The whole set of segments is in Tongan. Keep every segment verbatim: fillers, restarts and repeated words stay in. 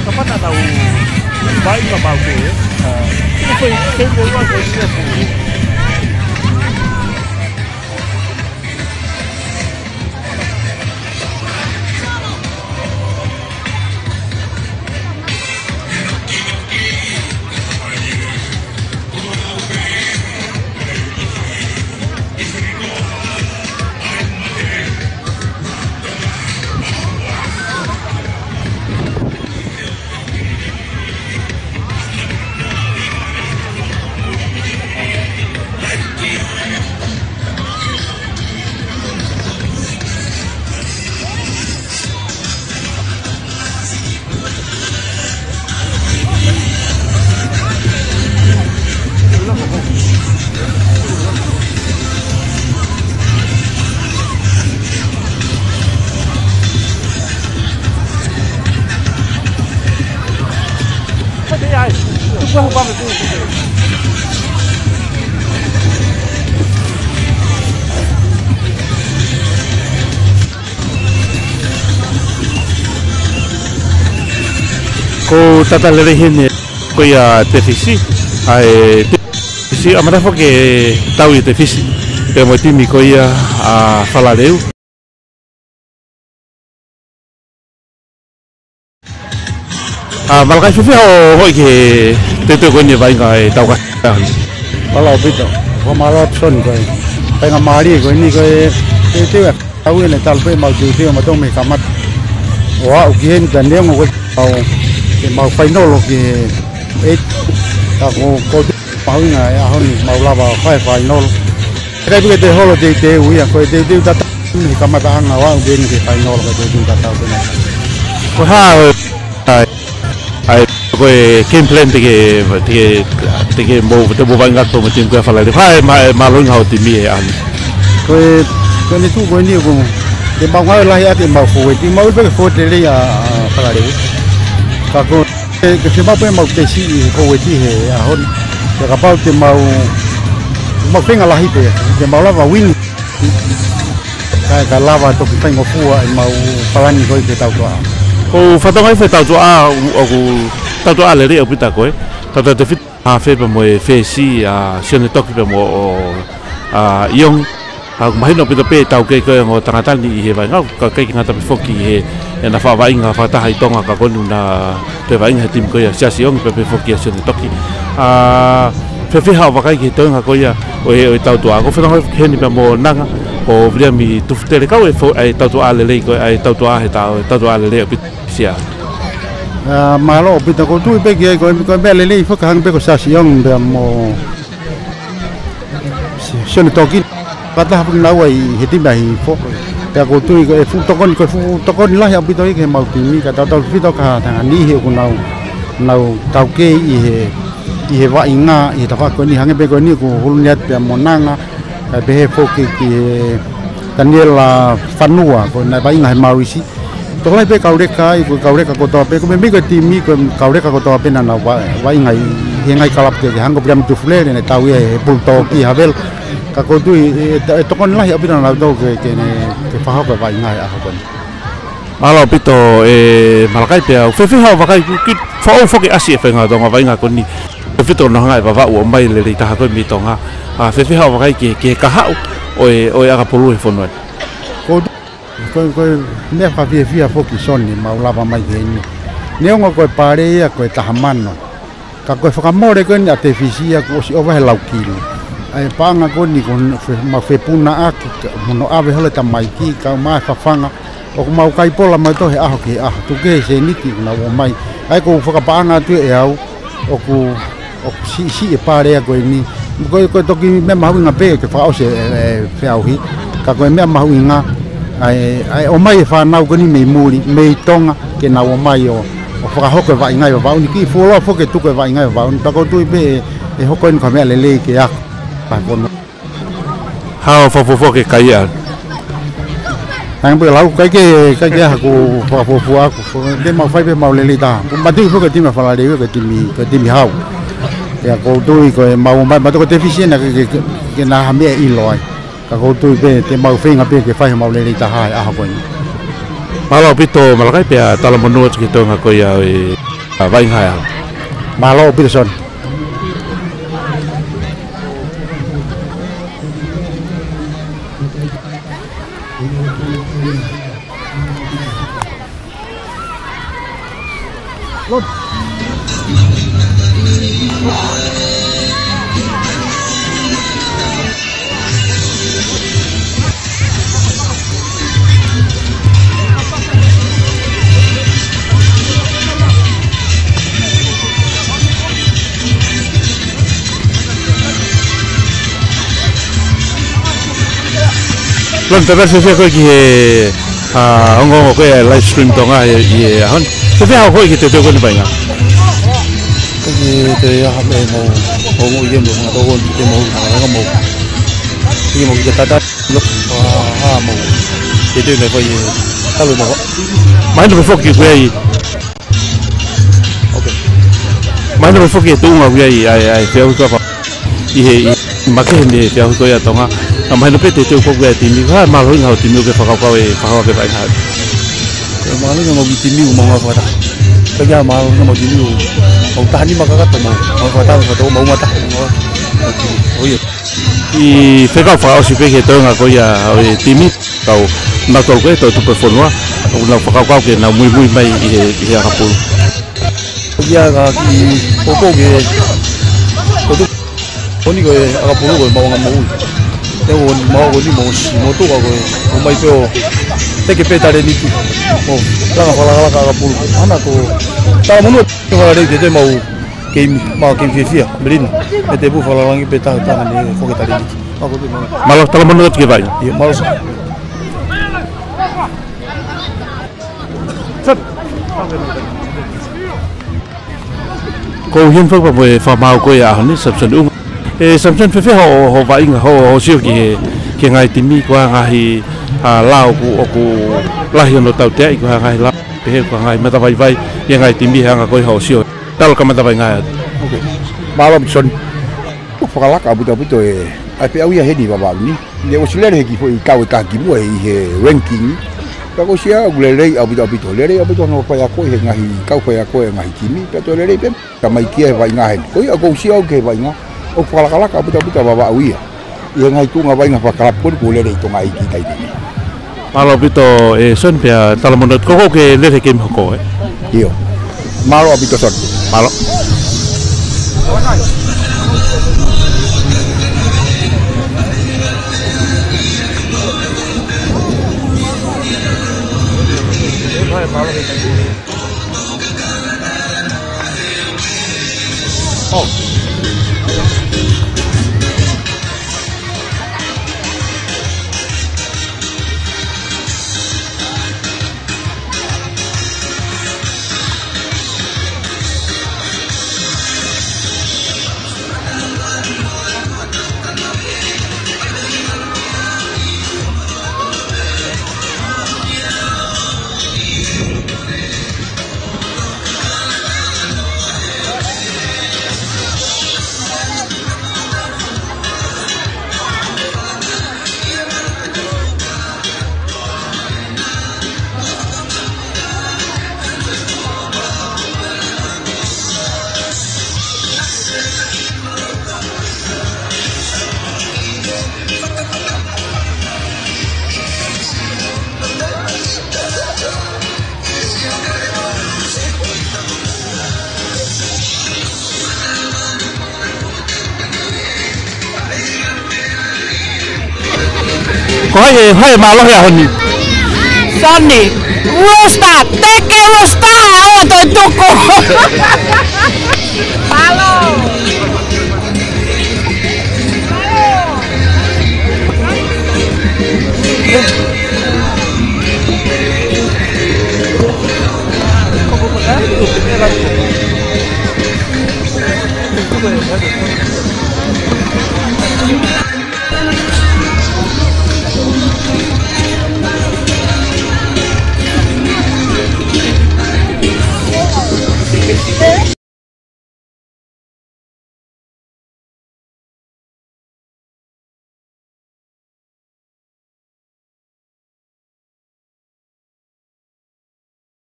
Kapana nau vai ma mau ke, ē? Ko e, ko e, ko e, ko e, ko e, Ko e tata lelei heni ko ia Tefisi, ʻa e Tefisi, ʻamanaki foki ke tau ʻi Tefisi, pea mo e timi ko ia ʻa Falaleu. ʻA, Malakai, fēfē hoʻo ongoʻi ki he teuteu ko eni e vaʻinga ʻe tau ka? Mālō ʻaupito. Ko mālō atu Soni ko e vaʻinga mālie ko eni ko e teuteu ʻa e kau ʻi he talu pē ʻemau teuteu ʻa mautolu mei he kamata ʻo aʻu ki heni, pea neongo ko e ʻemau, ʻemau fainolo ki he eight, ka ko, ko e mahuʻinga e ʻaho ni mau lava ʻo fai fainolo. ʻIkai pē ke toe holo teuteu ia, ko e teuteu tatau mei he kamataʻanga ʻo aʻu pē eni ki he fainolo, ko e teuteu tatau pē eni. Ko e hā, ʻa e, ʻa e, ko e game plan te ke, te ke, te ke mou, te mou vaʻinga atu mo e timi ko ia ʻa Falaleu. Hā e mā-, e mālohinga hoʻo timi he ʻaho ni? Ko e, ko ʻene tuʻu ko eni ʻoku, te mau ngāue lahi ʻaki ʻemau fōueti, mau ʻilo pē ko e fōueti lelei ʻa, ʻa Falaleu. Ka ko e, ke fiemaʻu pē ʻemau tesi ʻi he fōueti he ʻaho ni. Pea kapau te mau, mau feinga lahi pē, te mau lava win. Kae, kae lava toki faingofua ʻemau palani ko ē ki he tautuʻa. Ko e fakatonga ʻi he tautuʻa, ʻoku tautuʻa lelei ʻaupito ko ē. Tautuʻa Tefisi, hafē pea mo e fesi, ʻa Sione Toki pea mo, ʻa, ʻIongi. ʻA, mahino ʻaupito pē e taukei ko ē ʻa e ongo tangata ni ʻi he vaʻinga, kae ʻikai ke ngata pē foki he, ʻena faʻa vaʻinga fakataha ʻi Tonga ka ko eni naʻa toe vaʻinga he timi ko ia ʻa Siasi ʻIongi pea pehē foki ʻa Sione Toki. ʻA, fēfē haʻo vakai ki he toenga ko ia ʻo e, ʻo e tautuʻa? Ko e fakatonga heni pea mo Nanga, ko Viliami Tufutele, kau e fo-, ʻa e tautuʻa lelei ko ē, ʻa e tautuʻa he tau, tautuʻa lelei ʻaupito. Sia. ʻA, mālō ʻaupito, ʻoku ou tui pē ki ai ko e, ko e meʻa lelei foki hangē pē ko Siasi ʻIongi pea mo Si-, Sione Toki. Fakataha foki naua ʻi he timi ʻa Hihifo. Pea ʻoku ou tui ko e fuʻu tokoni, ko e fuʻu tokoni lahi ʻaupito ia ki heʻemau timi, kae tautautefito ki he tangata ni he ʻoku nau, nau taukei ʻi he, ʻi he vaʻinga, ʻi he tafaʻaki ko eni, hangē pē ko eni ʻoku huluʻi atu pea mo Nanga, kae pehē foki ki he Taniela Fanua, ko ʻena vaʻinga he Maurisi. Tokolahi pē kau leka ai, ko e kau leka kotoa pē, ko e meimei ko e timi, ko e kau leka kotoa pē naʻa nau va-, vaʻinga ʻi he ngaahi kalapu kehekehe, hangē ko Viliami Tufutele, naʻe tau ia he Pulutōki Havelu. Ka ʻoku ou tui, ʻe, ʻe, ʻe tokoni lahi ʻaupito nautolu ke, ke ne, ke fakahoko e vaʻinga he ʻaho ko eni. Mālō ʻaupito, ʻe, Malakai, pea ʻoku fēfē haʻo vakai ki, ki, faʻo foki ʻasi e faʻahinga Tonga vaʻinga ko eni. Tautefito naʻa nau hanga ʻo vavaʻu ʻo ʻomai e lelei taha ko ē mei Tonga. ʻA, fēfē haʻo vakai ki, ki he kahaʻu ʻo e, ʻo e ʻakapulu he fonua ni? Ko Ko, ko e meʻa fakafiefia foki Soni, mau lava mai ki heni. Neongo ko e pale ia ko e taha mano. Ka ko e fakamole ko eni ʻa Tefisi ia kuo ʻosi ʻova he lau kilo. ʻA e paʻanga ko eni ko e fe-, mau fepunaʻaki, ka, mo hono ʻave holo e tamaiki, kae ʻumaʻā e fafanga. ʻOku mau kai pola mautolu he ʻaho ki he ʻaho. Tuku kehe e sēniti ʻoku nau ʻomai. ʻA ia ʻoku ou fakapaʻanga atu ʻe au, ʻoku, ʻoku siʻisiʻi e pale ia ko eni. Ko e, ko e toki meʻa mahuʻinga pē ke fakaʻosi e, e, e feʻauhi. Ka ko e meʻa mahuʻinga, ʻa e, ʻa e ʻomai e fānau ko eni mei muli, mei Tonga, ke nau ō mai ʻo, ʻo fakahoko e vaʻinga ʻi Vavaʻu ni, kiʻi fuoloa foki ke tuku e vaʻinga ʻi Vavaʻu ni. Pea ʻoku ou tui pē ʻe, ʻe hoko eni ko ha meʻa lelei ki he ako. Pea ko hono Hao fakafuofua ke kai ʻa. Hangē pē lau, ʻikai ke, ʻikai ke ʻi ai haku fakafuofua ʻaʻaku. Ko e te mau fai pē mau lelei taha. Ko e matuʻi foki e timi ʻa Falaleu, ko e timi, ko e timi hau. Pea ʻoku ou tui ko e mau mai, mautolu ko Tefisi ena ke, ke, ke, ke na ha meʻa ʻe ʻilo ai. Ka ʻoku ou tui pē te mau feinga pē ke fai homau lelei taha he ʻaho ko eni. Mālō ʻaupito Malakai, pea talamonū atu ki he toenga ko ia ʻo e, ʻa, vaʻinga he ʻaho. Mālō ʻaupito Son. Lon, pea ʻoku ou fiefia ko ē ki he, ʻa, ongoongo ko ē live stream Tonga ʻi he, ʻi he ʻaho ni. Ko e hā hoʻo ʻilo ki he teuteu ko eni vaʻinga? Ko e teuteu ia ha meʻa mau, mau ongoʻi ia mo e fanga tokoni te mau, ha, ha mau. Ia mau ki he tata, lo, ha, ha mau. Teuteu naʻe fai ʻe, talu mau. Mahino pē foki ko e ʻai. Ok. Mahino pē foki e tuʻunga ʻoku ʻi ai, ʻa e, ʻa e feʻauhi ko ia ʻi he, ʻi he makehe mei he feʻauhi ko ia ʻa Tonga. Ka mahino pē teuteu ko ē ʻa e timi, ko e hā e mālohinga hoʻo timi ʻoku ke fakakaukau ʻe fakahoko ki he vaʻinga? Ko e mālohinga homau kiʻi timi ʻoku mau ngāue fakataha. Pea ko e hā e mālohinga homau timi ʻoku mau taha nima kakato, mau, mau fakataha, fakataha, mau mata, mau, mau timi. ʻO ia. ʻI he fekau fakaʻosi pē ki he toenga ko ia ʻo e timi, kau nautolu ko ē ʻo e Tupu ʻo e Fonua, ʻoku nau fakakaukau ke nau muimui mai ʻi he, ʻi he ʻakapulu. Ia ka kiʻi poupou ki he, ko e Tupu ʻo e Fonua ko e ʻakapulu ko e maʻuʻanga moʻui. Te u ʻoni mau ko ni mau si motu ka ko e, ʻomai pē ʻo teke pē talēniti. ʻO langa fakalakalaka ʻakapulu. ʻAna ko, talamonū atu, fakalelei te te mau keimi, mau keimi fiefia, Melino. Mei te pū fakalangi pē taha taha ne foke talēniti. Mau ko te mau. Mālō, talamonū atu ki he vaʻinga. Ia, mālō Son. Ko e hā e fakapapau ʻe fakamaau ko ia ʻaho ni, Samson Unga. ʻE Samson, fēfē hoʻo, hoʻo vaʻinga, hoʻo, hoʻo sio ki he, ki he ngaahi timi, ko e hā e ngaahi, ʻa, lao ʻoku, ʻoku lahi hono tauteaʻi, ko e hā e ngaahi lao, pehē ko e hā e ngaahi matavaivai ʻi he ngaahi timi he anga ko ia hoʻo sio. Talu e kamata vaʻinga atu. Ok. Mālō Son. Fakalaka ʻaupito ʻaupito e, ʻa e feʻauhi ia heni Vavaʻu ni. Ne ʻosi lele he kiʻi foʻi kau ʻe taha kimuʻa ʻi he ranking. Pea ko e sio ʻoku lelei ʻaupito ʻaupito. Lelei ʻaupito hono faiako ʻi he ngaahi kau faiako ʻa e ngaahi timi. Pea toe lelei pē, ka mai ki he vaʻinga heni. Ko ia ʻoku ou sio au ki he vaʻinga, ʻoku fakalakalaka ʻaupito ʻaupito ʻa Vavaʻu ia. ʻI he ngaahi tuʻunga vaʻinga fakakalapu ko eni kuo lelei Tonga ʻi he kiʻi taimi ni. Mālō ʻaupito ʻe Son, pea talamonū atu, koukou ke lele he keimi hoko, ē? ʻIo. Mālō ʻaupito Son. Mālō. Ko hai ʻe, hai ʻe mālohi he ʻaho ni? Soni. Rooster. Teke Rooster. ʻO toe tuku. Mālō.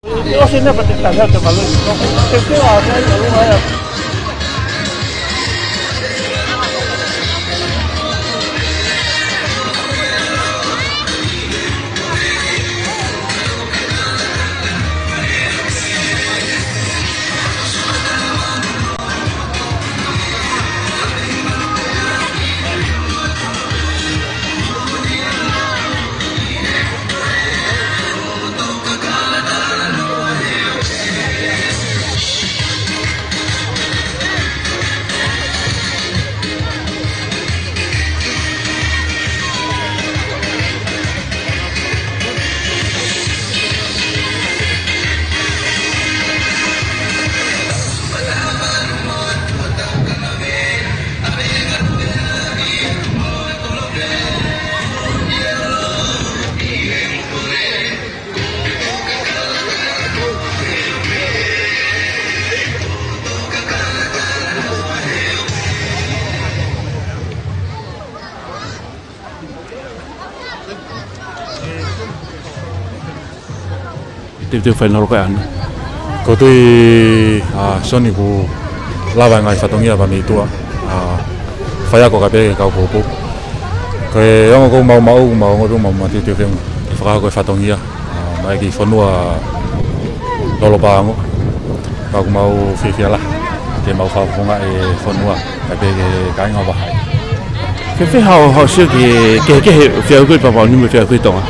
ʻOsi ʻena pea te tau hea te malu. Te te a, te a, te a. Teuteu fainolo ko ē ʻanai. Ko u tui, ʻa, Soni, kuo lava e ngaahi fatongia pea mei tuʻa. ʻA, faiako kae pehē ki he kau poupou. Ko e ongo ʻoku mau maʻu, mau ongoʻi pē ʻoku mau mateuteu feʻunga ke fakahoko e fatongia, ʻa, maʻa e kiʻi fonua lolo paʻanga. Ka ʻoku mau fiefia lahi ke mau fakafofongaʻi e fonua, kae pehē ki he kāinga ʻo Vahaʻi. Fēfē haʻo, haʻo sio ki he kehekehe ʻo e feʻauhi ko ē ʻi Vavaʻu ni mo e feʻauhi ko ē ʻi Tonga?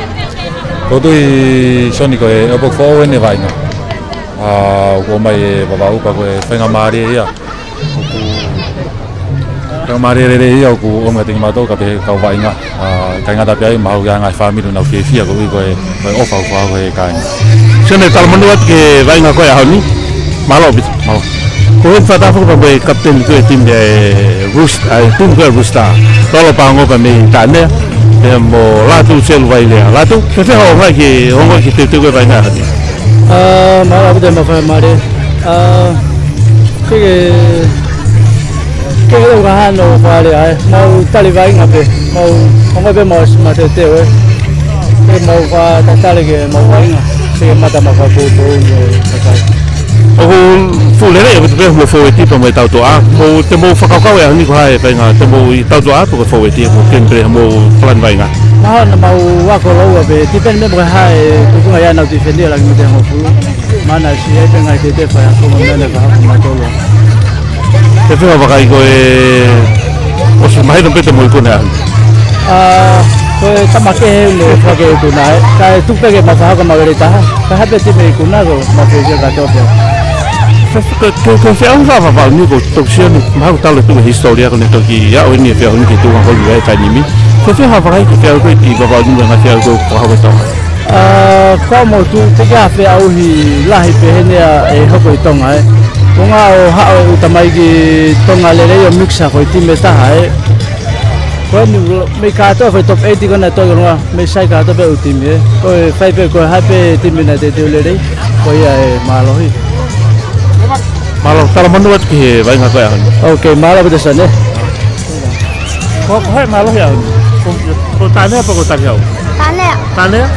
Ko u tui, Soni, ko e ʻaupito foʻou ʻeni e vaʻinga. ʻA, ʻoku ʻomai e Vavaʻu pea ko e faingamālie ia. ʻOku faingamālie lelei ia ʻoku ʻomai kiate kimautolu kae pehē ki he kau vaʻinga. ʻA, ʻikai ngata pē ai, mahalo ki he ngaahi fāmili ʻoku nau fiefia koeʻuhi ko e, ko e ʻofa ʻoku fakahoko ʻe he kāinga. Sio ʻeni, talamonū atu ki he vaʻinga ko ē ʻaho ni. Mālō ʻaupito. Mālō. Ko e fakataha foki pea mo e kapiteni ko ē e timi ʻa e Roost-, ʻa e timi ko ē Rooster. Lolo paʻanga pea mei Taʻanea. Pea mo Lātū Seluvailea. Lātū, fēfē hoʻo ʻomai ki he, ongoʻi ki he teuteu ko ē e vaʻinga ʻaho ni? ʻA, mālō ʻaupito e mafaingamālie. ʻA, ke, ke, ke ʻikai ke u hano fale ai. Mau tali vaʻinga pē. Mau, mau pē mau ʻosi mateuteu ē. Ke mau fakatatali ke mau vaʻinga. Ke mata mau fakapoupou mo e kakai. ʻOku fuʻu lelei ʻaupito pē hoʻomou fōueti pea mo e tautuʻa. Mou, te mou fakakaukau e ʻaho ni ko e hā e vaʻinga te mou ʻi tautuʻa atu ko e fōueti mo Kemipele hoʻomou plan vaʻinga? Mahalo naʻa mau ako lōua pē, tipeni mei he ko e hā e tuʻunga ʻoku nau tifeni ʻa e laki mita hongofulu. Mana si ai te ngai te te fai ako mo nene fai ako ma tolo. Fēfē hoʻo vakai ko e ʻosi mahino pē te mou ikuna? ʻA, ko e tama kehe mo e fakaikuna ē. Kae tuku pē ke mau fai ako ma vele taha. Ka hape ti me ikuna ko ma fēfē ka tō pē. Ko, ko, ko e feʻauhi ʻa Vavaʻu ni ko e toki sio ni, mahalo talu e tuʻu e hisitōlia ko ʻene toki aʻu eni e feʻauhi ni ki he tuʻunga ko eni ʻa e taimi ni. Ko e feʻauhi ʻa Vavaʻu ki he feʻauhi ko ē ʻi Vavaʻu ni mo e ngaahi feʻauhi ko ē fakahoko ʻi Tonga? ʻA, ko au mo tu, teʻeki ai ha feʻauhi lahi pehē ni ʻe hoko ʻi Tonga ē. Ko e ʻuhinga ʻo haʻu e ʻū tamaiki Tonga lelei ʻo mix hake ʻi he timi ʻe taha ē. Ko eni mei kātoa e foʻi top eight ko ena ʻe tolu ko ena, mei sai kātoa pē ʻū timi ē. Ko e fai pē, ko e hā pē timi naʻe teuteu lelei, ko ia ʻe mālohi. Mālō, talamonū atu ki he vaʻinga ko ē ʻaho ni. Ok, mālō ʻaupito Soni. Ko, ko hai mālohi ʻaho ni? Ko, ko Taʻanea pe ko Tangihau? Taʻanea. Taʻanea?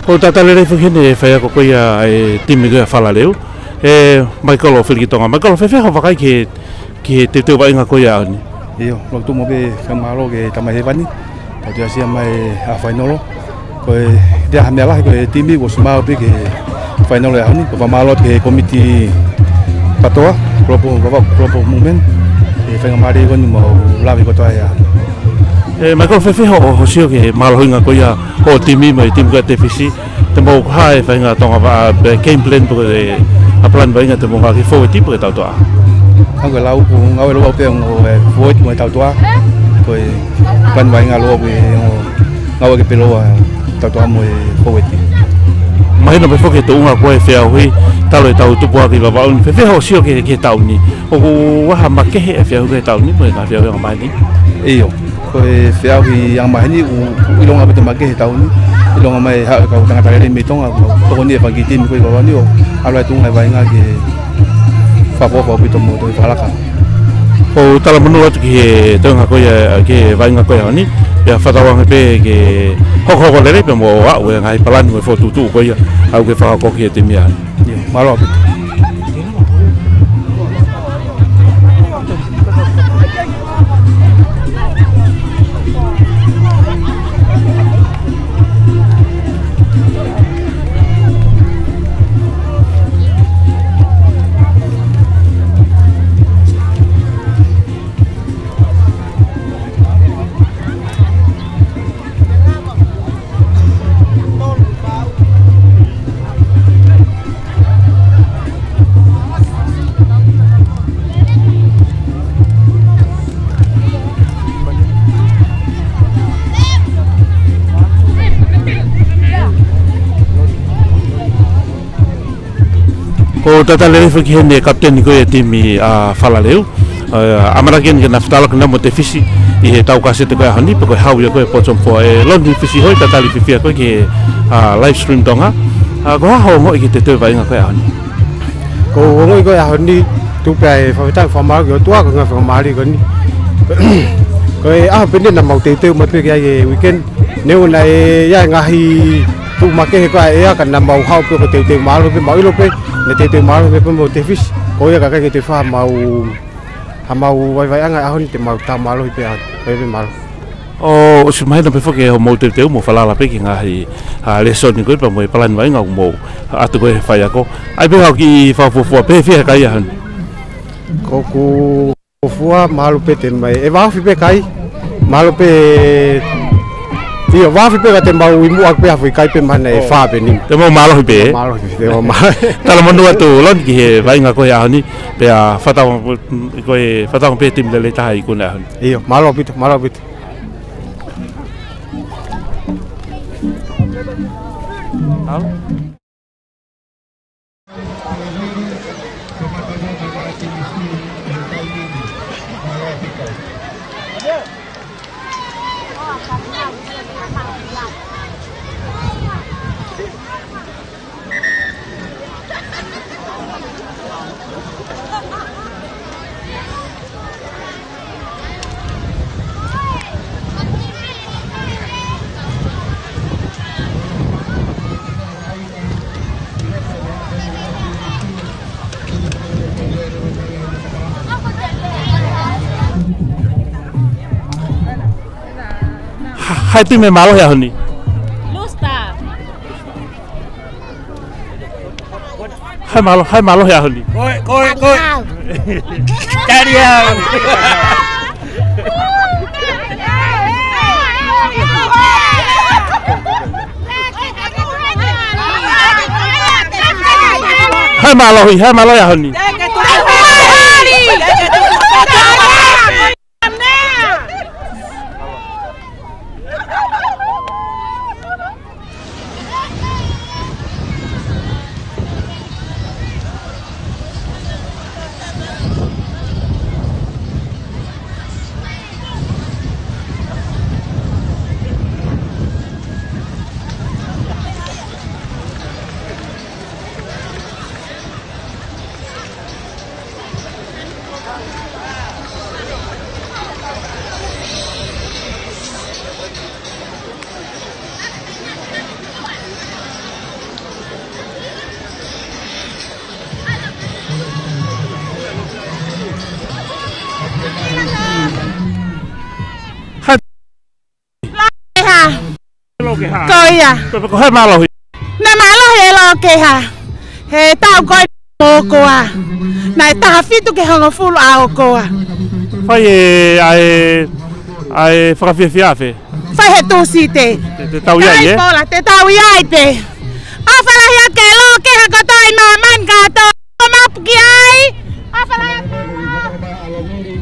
ʻOku talitali lelei foki heni e faiako ko ia ʻa e timi ko ia Falaleu, ʻe Michael ʻo Filikitonga. Michael, fēfē hoʻo vakai ki he, ki he teuteu vaʻinga ko ia ʻaho ni? ʻIo, lotu mo pē fakamālō ki he Tamai Hēvani, tau toe ʻasi mai ʻa e fainolo. Ko e, ʻi ai ha meʻa lahi ko e timi kuo ʻosi maau pē ki he fainolo ʻaho ni, ko e fakamālō ki he kōmiti PATOA, Global, Global Movement, ʻi he faingamālie ko eni mo e lave kotoa ia. ʻE Michael, fēfē hoʻo, hoʻo sio ki he mālohinga ko ia hoʻo timi mo e timi ko ia Tefisi, te mou hā e faʻahinga Tonga vaʻa, pe game plan pe ko e, ʻa e plan vaʻinga te mou ngāueʻaki fōueti pe ko e tautoʻa? ʻA ia ko e lau ʻoku ngāue lōua pē ʻa e fōueti mo e tautoʻa, ko e plan vaʻinga lōua pē ʻa e ngāueʻaki pē lōua tautoʻa mo e fōueti. Mahino pē foki e tuʻunga ko e feʻauhi, talu ʻetau tupu hake ʻi Vavaʻu ni, fēfē hoʻo sio ki he, ki he taʻu ni? ʻOku ʻi ai ha makehe e feʻauhi ki he taʻu ni, mo e ngaahi feʻauhi angamaheni? ʻIo, ko e feʻauhi angamaheni, ʻoku, ʻoku ʻilonga pē ʻe makehe he taʻu ni, ʻilonga mai ha kau tangata lelei mei Tonga, ʻoku tokoni e fanga kiʻi timi ko ia ʻi Vavaʻu ni ʻo ʻalu ai tuʻunga e vaʻinga ke fakaʻofoʻofa ʻaupito mo toe fakalaka. ʻOku talamonū atu ki he toenga ko ia, ki he vaʻinga ko ia ʻaho ni, pea fakatauange pē ke hokohoko lelei pea mo aʻu e ngaahi palani mo e fokotuʻutuʻu ko ia ʻoku ke fakahoko ki he timi ʻaho ni. ʻIo, mālō ʻaupito. ʻOku talitali lelei foki heni e kapiteni ko ia e timi ʻa Falaleu. ʻA, ʻamanaki eni ke na fetaulaki na mo Tefisi ʻi he tau kasete ko ia ʻaho ni, pe ko e hau ia ko ia e bottom four. ʻE Loni Fisihoi, talitali fiefia koe ki he, ʻa, Live Stream Tonga. ʻA, ko e hā hoʻo ongoʻi ki he teuteu vaʻinga ko ia ʻaho ni? Ko e ongoʻi ko ia ʻaho ni, tuku pē ʻa e fakafetaʻi mo e fakamālō ki he ʻOtua, ko e ngaahi faingamālie ko eni. Ko e ʻaho pē eni naʻa mau teuteu mai pē ki ai he weekend. Neongo naʻe ʻi ai e ngaahi tuʻu makehe ko ia ʻa e ʻea, ka naʻa mau haʻu pē ko e teuteu mālohi pē, mau ʻilo pē naʻe teuteu mālohi pē pea mo Tefisi. Ko ia ka ʻikai ke toe fai haʻamau, haʻamau vaivaiʻanga he ʻaho ni, te mau tau mālohi pē ʻaho ni. Ko ia pē, mālō. ʻOku ʻosi mahino pē foki hoʻomou teuteu mo falala pē ki he ngaahi, ʻa, lēsoni ko ia pea mo e palani vaʻinga ʻoku mou ʻatu ko ia he faiako. ʻAi pē haʻo kiʻi fakafuofua pē, fēfē e kai ʻaho ni? ʻOku ou fuofua, mālō pē te mau, ʻe vāofi pē kai, mālō pē, ʻio, vāofi pē ka te mau ʻi muʻa pē ha foʻi kai pē mahalo ʻe fā pe nima. Te mau mālohi pē. Mālohi pē, te mau mālohi. Talamonū atu Loni ki he vaʻinga ko ia ʻaho ni, pea fakatauange, ko e fakatauange pē timi lelei taha ʻi ikuna ʻaho ni. ʻIo, mālō ʻaupito, mālō ʻaupito. Hai timi mālohi he ʻaho ni? Blue Star. Hai mālo-, hai mālohi he ʻaho ni? Koe, koe, koe. Taliau. Hai mālohi, hai mālohi he ʻaho ni? Hai. Lokeha. Lokeha. Ko ia. Ko, ko hai mālohi? Naʻe mālohi e Lokeha he taʻu ko ē ʻoku ʻokoa. Naʻe taha fitu ki he hongofulu ʻa ʻokoa. Fai e, ʻa e, ʻa e fakafiefia fē? Fai he Tūsite. Te, te tau ʻi ai, ē? Pola, te tau ʻi ai pē. ʻOfa lahi atu ki he Lokeha kotoa ʻi māmani kātoa. ʻO mapu ki ai. ʻOfa lahi atu ki he Lokeha, Lokeha.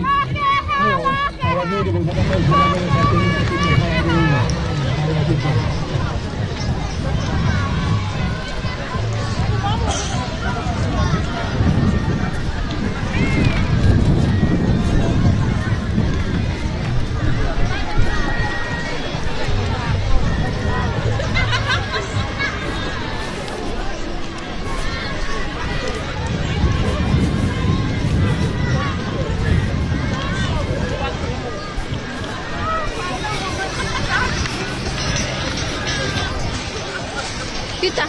Kita.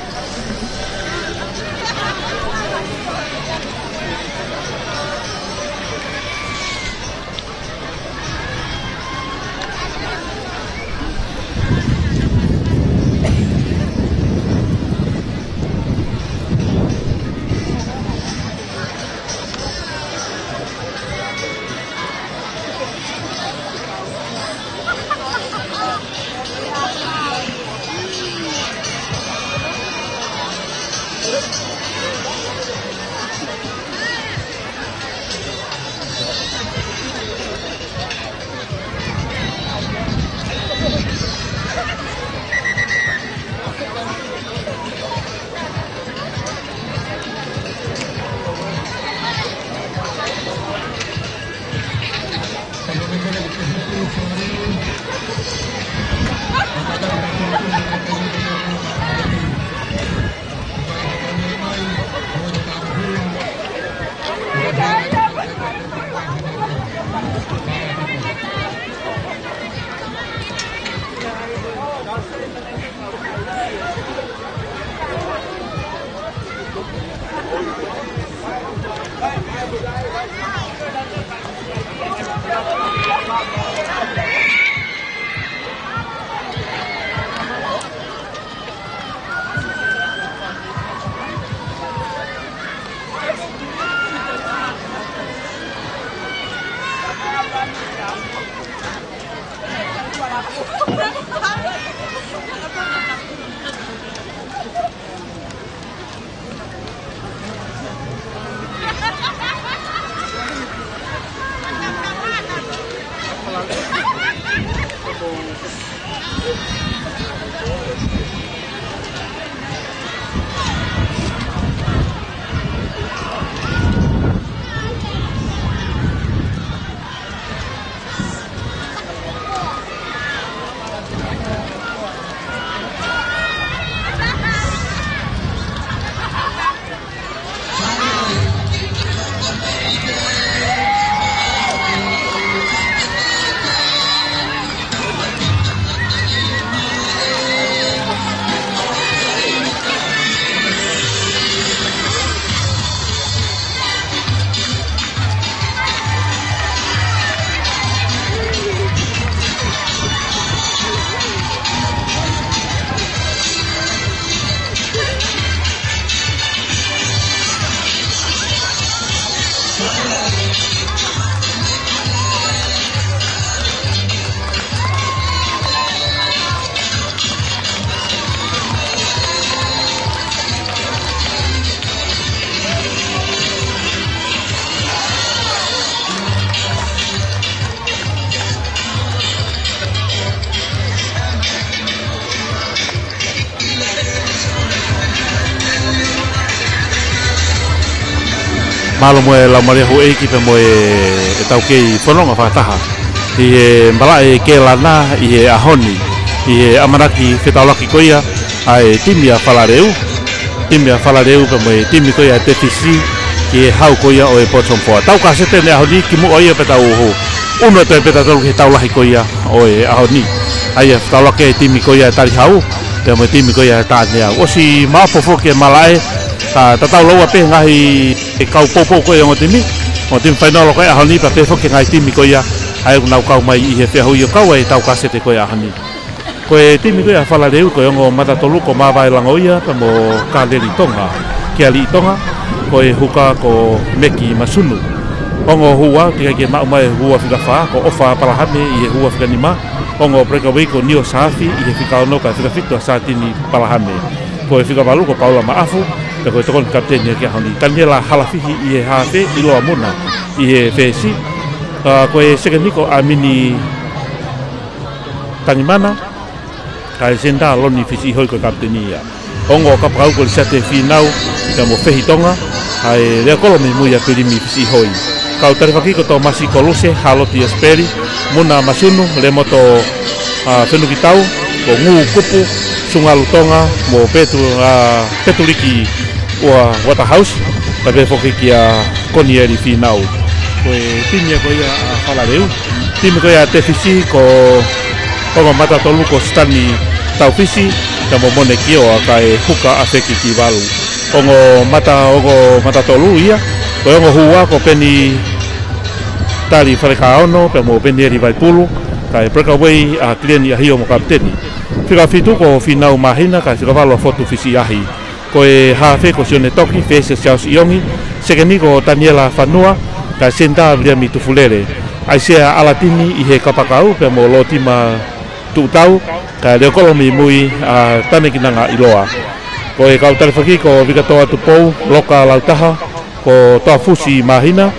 Mālō mo e laumālie houʻeiki pea mo e, ʻetau kei fononga fakataha ʻi he malaʻe Kelana ʻi he ʻaho ni, ʻi he ʻamanaki fetaulaki ko ia ʻa e timi ʻa Falaleu. Timi ʻa Falaleu pea mo e timi ko ia ʻa Tefisi ki he hau ko ia ʻo e Bottom Four. Tau kasete ʻi he ʻaho ni kimuʻa ia pea tau ʻunu atu pea tau ki he tau lahi ko ia ʻo e ʻaho ni. ʻA ia fetaulaki e timi ko ia ʻa Talihau pea mo e timi ko ia ʻa Taʻaneau. ʻOsi maʻopoʻopo foki e malaʻe, ka tatau leva pē ngaahi e kau poupou ko e ongo timi. Ongo timi fainolo ko e ʻaho ni pea pehē foki ngaahi timi ko ia ʻa ē ʻoku nau kau mai ʻi he feʻauhi ʻo kau ai e tau kasete ko e ʻaho ni. Ko e timi ko ia ʻa Falaleu, ko e ongo matatolu ko Mavaelango ia pea mo Kaleli Tonga, Kialiʻi Tonga, ko e huka ko Meki Masunu. Ongo hua, teʻeki ai ke maʻu mai e hua fika fā, ko ʻOfa Palahame ʻi he hua fika nima. Ongo breakaway ko Nio Saafi ʻi he fika ono, ka e fika fitu ʻa Satini Palahame. Ko e fika valu ko Paula Maʻafu, pea ko e tokoni kapiteni ia ki he ʻaho ni, Taniela Halafihi ʻi he hafe, ʻIloa Muna ʻi he fesi. Ā, ko e sekeni ko ʻAmini Tangimana, ka e senitā Loni Fisiʻihoi ko e kapiteni ia. Ongo kapakau ko Lisiate Fīnau, pea mo Fehi Tonga, ʻa e leokolo mei mui ʻa Pilimi Fisiʻihoi. Kau talifaki ko Tōmasi Koluse, Haloti Espeli, Muna Masunu, Lemoto, ā, Fenukitau, ko Ngū Kupu, Sungalu Tonga, mo Petu, ā, Petuliki ʻUa Waterhouse, pea pehē foki kia Konieli Fīnau. Ko e timi ia ko ia ʻa Falaleu. Timi ko ia ʻa Tefisi ko ongo matatolu ko Sitani Taufisi, pea mo Mone Kioa, ka e huka ʻa Feki Kivalu. Ongo mata, ongo matatolu ia, ko e ongo hua ko Peni Tali Falekaono, pea mo Penieli Vaipulu, ka e breakaway ʻa Kilieni ʻAhio mo kapiteni. Fika fitu ko Fīnau Māhina, ka e fika valu ʻa Fotu Fisiʻiahi. Ko e hafe ko Sione Toki, fesi ko Siaosi ʻIongi, sekeni ko Taniela Fanua, ka e senitā Viliami Tufulele. ʻAisea ʻAlatini ʻi he kapakau, pea mo Lotima Tuʻutau, ka e leokolo mei mui ʻa Tanekinanga ʻIloa. Ko e kau talifaki ko Vikatoa Tupou, Loka Lautaha, ko Toafusi Māhina,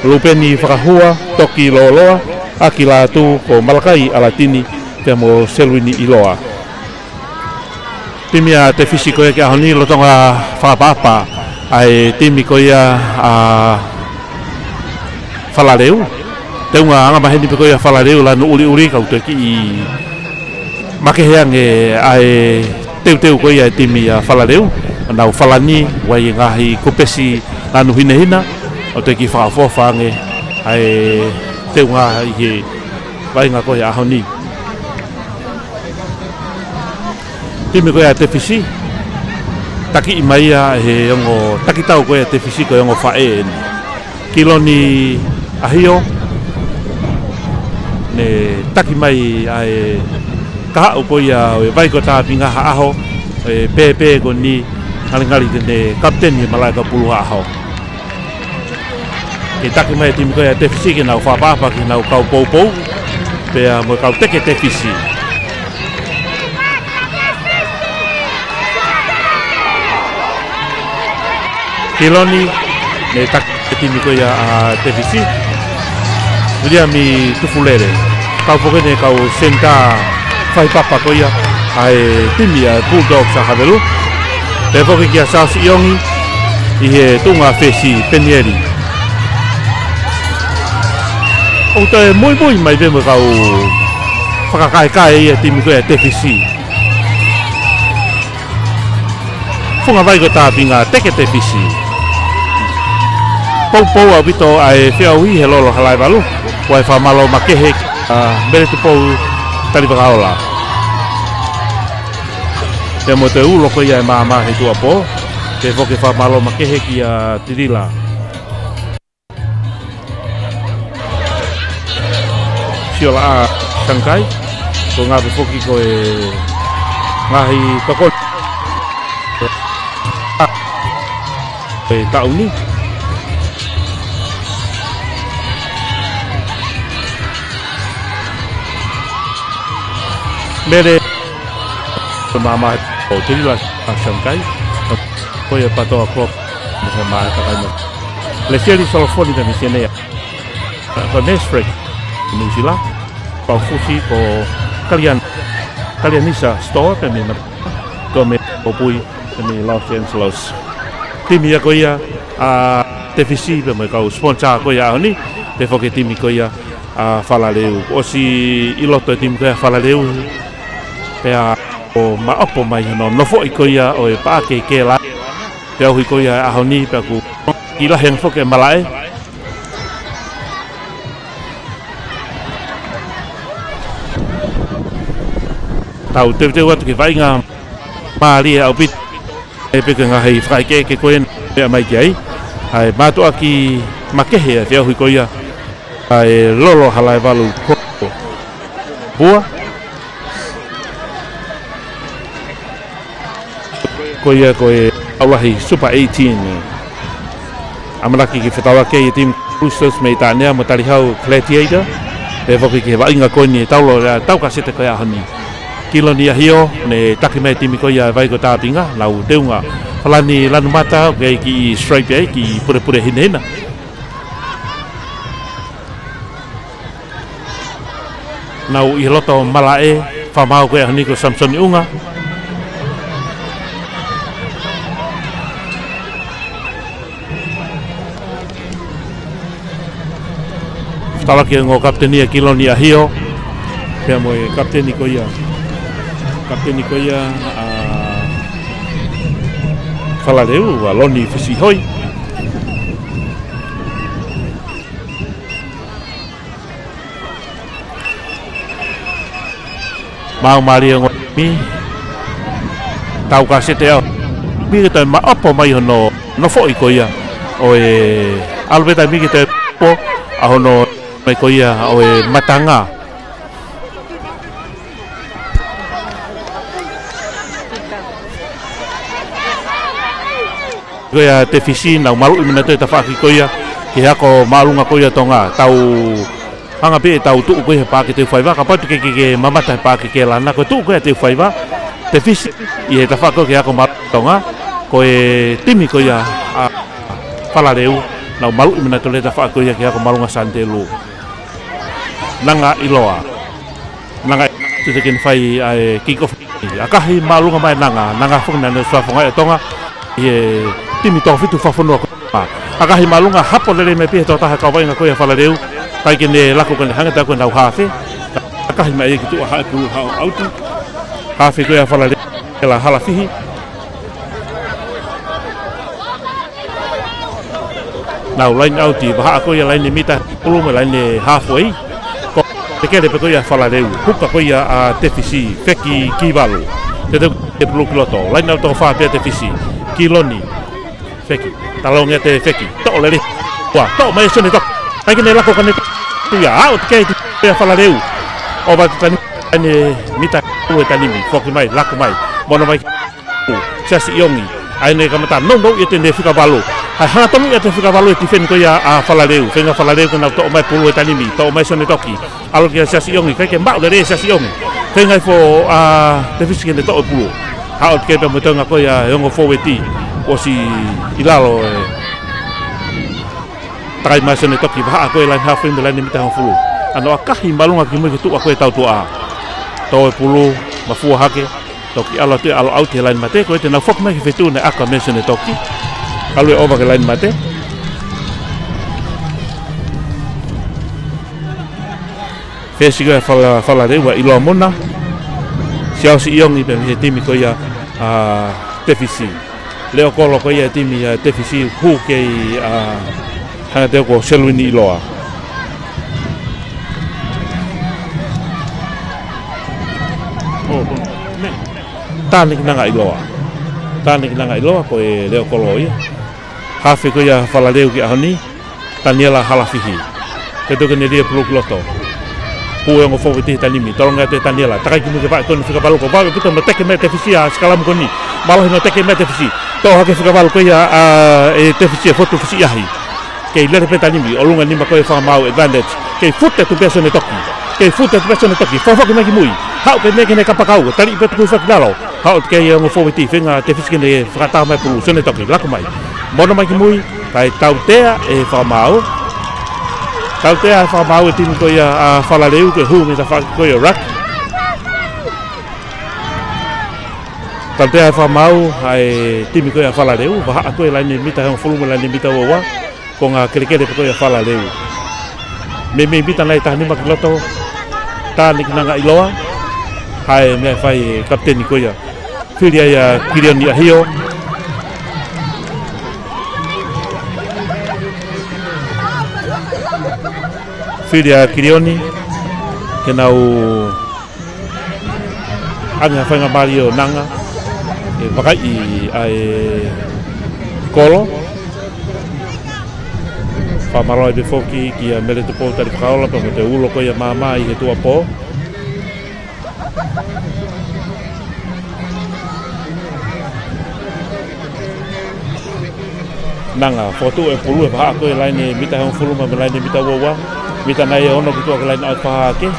Lupeni Fakahua, Toki Loloa, ʻAkila Atu, ko Malakai ʻAlatini, pea mo Seluini ʻIloa. Timi ʻa Tefisi ko ia ki he ʻaho ni, lolotonga fakaʻapaʻapa ʻa e timi ko ia ʻa Falaleu. Teunga anga maheni pē ko ia Falaleu lanu ʻuliʻuli, ka ʻoku toe kiʻi makehe ange ʻa e teuteu ko ia e timi ʻa Falaleu. Nau falani, ʻoku ʻi ai e ngaahi kupesi lanu hinehina, ʻoku toe kiʻi fakaʻofoʻofa ange ʻa e teunga ʻi he vaʻinga ko ia ʻaho ni. Timi ko ia Tefisi, takiʻi mai ia he ongo takitau ko ia Tefisi, ko e ongo faʻē eni. Kiloni ʻAhio, ne taki mai ʻa e kahaʻu ko ia ʻo e vai ko Tāpinga ha ʻaho, ʻe pēpē ko eni, ngalingali te ne kapiteni e malaʻe kaupulu ha ʻaho. Ke taki mai e timi ko ia Tefisi ke nau fakaʻapaʻapa ki heʻenau kau poupou, pea mo e kau teke Tefisi. Kiloni, ne taki e timi ko ia ʻa Tefisi. Viliami Tufulele. Kau foki eni e kau senitā fai papa ko ia ʻa e timi ʻa e Bulldogs ʻa Havelu. Pehē foki kia Siaosi ʻIongi ʻi he tuʻunga fesi Penieli. ʻOku toe muimui mai pē mo e kau fakakaekae ia e timi ko ia Tefisi. Funga vai ko Tāpinga, teke Tefisi. Poupou ʻaupito ʻa e feʻauhi he lolo Halaevalu. ʻOku ʻi ai e fakamālō makehe kia Mele Tupou Talivakaola. Pea mo e toe ulo ko ia e maama he tuʻuapō. Pehē foki e fakamālō makehe kia Tilila. Siolaʻā Shankai, ko e ngaahi foki ko e ngaahi tokoni e taʻu ni. Mele, ko e maama ʻo Tilila ʻa Shankai, ko ia Patoa Klopp, mo e maama ʻa Kakai mo. Lesieli Solofoni ka misenea. Ko Nesfresh, New Zealand, Paufusi ko Kalian, Kalianisa Store, pea mei Mat-, ko me ko Pui, pea mei Los Angeles. Timi ia ko ia ʻa Tefisi pea mo e kau sponsor ko ia ʻaho ni, pea foki e timi ko ia ʻa Falaleu. ʻOsi ʻi loto e timi ko ia ʻa Falaleu, pea ʻoku maʻopo mai hono nofoʻi ko ia ʻo e paʻake kela. Pea ʻuhi ko ia ʻaho ni, pea ʻoku kiʻi lahi ange foki e malaʻe. Tau teuteu atu ki he vaʻinga mālie ʻaupito. ʻE pē ko e ngaahi fakaʻekeʻeke ko ē naʻe meʻa mai ki ai. ʻA e mātuʻaki makehe ʻa e feʻauhi ko ia ʻa e Lolo Halaevalu Koto Pua. Ko ia ko e Aulahi Super eighteen. ʻAmanaki ke fetaulaki ai e timi Roosters mei Taʻanea mo Talihau Gladiator. Pea foki ki he vaʻinga ko eni e taulo, ʻa e tau kasete ko ia ʻaho ni. Kiloni ʻAhio, ne taki mai e timi ko ia ʻa e Vai ko Tāpinga, nau teunga. Falani Lanumata, ʻoku ʻi ai e kiʻi stripe ai, kiʻi pulepule hinehina. Nau ʻi loto malaʻe, fakamaau ko ia ʻaho ni ko Samsoni ʻUnga. Fetaulaki e ongo kapiteni ʻa Kiloni ʻAhio. Pea mo e kapiteni ko ia. Kapiteni ko ia ʻa Falaleu, ʻa Loni Fisihoi. Maau mālie ongo timi. Tau kasete ʻaho ni ke toe maʻopo mai hono nofoʻi ko ia ʻo e ʻalu pē taimi ke toe maʻopo ʻa hono mai ko ia ʻo e matanga. Ko ia Tefisi, nau maluʻi mai nautolu e tafaʻaki ko ia ki he ako māʻolunga ko ia Tonga. Tau hanga pē ʻe tau tuʻu ko ia he paʻake teufaiva, kapau te ke, ke, ke mamata he paʻake kela, ko e tuʻu ko ia teufaiva Tefisi ʻi he tafaʻaki ko ia ki he ako māʻolunga Tonga. Ko e timi ko ia ʻa Falaleu, nau maluʻi mai nautolu e tafaʻaki ko ia ki he ako māʻolunga Sanitelū. Nanga ʻiloa. Nanga ʻiloa te ke ne fai ʻa e kick off. ʻAkahi māʻolunga mai Nanga, Nanga foki naʻa ne suafonga ʻe Tonga ʻi he timi toko fitu fakafonua ko ia. ʻAkahi māʻolunga, hapo lelei mai pē he tokotaha kau vaʻinga ko ia Falaleu, ʻikai ke ne laku ke ne hanga ʻo tau ko ʻenau hafe. ʻAkahi mai ia ki tuʻa, haʻu e pulu, haʻu ʻauti. Hafe ko ia Falaleu, ʻe la Halafihi. Nau line out ʻi vahaʻa ko ia laine mita pulu mo e laine halfway. Ko e kele pē ko ia Falaleu. Huka ko ia ʻa Tefisi, feki ki valu. Teuteu e pulu ki loto. Line out toko fā pē ʻa Tefisi. Kiloni. Feki. Talonge atu e feki. Toʻo lelei. Ua. Toʻo mai Sione Toki. ʻIkai ke ne laku ke ne toʻo ia. Aʻu ki he timi ko ia Falaleu. ʻOva e tanimi, laine mita pulu e tanimi. Foki mai, laku mai. Mono mai Siasi ʻIongi. ʻA ia ne kamata nounou ʻiate ne fika valu. Haʻu hanga tonu ʻiate fika valu e tifeni ko ia ʻa Falaleu. Feinga Falaleu ke nau toʻo mai pulu e tanimi. Toʻo mai Sione Toki. ʻAlu kia Siasi ʻIongi. ʻIkai ke maʻu lelei Siasi ʻIongi. Feinga hifo ʻa Tefisi ke ne toʻo e pulu. Haʻu atu ki he pea mo e toenga ko ia e ongo fōueti. ʻOsi ʻi lalo e takai mai Sione Toki. Vahaʻa ko ia laine halfway mo e laine mita hongofulu. ʻAno ʻakahi māʻolunga ki mui ki tuʻa ko ia tautuʻa. Toʻo e pulu, mafua hake. Toki ʻalu atu, ʻalu ʻauti he laine mate, ko ia te nau foki mai ki he feituʻu naʻe ʻaka mei ai Sione Toki. ʻAlu e ʻova ki he laine mate. Fesi ko ia Fala-, Falaleu ʻa ʻIloa Mona. Siaosi ʻIongi pē mei he timi ko ia ʻa Tefisi. Leʻo kolo ko ia e timi ʻa Tefisi, hū kei ʻa Hanga teu ko Seluini ʻIloa. Tānaki Nanga ʻIloa. Tānaki Nanga ʻIloa ko e leʻo kolo ia. Hafe ko ia Falaleu ki he ʻaho ni. Taniela Halafihi. Teuteu ke ne lī e pulu ki loto. Hū e ongo fōueti he tanimi. Tolonga atu e Taniela. Takai ki mui ke vaʻe ko eni fika valu ko valu puta mo teke mai Tefisi ʻa e sikalamu ko eni. Mālohi hono teke mai Tefisi. Toʻo hake fika valu ko ia ʻa e Tefisi e fotu Fisi ʻahi. Kei lele pē tanimi, ʻolunga nima ko e fakamaau advantage. Kei fute atu pē Sione Toki. Kei fute atu pē Sione Toki. Fofoki mai ki mui. Haʻu pē mei he kapakau. Tali pē tuku faki lalo. Haʻu atu ki he ongo fōueti, feinga Tefisi ke ne fakatau mai pulu. Sione Toki, laku mai. Mono mai ki mui, kae tautea e fakamaau. Tautea e fakamaau e timi ko ia ʻa Falaleu, ko e hū mei he tafaʻaki ko ia ruck. Tautea e fakamaau ʻa e timi ko ia ʻa Falaleu, vahaʻa ko ia laine mita hongofulu mo e laine mita ua ua. Konga kelekele pē ko ia Falaleu. Meimei mita nai taha nima ki loto. Tā ni ki Nangaʻiloa. Hae meʻa fai e kapiteni ko ia. Fili ai ʻa Kilioni ʻAhio. Fili ʻa Kilioni. Ke nau ʻange ha faingamālie ʻo Nanga ʻe vakaiʻi ʻa e kolo. Fakamālō ai pē foki kia Mele Tupou Talifakaola pea mo e tēvolo ko ia māmā ʻi he tuʻuapō. Nanga, fokotuʻu e pulu he vahaʻa ko ē laine mita hongofulu mo e laine mita uaua. Mita nai ʻe ono ki tuʻa ki he laine ʻa e fakahahake.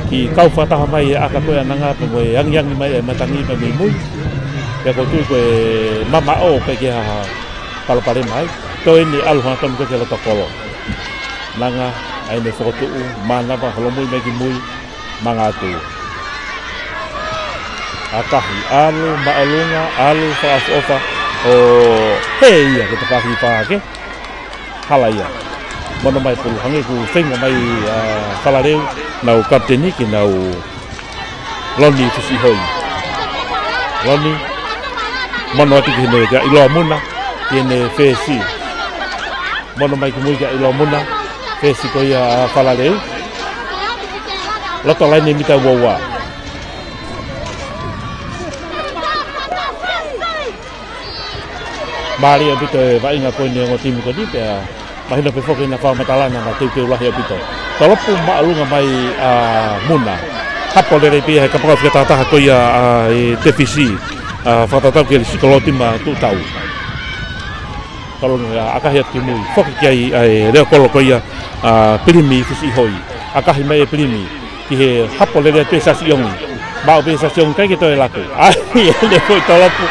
Kiʻi kau fakataha mai e ʻaka ko ē ʻa Nanga pea mo e angiangi mai e matangi pea mei mui. Pea ʻoku ou tui ko e mamaʻo ʻikai ke ha palopalema ai. Toe ʻi ai e ʻalu hangatonu ko ē ki loto kolo. Nanga, ʻa ʻene fokotuʻu, mānava, holomui mai ki mui. Manga atu. ʻAkahi, ʻalu, māʻolunga, ʻalu, fakaʻofoʻofa, ʻo hē ia ke tafahi fakahahake. Hala ia. Mono mai pulu hangē ʻoku feinga mai ʻa Falaleu, nau kapiteni ki nau Loni Fisiʻihoi. Loni, mono atu ki heʻene kia ʻIloa Muna, ki heʻene fesi. Mono mai ki mui kia ʻIloa Muna, fesi ko ia ʻa Falaleu. Loto laine mita uaua. Mālie ʻaupito e vaʻinga ko eni ʻa e ongo timi ko eni pea mahino pē foki ʻena fakamatala naʻa teuteu lahi ʻaupito. Tolopu māʻolunga mai ʻa Muna. Hapo lelei pē ia he kapakau fika tahataha ko ia ʻa e Tefisi. ʻA, fakatatau ki he sikoloti ma tuʻu tau. Tolongi ʻa ʻAkahi atu ki mui. Foki ki ai ʻa e leo kolo ko ia ʻa Pilimi Fisiʻihoi. ʻAkahi mai e Pilimi. Ki he hapo lelei atu pē Siaosi ʻIongi. Maʻu pē Siaosi ʻIongi ʻikai ke toe laku. ʻAi, ʻene foʻi tolopu.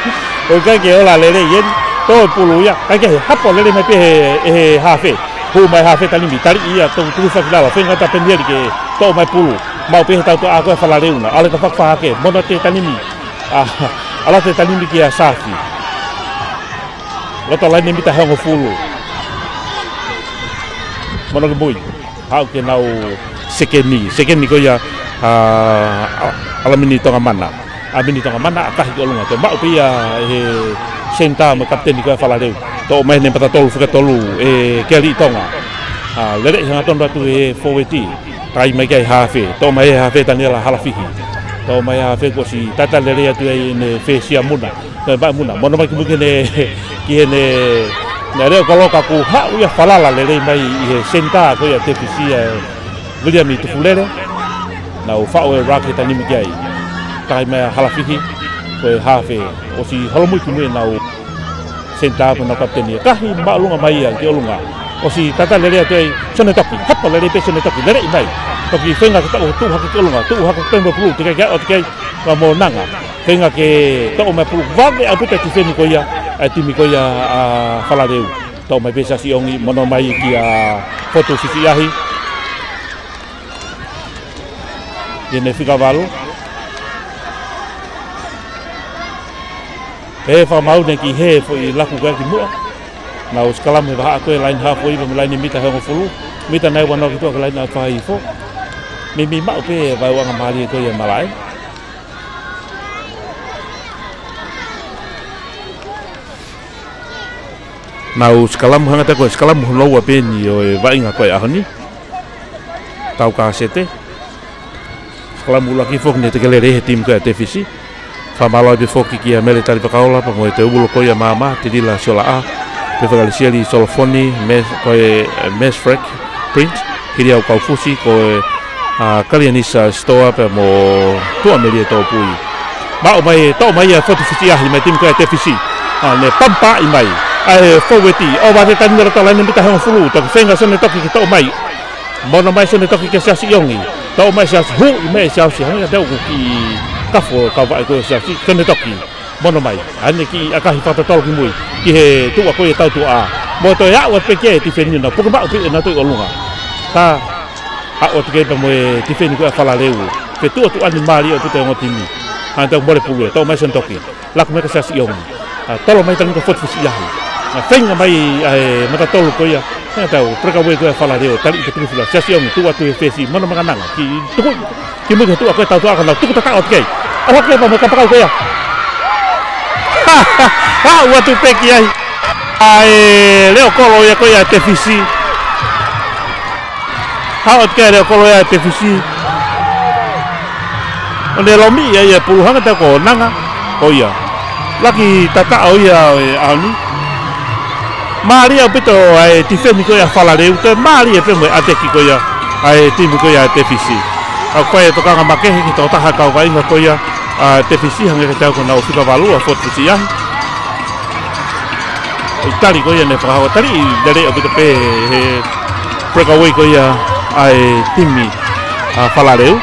ʻOku ʻikai ke ola lelei eni. Toe pulu ia. ʻIkai ke he hapo lelei mai pē he, he hafe. Hū mai hafe Tanimi. Tali ia tau tuli fakilala. Feinga atu ʻa Penieli ke toʻo mai pulu. Maʻu pē he tautuʻa ko ē ʻa Falaleu na. ʻAlu atu fakafahake. Mono atu ʻe Tanimi. ʻA, ʻalu atu ʻe Tanimi kia Safi. Loto laine mita hongofulu. Mono ki mui. Haʻu ke nau sekeni. Sekeni ko ia, ʻa, ʻa, ʻAlamini Tongamana. ʻAlamini Tongamana ʻakahi ki ʻolunga. Toe maʻu pē ia he senitā mo e kapiteni ko ē ʻa Falaleu. Toʻo mai heʻene mata tolu fika tolu ʻe Keli Tonga. ʻA, lele ʻi hangatonu atu he fōueti. Takai mai ki ai hafe. Toʻo mai he hafe Taniela Halafihi. Toʻo mai hafe kuo ʻosi tata lelei atu ai ʻene fesi ʻa Muna. Toe maʻu Muna, mono mai ki mui ki heʻene, ki heʻene, naʻe leo kolo ka kuo haʻu ia falala lelei mai ʻi he senitā ko ia Tefisi ʻa Viliami Tufulele. Nau faʻu e raki Tanimi ki ai. Takai mai ʻa Halafihi, ko e hafe, ʻosi holomui ki mui ʻenau senitā mo ʻenau kapiteni. ʻAkahi māʻolunga mai ia ki ʻolunga. ʻOsi tata lelei atu ai, Sione Toki, hapo lelei pē Sione Toki, lelei mai. Toki feinga ke taʻu tuʻu hake ki ʻolunga, tuʻu hake pē mo pulu, teʻeki ai ke ʻoatu ki ai, ka mo Nanga. Feinga ke toʻo mai pulu vave ʻaupito e tifeni ko ia, ʻa e timi ko ia ʻa Falaleu. Toʻo mai pē Siaosi ʻIongi, mono mai kia Fotu Fisiʻiahi. ʻI heʻene fika valu. Pea fakamaau ʻene kiʻi hē foʻi laku ko ē ki muʻa. Nau sikalamu he vahaʻa ko ē laine haafe pea mo e laine mita hongofulu. Mita nai ua noa ki tuʻa ki he laine ʻa e fakahihifo. Meimei maʻu pē e vaeuʻanga mālie ko ia ʻa e malaʻe. Nau sikalamu hangē ko e sikalamu hono ua pē eni ʻo e vaʻinga ko ē ʻaho ni. Tau kasete. Sikalamu ʻuluaki foki ne tekelele he timi ko ē ʻa Tefisi. Fakamālō ai pē foki kia Mele Talifakaola pea mo e tēvolo ko ia māmā, Tilila Siolaʻa, pea faka Lisieli Solofoni, Mes-, ko e, eh, Mesfrek Prince, Hiliau Kaufusi, ko e, ah, Kalianisa Sitoa pea mo Tuʻamelie Tōpui. Maʻu mai, toʻo mai ʻa Fotu Fisiʻiahi mei he timi ko ē ʻa Tefisi. Ah, ne pampaʻi mai. ʻA e fōueti, ʻo vave tani nero tala ni mita hongofulu, toki feinga Sione Toki ke toʻo mai. Mono mai Sione Toki kia Siaosi ʻIongi. Toʻo mai Siaosi, huʻi mai Siaosi, hangē kiate au ʻoku kiʻi kafo e kau vaʻe ko ē ʻo Siaosi, Sione Toki. Mono mai, ʻa ʻene kiʻi ʻakahi fakatotolo ki mui, ki he tuʻa ko ē ʻa e tautuʻa. Mo toe aʻu atu pē ki ai e tifeni na, puke maʻu pē ʻe nautolu ʻi ʻolunga. Ka, aʻu atu ki ai pea mo e tifeni ko ē ʻa Falaleu. Fetuʻutuʻuni mālie ʻaupito e ongo timi. Hangē kiate au mole pulu ē, toʻo mai Sione Toki. Laku mai kia Siaosi ʻIongi. Ah, tolo mai tani kia Fotu Fisiʻiahi. Naʻe feinga mai ʻa e matatolu ko ia. Naʻe tau breakaway ko ia Falaleu, tali ʻi he tuʻu fila. Siasi ʻOngi, tuʻu atu he fesi, mano makananga. Ki tuku, ki mui ke tuʻu ʻa ko e tau tuʻu ʻa ka nau tuku tataʻo atu kei. ʻAlu hake pea mo e kapakau ko ia. Haʻu atu pē ki ai. ʻA e leʻo kolo ia ko ia Tefisi. Haʻu atu ki ai leʻo kolo ia Tefisi. ʻO ne lomi ia ia pulu hanga tau ko nanga. Ko ia. Laki tataʻo ia ʻo e ʻaho ni. Mālie ʻaupito ʻa e tifeni ko ia Falaleu. Toe mālie pē mo e ʻateki ko ia ʻa e timi ko ia Tefisi. ʻOku fai e tokanga makehe ki he tokotaha kau vaʻinga ko ia ʻa Tefisi hangē ko e tau ko nau fika valu ʻa Fort Fisiʻiahi. ʻI tali ko ia ne fakahoko tali ʻi lele ʻaupito pē he breakaway ko ia ʻa e timi ʻa Falaleu.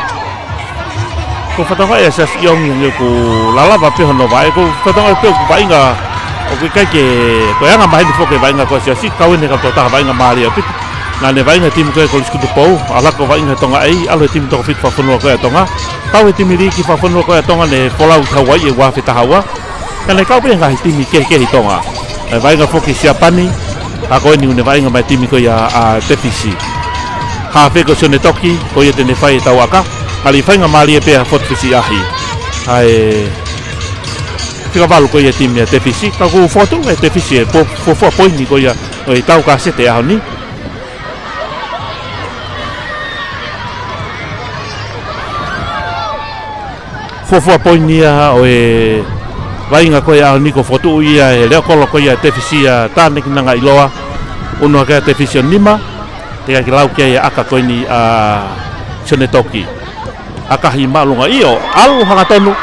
Ko e fatongia ʻa Siasi ʻOngi hangē ʻoku lalava pē hono vaʻe, ko e fatongia pē ʻoku vaʻinga ʻoku ʻikai ke, ko e anga maheni foki e vaʻinga ko Siasi, kau eni ka tokotaha vaʻinga mālie ʻaupito. Naʻa ne vaʻinga timi ko e Kolisi Kutupou, ʻalu hake ʻo vaʻinga Tonga ʻEiki, ʻalu he timi toko fitu fakafonua ko ia Tonga. Kau he timi liki fakafonua ko ia Tonga ne folau ki Hauaiʻi he ua afe taha ua. Ka ne kau pē ngaahi timi kehekehe ʻi Tonga. ʻE vaʻinga foki Siapani, ʻa ko eni ʻoku ne vaʻinga mai timi ko ia ʻa Tefisi. Hafe ko Sione Toki, ko ia te ne fai e tau ʻaka. Ngali fainga mālie pē ʻa Fort Fisiʻiahi. ʻA e fika valu ko ia timi ʻa Tefisi, ka ʻoku fokotuʻu ʻe Tefisi e po-, fuofua poini ko ia ʻo e tau kasete ʻaho ni. Fuofua poini ia ʻo e vaʻinga ko ia ʻaho ni ko e fokotuʻu ia ʻe he leʻo kolo ko ia Tefisi ʻa Tānekinanga ʻIloa. Unu hake ʻa Tefisi ʻo nima, teʻeki ke lau ki ai e ʻaka ko eni ʻa Sione Toki. ʻAkahi māʻolunga ʻio, ʻalu hangatonu.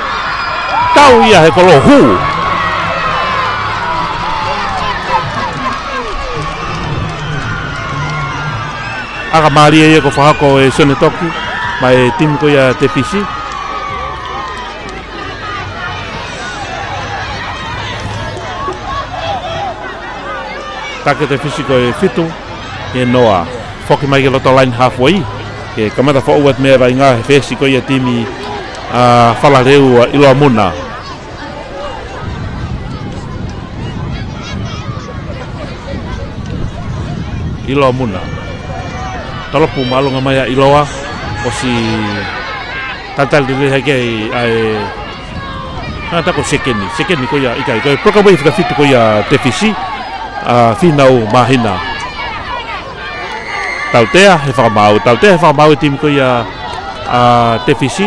Tau ia he kolo hū. ʻAka mālie ia ko e fakahoko ʻe Sione Toki, mei he timi ko ia Tefisi. Taki Tefisi ko e fitu, ʻe noa. Foki mai ki loto line halfway. Ke kamata foʻou atu mei he vaʻinga he fesi ko ia timi ʻa Falaleu ʻa ʻIloa Muna. ʻIloa Muna. Talopu māʻolunga mai ʻa ʻIloa. ʻOsi talitali lelei hake ai ʻa e ngata ko e sekeni. Sekeni ko ia ʻikai. Ko e breakaway fika fitu ko ia Tefisi. ʻA Fīnau Māhina. Tautea he fakamaau. Tautea he fakamaau e timi ko ia ʻa Tefisi.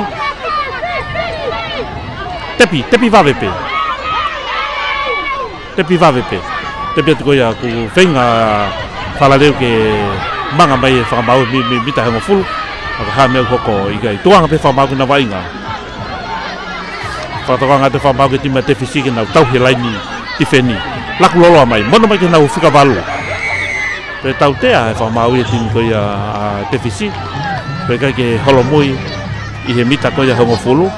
Tepi, tepi vave pē. Tepi vave pē. Tepi atu ko ia ʻoku feinga Falaleu ke manga mai e fakamaau mi, mi, mita hongofulu. ʻA ka hā meʻa ʻoku hoko ʻikai. Tukuange pē fakamaau ki he vaʻinga. Fakatokanga atu fakamaau ki he timi ʻa Tefisi ke nau tau he laini tifeni. Laku loloa mai. Mono mai ke nau fika valu. Pea tautea e fakamaau ia timi ko ia ʻa Tefisi. Pea ʻikai ke holomui ʻi he mita ko ia hongofulu.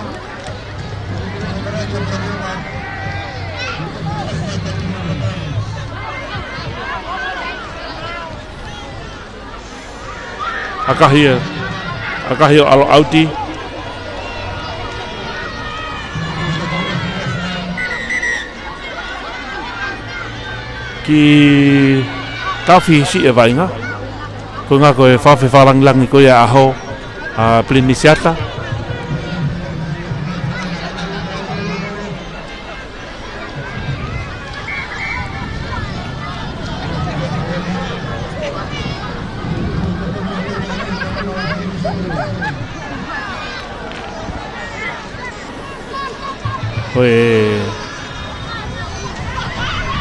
ʻAkahi ē, ʻakahi ʻo ʻalu ʻauti. Ki tafi siʻi e vaʻinga. Ko e ngā ko e fafe falangilangi ko ia ʻaho ʻa Pilinisiata. Ko e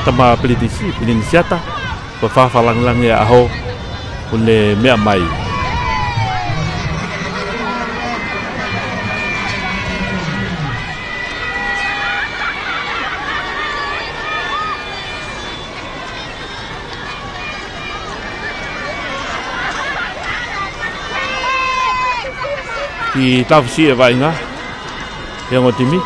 tama Pilinisi, Pilinisiata, ko e fafe falangilangi ʻaho, ʻoku ne meʻa mai. Ki tafi siʻi e vaʻinga, he ongo timi.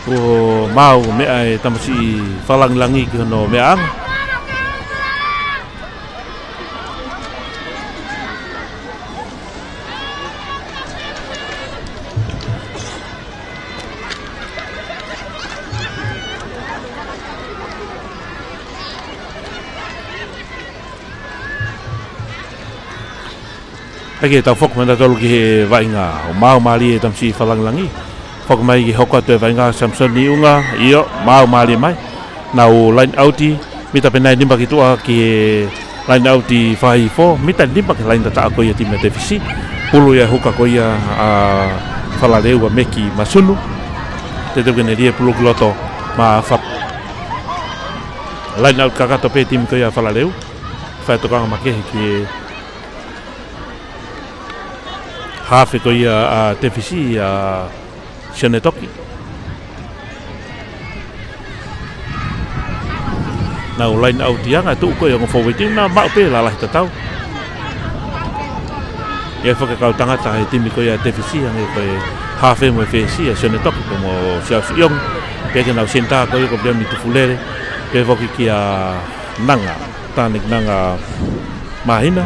Kuo maau meʻa e tamasiʻi Falangilangi ki hono meʻaʻanga. ʻAi ke tau foki mai nautolu ki he vaʻinga. ʻOku maau mālie e tamasiʻi Falangilangi. Foki mai ke hoko atu e vaʻinga, Samson Niunga, ʻio, maau mālie mai. Nau line out, mita pē nai nima ki tuʻa ki he line out fakahihifo, mita nima ki he laini tataʻo ko ia e timi ʻa Tefisi. Pulu ia e huka ko ia ʻa Falaleu, ʻa Meki Masunu. Teuteu ke ne lie pulu ki loto maʻa Fa-, line out kakato pē e timi ko ia ʻa Falaleu. Fai tokanga makehe ki he hafe ko ia ʻa Tefisi, ʻa Sione Toki. Nau line out ia, ngaahi tuʻu ko ia ʻa e ongo fōueti, naʻa maʻu pē lalahi tatau. ʻI ai foki e kau tangata he timi ko ia ʻa Tefisi, hangē ko e hafe mo e fesi, ʻa Sione Toki pea mo Siaosi ʻIongi. Pea ki he nau senitā ko ia ko Piami Tufulele. Pea foki kia Nanga, Tāneki Nanga Māhina.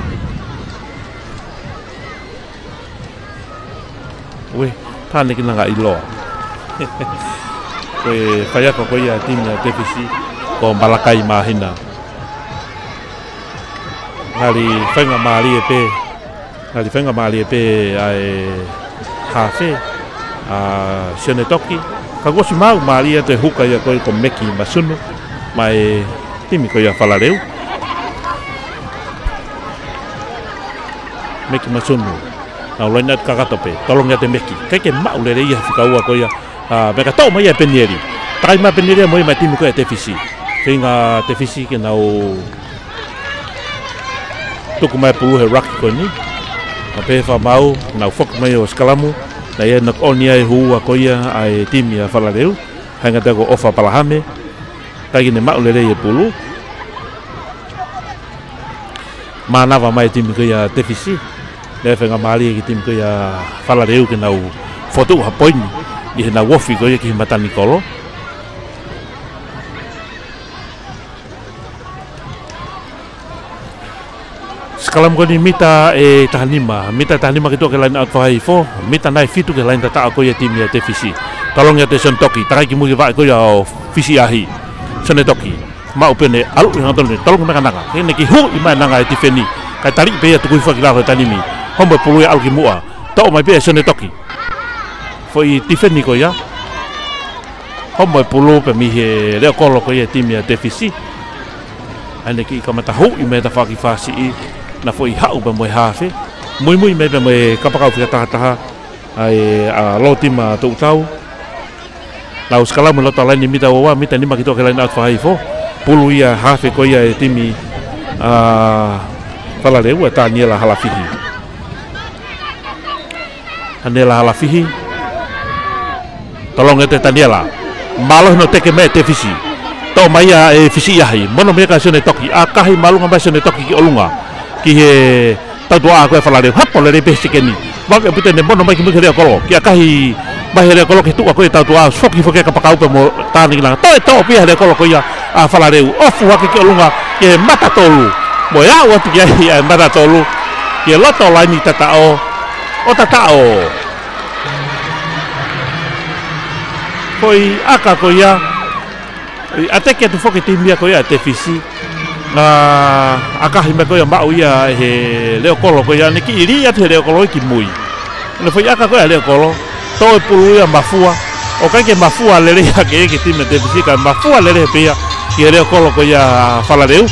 Ue, Tāneki Nanga ʻIloa. Ko e faiako ko ia e timi ʻa Tefisi, ko Malakai Māhina. Ngali faingamālie pē, ngali faingamālie pē ʻa e hafe, ʻa Sione Toki. Ka kuo ʻosi maau mālie atu e huka ia ko ia ko Meki Masunu, maʻa e timi ko ia ʻa Falaleu. Meki Masunu. Nau line out kakato pē, tolongi atu e Meki. ʻIkai ke maʻu lelei ia he fika ua ko ia. ʻA, meʻa ka toʻo mai ia e penieli. Takai mai e penieli ia mo ia maʻa e timi ko ia ʻa Tefisi. Feinga Tefisi ke nau tuku mai e pulu he ruck ko eni. Ka pehē fakamaau, nau foki mai ʻo sikalamu. Naʻe ʻi ai e knock on ia he hū ua ko ia ʻa e timi ʻa Falaleu. Hangē ko ʻOfa Palahame. ʻIkai ke ne maʻu lelei e pulu. Mānava mai e timi ko ia ʻa Tefisi. Naʻe faingamālie ki he timi ko ia ʻa Falaleu ke nau fokotuʻu ha poini ʻi heʻenau ofi ko ia ki he matanikolo. Sikalamu ko eni mita ʻe taha nima, mita ʻe taha nima ki tuʻa ki he line out fakahihifo, mita nai fitu ki he laini tataʻo ko ia e timi ʻa Tefisi. Tolongi atu e Sione Toki, takai ki mui ki he vaʻe ko ia ʻo Fisiʻahi. Sione Toki, maʻu pē ʻene ʻalu ʻi he hangatonu, tolongi mai kia Nanga. Ke ne kiʻi huʻi mai ʻa Nanga he tifeni. Kae taliʻi pē ia, tuku hifo ki lalo he taimi ni. Homou e pulu ia, ʻalu ki muʻa. Toʻo mai pē ʻe Sione Toki. Foʻi tifeni ko ia. Homou e pulu pē mei he leʻo kolo ko ia e timi ʻa Tefisi. ʻA ia ne kiʻi kamata huʻi mai e tafaʻaki fāsiʻi. Naʻa foʻi haʻu pē mo e hafe. Muimui mai pē mo e kapakau fika taha taha. ʻA e, ʻa Lotima Toʻutau. Nau sikalamu loto laini mita ua ua, mita nima ki tuʻa ki he line out fakahihifo. Pulu ia hafe ko ia e timi ʻa Falaleu, ʻa Taniela Halafihi. Taniela Halafihi. Tolongi atu e Taniela. Mālohi hono teke mai e Tefisi. Toʻo mai ia ʻe Fisiʻahi. Mono mai kia Sione Toki. ʻAkahi māʻolunga mai Sione Toki ki ʻolunga. Ki he tautuʻa ko ē ʻa Falaleu. Hapo lelei pē he sekeni. Vave ʻaupito ʻene mono mai ki mui ki he leʻo kolo. Kiʻi ʻakahi mai he leʻo kolo ki he tuʻa ko ē tautuʻa. Foki foki e kapakau pē mo Tāneki Nanga. Toe toʻo pē ia he leʻo kolo ko ia ʻa Falaleu. ʻOfu hake ki ʻolunga ki he mata tolu. Mo e aʻu atu ki ai ʻa e mata tolu. Ki he loto laini tataʻo. ʻO tataʻo. Foʻi ʻaka ko ia. ʻI ʻateke atu foki e timi ia ko ia ʻa Tefisi. ʻA, ʻakahi mai ko ia maʻu ia he leʻo kolo ko ia, ne kiʻi lī atu he leʻo kolo ki mui. Naʻe foʻi ʻaka ko ia leʻo kolo, toʻo e pulu ia mafua. ʻOku ʻikai ke mafua lelei hake ia ki he timi ʻa Tefisi, ka mafua lelei pē ia ki he leʻo kolo ko ia ʻa Falaleu.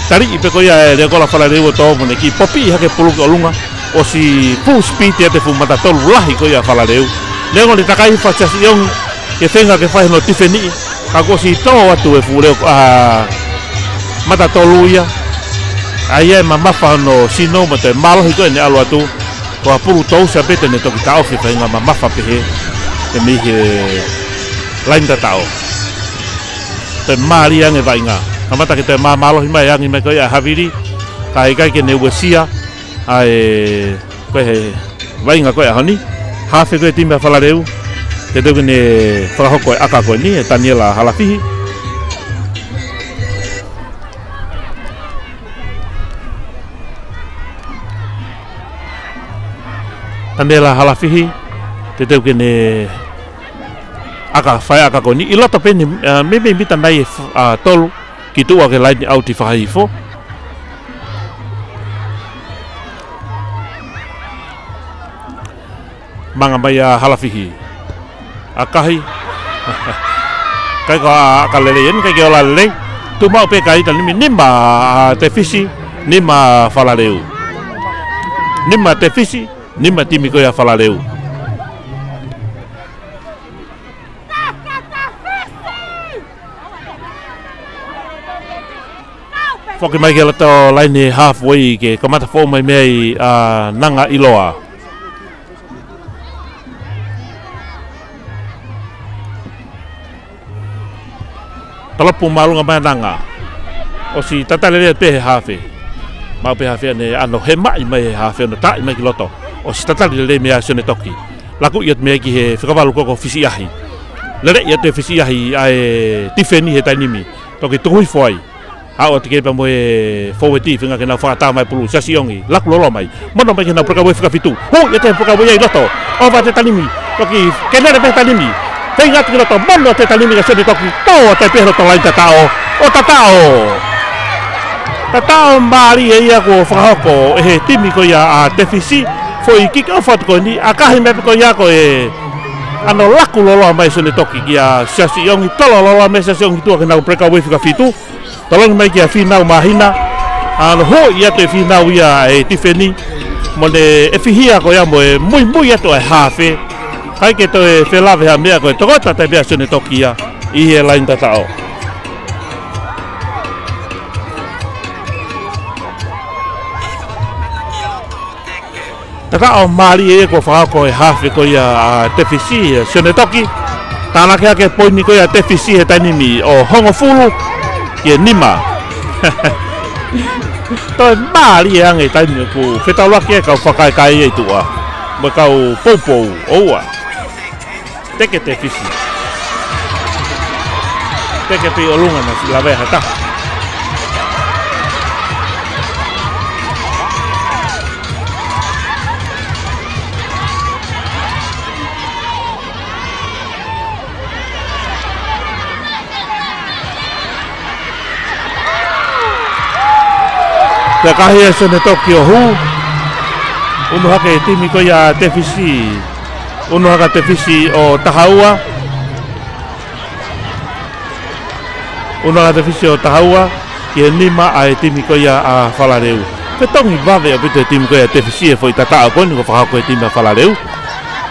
Taliʻi pē ko ia e leʻo kolo ʻa Falaleu ʻo tō mo ne kiʻi popiʻi hake pulu ki ʻolunga. ʻOsi full speed ia e fuʻu mata tolu lahi ko ia ʻa Falaleu. Neongo ne takai hifo ʻa Siaosi ʻIongi, ke feinga ke fai hono tifeni. Ka kuo ʻosi tō atu e fuʻu leʻo, ʻa, mata tolu ia. ʻA ia ʻe mamafa hono sino mo toe mālohi ko ē ʻene ʻalu atu. Ko e pulu tousia pē te ne toki taʻofi, feinga mamafa pehē. Pē mei he laini tataʻo. Toe mālie ange e vaʻinga. Kamata ke toe māmālohi mai e angi mai ko ia ʻa e havili. Ka ʻikai ke ne uesia. ʻA e, ko e he vaʻinga ko ē ʻaho ni. Hafe ko ē e timi ʻa Falaleu. Teuteu ke ne fakahoko e ʻaka ko eni ʻe Taniela Halafihi. Taniela Halafihi, teuteu ke ne ʻaka, fai ʻaka ko eni. ʻI loto pē eni, ā, meimei mita nai ʻe f-, ā, tolu ki tuʻa ki he laine ʻauti fakahihifo. Manga mai ʻa Halafihi. ʻAkahi. ʻIkai ko ha ʻaka lelei eni, ʻikai ke ola lelei. Tuʻu maʻu pē ʻa e taimi ni, nima ʻa Tefisi, nima Falaleu. Nima Tefisi, nima timi ko ia Falaleu. Foki mai ki he loto laine halfway ke kamata foʻou mai mei ai ʻa Nanga ʻIloa. Talopu māʻolunga mai ʻa Nanga. ʻOsi tatali lelei pē he hafe. Maʻu pē hafe ʻa ʻene ʻano hemaʻi mai he hafe ʻo ne taaʻi mai ki loto. ʻOsi tatali lelei meia Sione Toki. Laku ia mei ai ki he fika valu ko ē ko Fisiʻiahi. Lele ia ʻa Fisiʻiahi ʻa e tifeni he taimi ni. Toki tuku hifo ai. Aʻu atu ki ai pea mo e fōueti, feinga ke nau fakatā mai pulu, Siaosi ʻIongi, laku loloa mai. Mono mai ke nau breakaway fika fitu. Hū ia ʻa e breakaway ia ʻi loto. ʻOfa atu e taimi ni. Toki kelele pē he taimi ni. Feinga atu ki loto, mono atu e taimi ni kia Sione Toki. Tō atu ai pē he loto laine tataʻo. ʻO tataʻo. Tataʻo mālie ia kuo fakahoko ʻe he timi ko ia ʻa Tefisi. Foʻi kick off atu ko eni, ʻakahi mai pē ko ia ko e ʻano laku loloa mai Sione Toki kia Siaosi ʻIongi, tolo loloa mai Siaosi ʻIongi tuʻa ke nau breakaway fika fitu. Tolongi mai kia Fīnau Māhina. ʻAno hū ia ʻa Fīnau ia ʻa e tifeni. Mo ne ʻefihia ko ia mo e muimui atu ʻa e hafe. ʻIkai ke toe felāveʻi ha meʻa ko e tokoto atu ai pē ʻa Sione Toki ia ʻi he laine tataʻo. Tataʻo mālie ia kuo fakahoko ʻe he hafe ko ia ʻa Tefisi, ʻa Sione Toki. Tānaki hake poini ko ia ʻa Tefisi he taimi ni ʻo hongofulu ki he nima. Toe mālie ange taimi ʻoku fetaulaki ai e kau fakakaikaila ʻi tuʻa mo e kau poupou ʻo ua. Teke Tefisi. Teke pē ʻi ʻolunga naʻe siʻi lave ha taha. Pea ʻakahi ʻe Sione Toki ʻo hū. Unu hake e timi ko ia Tefisi. Unu hake Tefisi ʻo taha ua. Unu hake Tefisi ʻo taha ua. Ki he nima ʻa e timi ko ia ʻa Falaleu. Fetongi vave ʻaupito e timi ko ia Tefisi he foʻi tataʻo ko eni kuo fakahoko ʻe he timi ʻa Falaleu.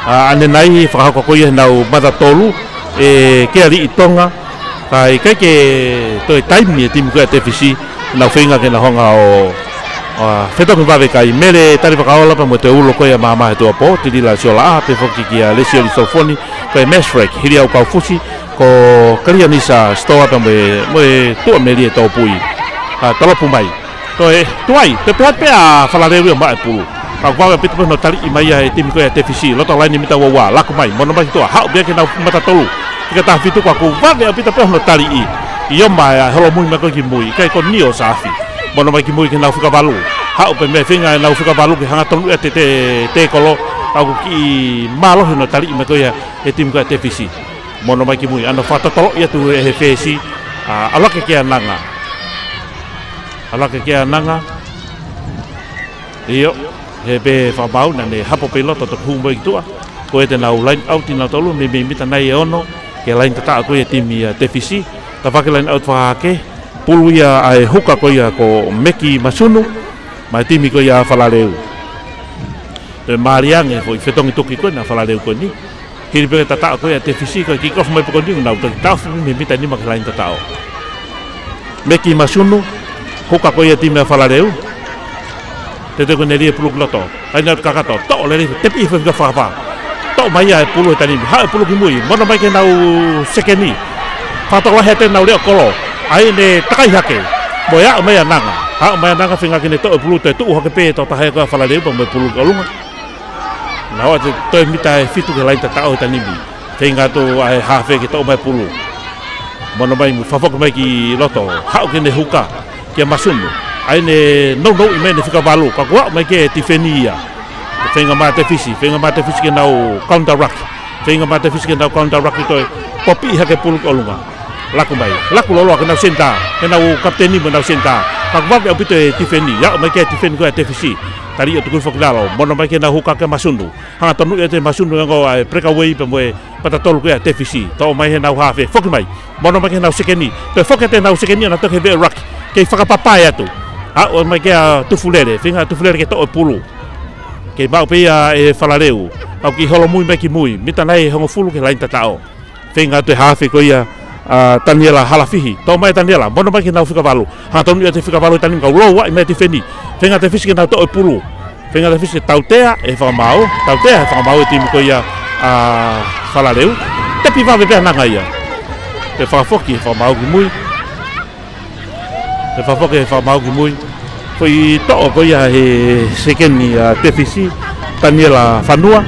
ʻA, ʻanenai fakahoko ko ia ʻe heʻenau mata tolu, ʻe Kealiʻi Tonga. Ka ʻikai ke toe taimi e timi ko ia Tefisi, nau feinga ke nau hanga ʻo, ʻa, fetongi vave kae Mele Talivakaola pea mo Teulo ko ia Mamahetuapō, Tilila Siolaʻa, pehē foki kia Lesioli Solofoni, ko e Mesrek Hiliau Kaufusi, ko Kalianisa Sitoa pea mo e, mo e Tuʻamelie Tōpui. ʻA, talopu mai. Toe tuai, toe pehē atu pē ʻa Falaleu ia maʻu e pulu. Ka ʻoku vave ʻaupito pē hono taliʻi mai ia ʻe he timi ko ia Tefisi, loto laine mita ua ua, laku mai, mono mai ki tuʻa, haʻu pē ia ki heʻenau mata tolu. Fika taha fitu ka ʻoku vave ʻaupito pē hono taliʻi. ʻIo mai ʻa e holomui mai ko ē ki mui, ʻikai ko Nio Saafi. Mono mai ki mui ki heʻenau fika valu. Haʻu pē mei he feinga ʻenau fika valu ke hanga tonu ʻe te, te, tekolo, ka ʻoku kiʻi mālohi hono taliʻi mai ko ia ʻe he timi ko ia Tefisi. Mono mai ki mui, ʻano fakatotoloʻi atu ʻe he fesi, ʻa, ʻalu hake kia Nanga. ʻAlu hake kia Nanga. ʻIo, he pē fakamaau naʻa ne hapo pē ʻi loto toki hū mo ia ki tuʻa. Ko ia te nau line out ʻi nautolu, meimei mita nai ʻe ono, ki he laine tataʻo ko ia e timi ʻa Tefisi. Tafaʻaki line out fakahake, pulu ia ʻa e huka ko ia ko Meki Masunu, maʻa e timi ko ia Falaleu. Toe mālie ange foʻi fetongi tuki ko ena Falaleu ko eni. Hili pē tataʻo ko ia Tefisi ko e kick off mai pē ko eni nau toki taʻofi mei he mita nima ki he laine tataʻo. Meki Masunu, huka ko ia timi ʻa Falaleu. Teuteu ke ne lie pulu ki loto. Line out kakato, toʻo lelei, tepi hifo fika fā fā. Toʻo mai ia e pulu he taimi ni, haʻu e pulu ki mui, mono mai ki heʻenau sekeni. Fakatokolahi atu ʻenau leʻo kolo. ʻAi ʻene takai hake. Mo e aʻu mai ʻa Nanga. Aʻu mai ʻa Nanga feinga ke ne toʻo e pulu, toe tuʻu hake pē e tokotaha ko ia Falaleu pea mo e pulu ki ʻolunga. Nau ʻoatu e toe mita ʻe fitu ki he laine tataʻo he taimi ni. Feinga atu ʻa e hafe ke toʻo mai pulu. Mono mai mo fakafoki mai ki loto. Haʻu ke ne huka kia Masunu. ʻA ia ne nounou mai ʻene fika valu. Ka kuo aʻu mai ke tifeni ia. Feinga mai Tefisi, feinga mai Tefisi ke nau counter ruck. Feinga mai Tefisi ke nau counter ruck ʻo toe popiʻi hake pulu ki ʻolunga. Laku mai, laku loloa ke nau senitā, ke nau kapiteni mo nau senitā. Ka kuo vave ʻaupito e tifeni, aʻu mai ke tifeni ko ia Tefisi. Tali ʻo tuku hifo ki lalo, mono mai ke nau huka kia Masunu. Hangatonu ʻe Masunu ʻo ongo ʻa e breakaway pea mo e pata tolu ko ia Tefisi. Toʻo mai heʻenau hafe, foki mai. Mono mai ke nau sekeni. Toe foki atu ʻenau sekeni ʻo nau toki veʻe ruck. Kei fakapapae atu. Aʻu mai kia Tufulele. Feinga Tufulele ke toʻo e pulu. Kei maʻu pē ia ʻe Falaleu. Aʻu ki holomui mai ki mui. Mita nai hongofulu ki he laini tataʻo. Feinga atu e hafe ko ia ʻa Taniela Halafihi. Toʻo mai Taniela. Mono mai ke nau fika valu. Hangatonu ia ʻe fika valu ʻi he taimi ni ka ʻoku louaʻi mai Tefisi. Feinga Tefisi ke nau toʻo e pulu. Feinga Tefisi ke tautea ʻe he fakamaau. Tautea ʻe he fakamaau e timi ko ia ʻa Falaleu. Tepi vave pē ʻa Nanga ia. Toe fakafoki ʻe he fakamaau ki mui. Toe fakafoki ʻe he fakamaau ki mui. Foʻi toʻo ko ia he sekeni ʻa Tefisi. Taniela Fanua.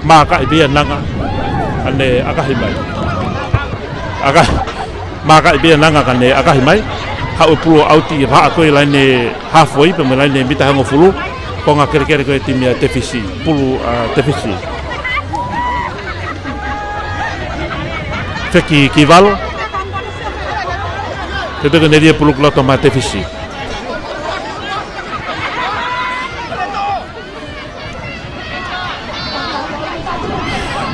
Mākaʻi pē ia Nanga. ʻA ʻene ʻakahi mai. ʻAka-, mākaʻi pē ia Nanga ka ne ʻakahi mai. Haʻu e pulu ʻo ʻauti ʻi he vahaʻa ko ia laini halfway pea mo e laini mita hongofulu. Konga kelekele ko ia e timi ʻa Tefisi. Pulu ʻa Tefisi. Feki ki valo. Te toko ne lia pulu ki loto mai Tefisi.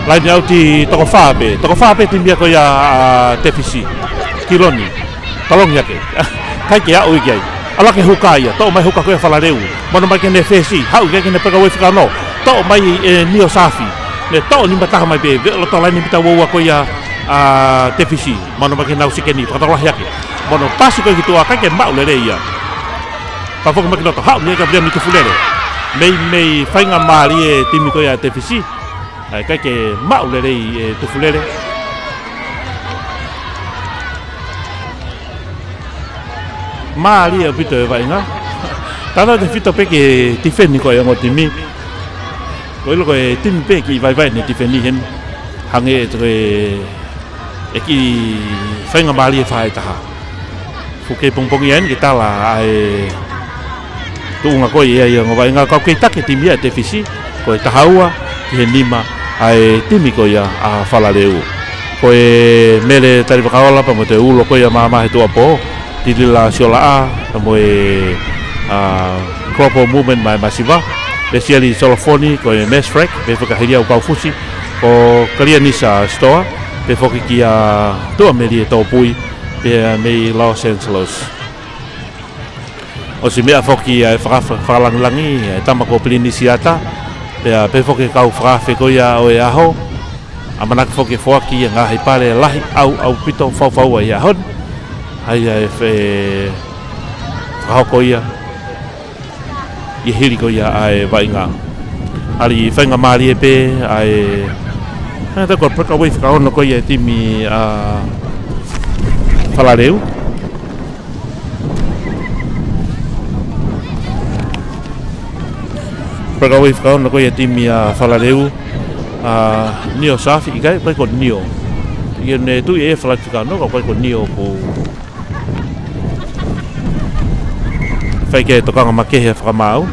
Laini ʻauti toko fā pē. Toko fā pē timi ia ko ia ʻa Tefisi. Kiloni. Tolongi hake. ʻIkai ke aʻu ia ki ai. ʻAlu hake huka ia. Toʻo mai huka ko ia Falaleu. Mono mai ke ne fesi. Haʻu ke ne peka wei fika ono. Toʻo mai ʻe Nio Safi. Ne toʻo nima taha mai pē. Veʻe loto laini mita ua ua ko ia ʻa Tefisi. Mono mai ke nau sekeni. Fakatokolahi hake. Mono pasi ko ia ki tuʻa ʻikai ke maʻu lelei ia. Fakafoki mai ki loto, haʻu ni ʻe Kaviliami Tufulele. Meimei faingamālie e timi ko ia Tefisi. ʻA ia ʻikai ke maʻu lelei ʻe Tufulele. Mālie ʻaupito e vaʻinga. Tatau tefito pē ki he tifeni ko ia e ongo timi. Ko e ʻilo ko e timi pē kiʻi vaivai ne tifeni heni. Hangē ʻe toko e ʻe kiʻi faingamālie fā ʻe taha. Fuʻu kei pongipongi eni ke tala ʻa e tuʻunga ko ia ʻa e ongo vaʻinga ka ʻoku kei taki e timi ia ʻa Tefisi, ko e taha ua ki he nima ʻa e timi ko ia ʻa Falaleu. Ko e Mele Talivakaola pea mo e ulo ko ia Māmā he Tuʻapō, Tilila Siolaʻa, pea mo e, ʻa, Global Movement mai masiva, Lesieli Solofoni, ko e Mesfrek, pea fakahili au kau fusi, ko Kalianisa Stoa, pea foki kia Tuʻamelie Tōpui, pea mei Los Angeles. ʻOsi meʻa foki ʻa e faka-, fakalangilangi, ʻa e tama ko Pilinisiata, pea pea foki kau fakaafe ko ia ʻo e ʻaho, ʻamanaki foki foaki ʻa e ngaahi pale lahi ʻau ʻaupito faufaua ʻi he ʻaho ni, ʻa ia ʻe fe-, fakahoko ia, ʻi he hili ko ia ʻa e vaʻinga. ʻAli faingamālie pē ʻa e, ʻa e tau ko e breakaway fakaono ko ia e timi ʻa Falaleu. Breakaway fakaono ko ia e timi ʻa Falaleu. ʻA Nio Safi ʻikai, ʻikai ko Nio. Ia ne tui e flight fakaono, ka ʻikai ko Nio ko fai ke tokanga makehe fakamaau.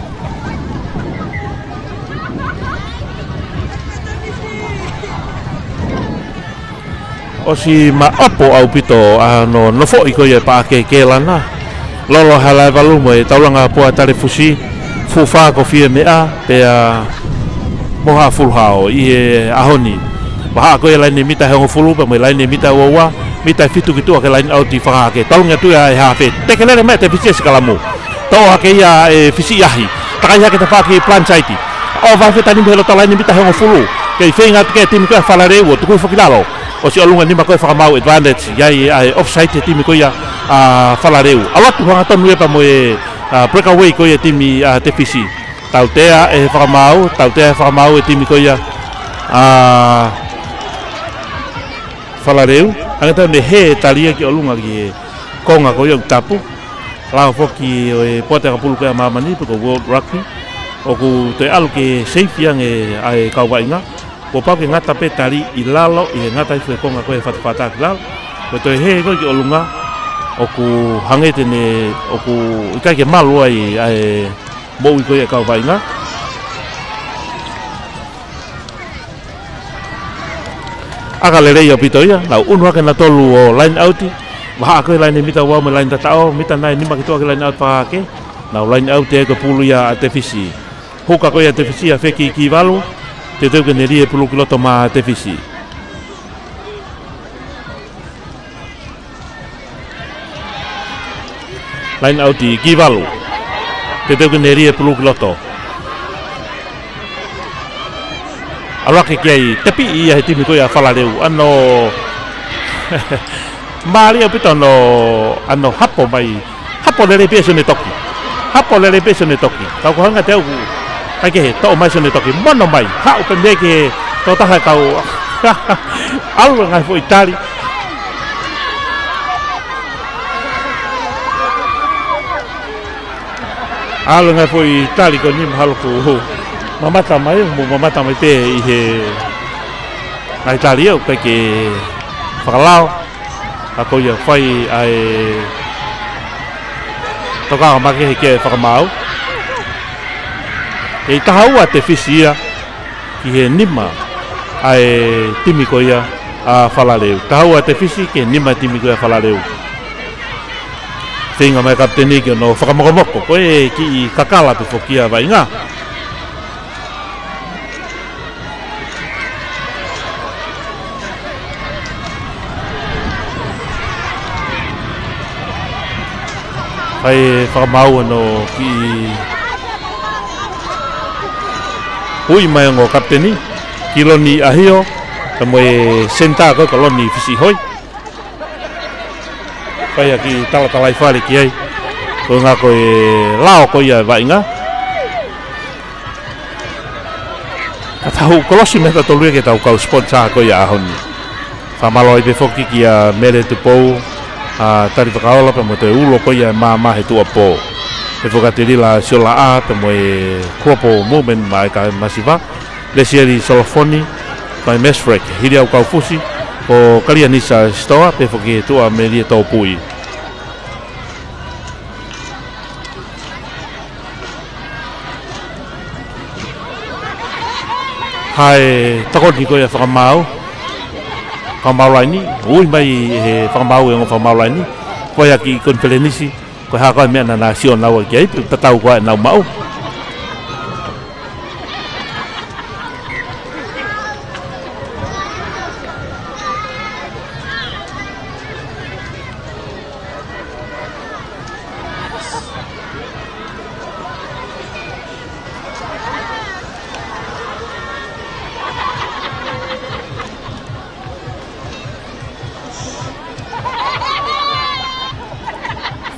ʻOsi maʻopo ʻaupito ʻa hono nofoʻi ko ia e paʻake ke lana. Lolo Halaevalu mo e Taulanga Pua Talefusi, Fufa ko Fie Meʻa, pea mo Haʻa Fuluhao ʻi he ʻaho ni. Vahaʻa ko ia laini mita hongofulu pea mo e laini mita ua ua, mita fitu ki tuʻa ki he laini ʻauti fakahake. Tolongi atu ia ʻe hafe. Teke lele mai Tefisi e sikalamu. Toʻo hake ia ʻe Fisi ʻi ʻahi. Takai hake tafaʻaki blindside. ʻO vafe tani mei he loto laini mita hongofulu. Kei feinga atu ki he timi ko ia Falaleu ʻo tuku hifo ki lalo. ʻOsi ʻolunga nima ko e fakamaau advantage. ʻI ai ʻa e offside he timi ko ia ʻa Falaleu. ʻAlu atu hangatonu ia pea mo e, ʻa, breakaway ko ia e timi ʻa Tefisi. Tautea ʻe he fakamaau, tautea ʻe he fakamaau e timi ko ia ʻa Falaleu. Hangē tau ne hē tali ia ki ʻolunga ki he konga ko ia ʻoku tapu. Lao foki ʻo e poate ʻakapulu ko ia ʻa māmani pe ko World Rugby. ʻOku toe ʻalu ke seifi ange ʻa e kau vaʻinga. Kuo pau ke ngata pē tali ʻi lalo, ʻi he ngata hifo e konga ko ē he fatafata ki lalo. Ko e toe hē ko ē ki ʻolunga, ʻoku hangē te ne, ʻoku ʻikai ke malu ai ʻa e moʻui ko ia ʻa e kau vaʻinga. ʻAka lelei ʻaupito ia, nau ʻunu hake nautolu ʻo line out, vahaʻa ko ē laine mita ua mo e laine tataʻo, mita nai nima ki tuʻa ki he line out fakahahake, nau line out ē ko e pulu ia ʻa Tefisi. Huka ko ia ʻa Tefisi ʻa Feki Kivalu, teuteu ke ne lie pulu ki loto maʻa Tefisi. Line out ʻa Kivalu. Teuteu ke ne lie pulu ki loto. ʻAlu hake ki ai, tepiʻi ia he timi ko ia ʻa Falaleu. ʻAno mālie ʻaupito ʻano, ʻano hapo mai. Hapo lelei pē Sione Toki. Hapo lelei pē Sione Toki. Kau ko hanga te au ku. Kai kehe, toʻo mai Sione Toki. Mono mai. Haʻu pē mei he tokotaha kau. ʻAlu e ngaahi foʻi tali. ʻAlu e ngaahi foʻi tali ko eni mahalo kuo mamata mai, mo mamata mai pē ʻi he ngaahi tali ʻoku ʻikai ke fakalao. Ka ko ia fai ʻa e tokanga makehe ki he fakamaau. ʻE taha ua Tefisi ia ki he nima ʻa e timi ko ia ʻa Falaleu. Taha ua Tefisi ki he nima timi ko ia ʻa Falaleu. Feinga mai kapiteni ke ʻono fakamokomoko, ko e kiʻi kakala pē foki ʻa vaʻinga. Fai fakamaau ʻono kiʻi ui mai ongo kapiteni, ki Loni ʻAhio, ka mo e senitā ko ē ko Loni Fisihoi. Fai ʻa e kiʻi talatalai fale ki ai. Ko e ngā ko e lao ko ia ʻa vaʻinga. Ka tau kolosi mei he tolu ia ke tau kau sponsor ko ia ʻaho ni. Fakamālō ai pē foki kia Mele Tupou, ʻa Tali Fakaola pea mo e toe ulo ko ia ʻa e māmā he tuʻuapō. Pea foki ʻa Telila Siolaʻā pea mo e Kuopo Movement maʻa e kakai masiva. Lesieli Solofoni, ko e Mesfrek, Hiliau Kaufusi, ko Kalianisa Sitoa, pea foki tuʻa Melie Tōpui. Hai tokoni ko ia fakamaau. Fakamaau laini, ui mai he fakamaau e ongo fakamaau laini. Ko ia ki konifelenisi, ko e hā ko ā e meʻa naʻa na sio naua ki ai, pe tatau ko ā ʻenau maʻu.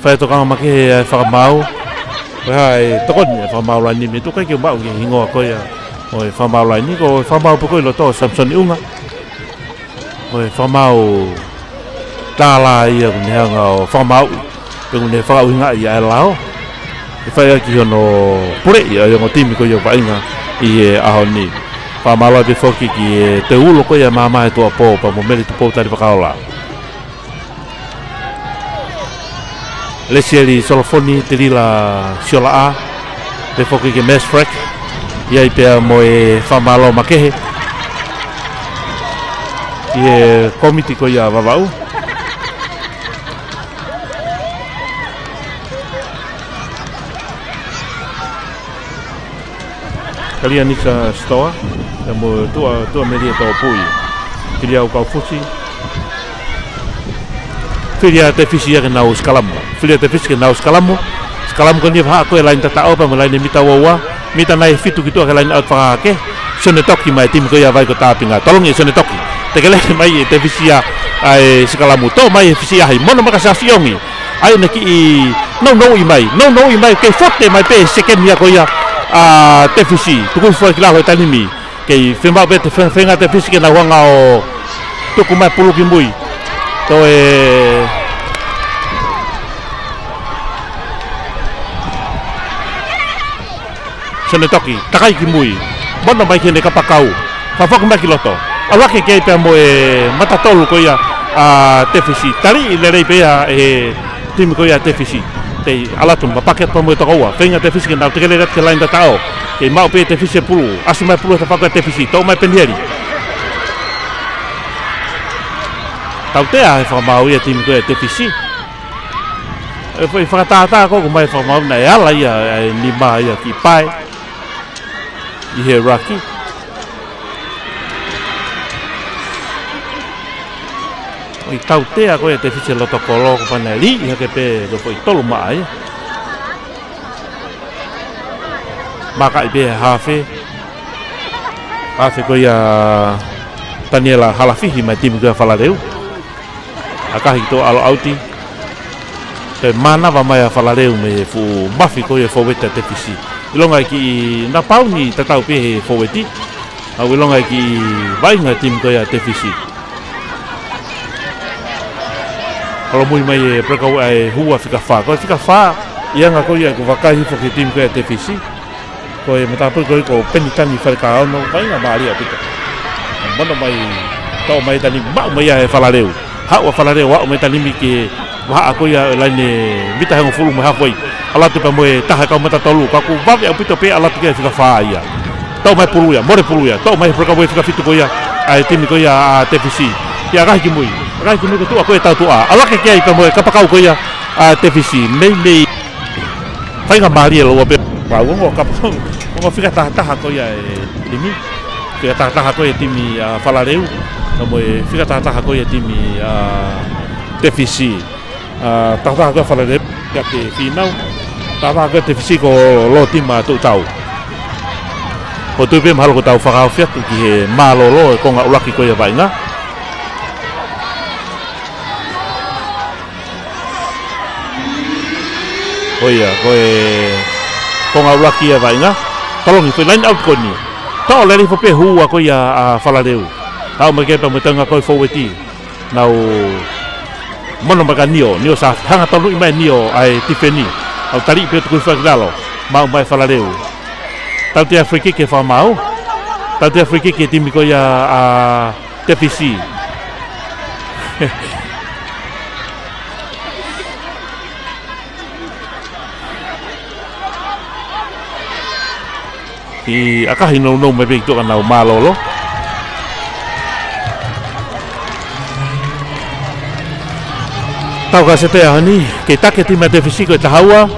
Fai tokanga makehe ʻa e fakamaau. Ko e hā e tokoni ʻa e fakamaau laini, mei tuʻa ʻikai ke u maʻu ki he hingoa ko ia ʻo e fakamaau laini, ko e fakamaau pē ko ē ʻi loto ʻo Samisoni ʻUnga. Ko e fakamaau tālā ia ʻoku ne hanga ʻo fakamaauʻi, pe ʻoku ne fakaʻuhingaʻi ʻa e lao. ʻE fai ʻaki hono puleʻi ʻa e ongo timi ko ia ʻo vaʻinga ʻi he ʻaho ni. Fakamālō pē foki ki he toe ulo ko ia ʻa e māmā he tuʻuapō pea mo Mele Tupou Tali Fakaola. Lesieli Solofoni, Telila Siolaʻā, pea foki ki he Mesfrek, ʻi ai pea mo e fakamālō makehe ʻi he kōmiti ko ia ʻa Vavaʻu. Kalianisa Sitoa, pea mo tuʻa, tuʻa Melie Tōpui. Hiliau Kaufusi. Fili ʻa Tefisi ia ke nau sikalamu. Fili ʻa Tefisi ke nau sikalamu. Sikalamu ko eni vahaʻa ko ē laini tataʻo pea mo e laini mita ua ua. Mita nai fitu ki tuʻa ki he laini out fakahahake. Sione Toki mai timi ko ia ʻa Vai ko Tāpinga. Tolongi ʻe Sione Toki. Tekele mai ʻe Tefisi ia ʻa e sikalamu. Toʻo mai ʻe Fisiʻahi. Mono mai kia Siaosi ʻIongi. ʻAi ʻene kiʻi nounou mai, nounou mai, kei fote mai pē sekeni ia ko ia ʻa Tefisi, tuku hifo ki lalo he taimi ni. Kei fiemaʻu pē ʻe Tefisi ke nau hanga ʻo tuku mai pulu ki mui. Toe Sione Toki, takai ki mui. Mono mai ki heʻene kapakau. Fakafoki mai ki loto. ʻAlu hake ki ai pea mo e matatolu ko ia ʻa Tefisi. Taliʻi lelei pē ia ʻe he timi ko ia Tefisi. Tei ʻalu atu, mapaki atu pea mo e toko ua. Feinga Tefisi ke nau teke lele atu ki he laine tataʻo. Kei maʻu pē Tefisi e pulu. ʻAsi mai pulu he tafaʻaki ʻa Tefisi. Toʻo mai Penieli. Tautea he fakamaau ia timi ko ia Tefisi. ʻE foʻi fakatātā ko ē ʻoku ʻomai fakamaau naʻe ala ia ʻa e nima ia ki pae ʻi he ʻuluaki. ʻOi tautea ko ia Tefisi loto kolo ko pana liʻi hake pē ko e foʻi tolu maʻa ia. Makaʻi pē hafe. Hafe ko ia Taniela Halafihi mai timi ko ia Falaleu. ʻAkahi ki tuʻa ʻalu ʻauti. Toe mānava mai ʻa Falaleu mei he fuʻu mafi ko ia foueti ʻa Tefisi. ʻIlonga ʻe kiʻi napauni tatau pē he foueti. ʻAu ʻilonga ʻe kiʻi vaʻinga timi ko ia Tefisi. Holomui mai e breakaway ʻa e hua fika fā. Ko e fika fā, ʻi he anga ko ia ʻoku vakai hifo ki he timi ko ia Tefisi. Ko e matāpule ko ia ko Penitani Falekaono, vaʻinga mālie ʻaupito. Mono mai, toʻo mai tanimi, maʻu mai ia ʻe Falaleu. Haʻu ʻa Falaleu, haʻu mai tanimi ki he vahaʻa ko ia ʻo e laine mita hongofulu mo e halfway. ʻAlu atu pea mo e taha e kau matatolu, ka ʻoku vave ʻaupito pē ʻalu atu ki he fika fā ia. Toʻo mai pulu ia, mole pulu ia, toʻo mai he breakaway fika fitu ko ia ʻa e timi ko ia ʻa Tefisi. Ki ʻAkahi ki mui, ʻAkahi ki mui ko e tuʻa ko ia ʻe tautuʻa. ʻAlu hake ki ai pea mo e kapakau ko ia ʻa Tefisi, meimei vaʻinga mālie lōua pē. Pau ongo kapakau, ongo fika tahataha ko ia e timi. Fika tahataha ko ia e timi ʻa Falaleu. Ka mo e fika tahataha ko ia e timi ʻa Tefisi. ʻA, tahataha ko ia Falaleu, ʻikai ke fīnau. Tahataha ko ia Tefisi ko Lotima Tuʻutau. ʻOku ou tui pē mahalo kuo tau fakaofi atu ki he mālōlō e konga ʻuluaki ko ia vaʻinga. Ko ia, ko e konga ʻuluaki ia vaʻinga. Tolongi, foʻi line out ko eni. Toʻo lelei hifo pē hua ko ia ʻa Falaleu. Haʻu mai ki ai pea mo e toenga ko e foueti. Nau mono mai ka Nio, Nio sa hanga tonuʻi mai Nio ʻa e tifeni. ʻAu taliʻi pē ʻo tuku hifo ki lalo, maʻu mai Falaleu. Tautea free kick ke fakamaau. Tautea free kick ki he timi ko ia ʻa Tefisi. ʻI ʻAkahi nounou mai pē ki tuʻa ka nau mālōlō. Tau ka sete ʻaho ni, kei taki e timi ʻa Tefisi ko e taha ua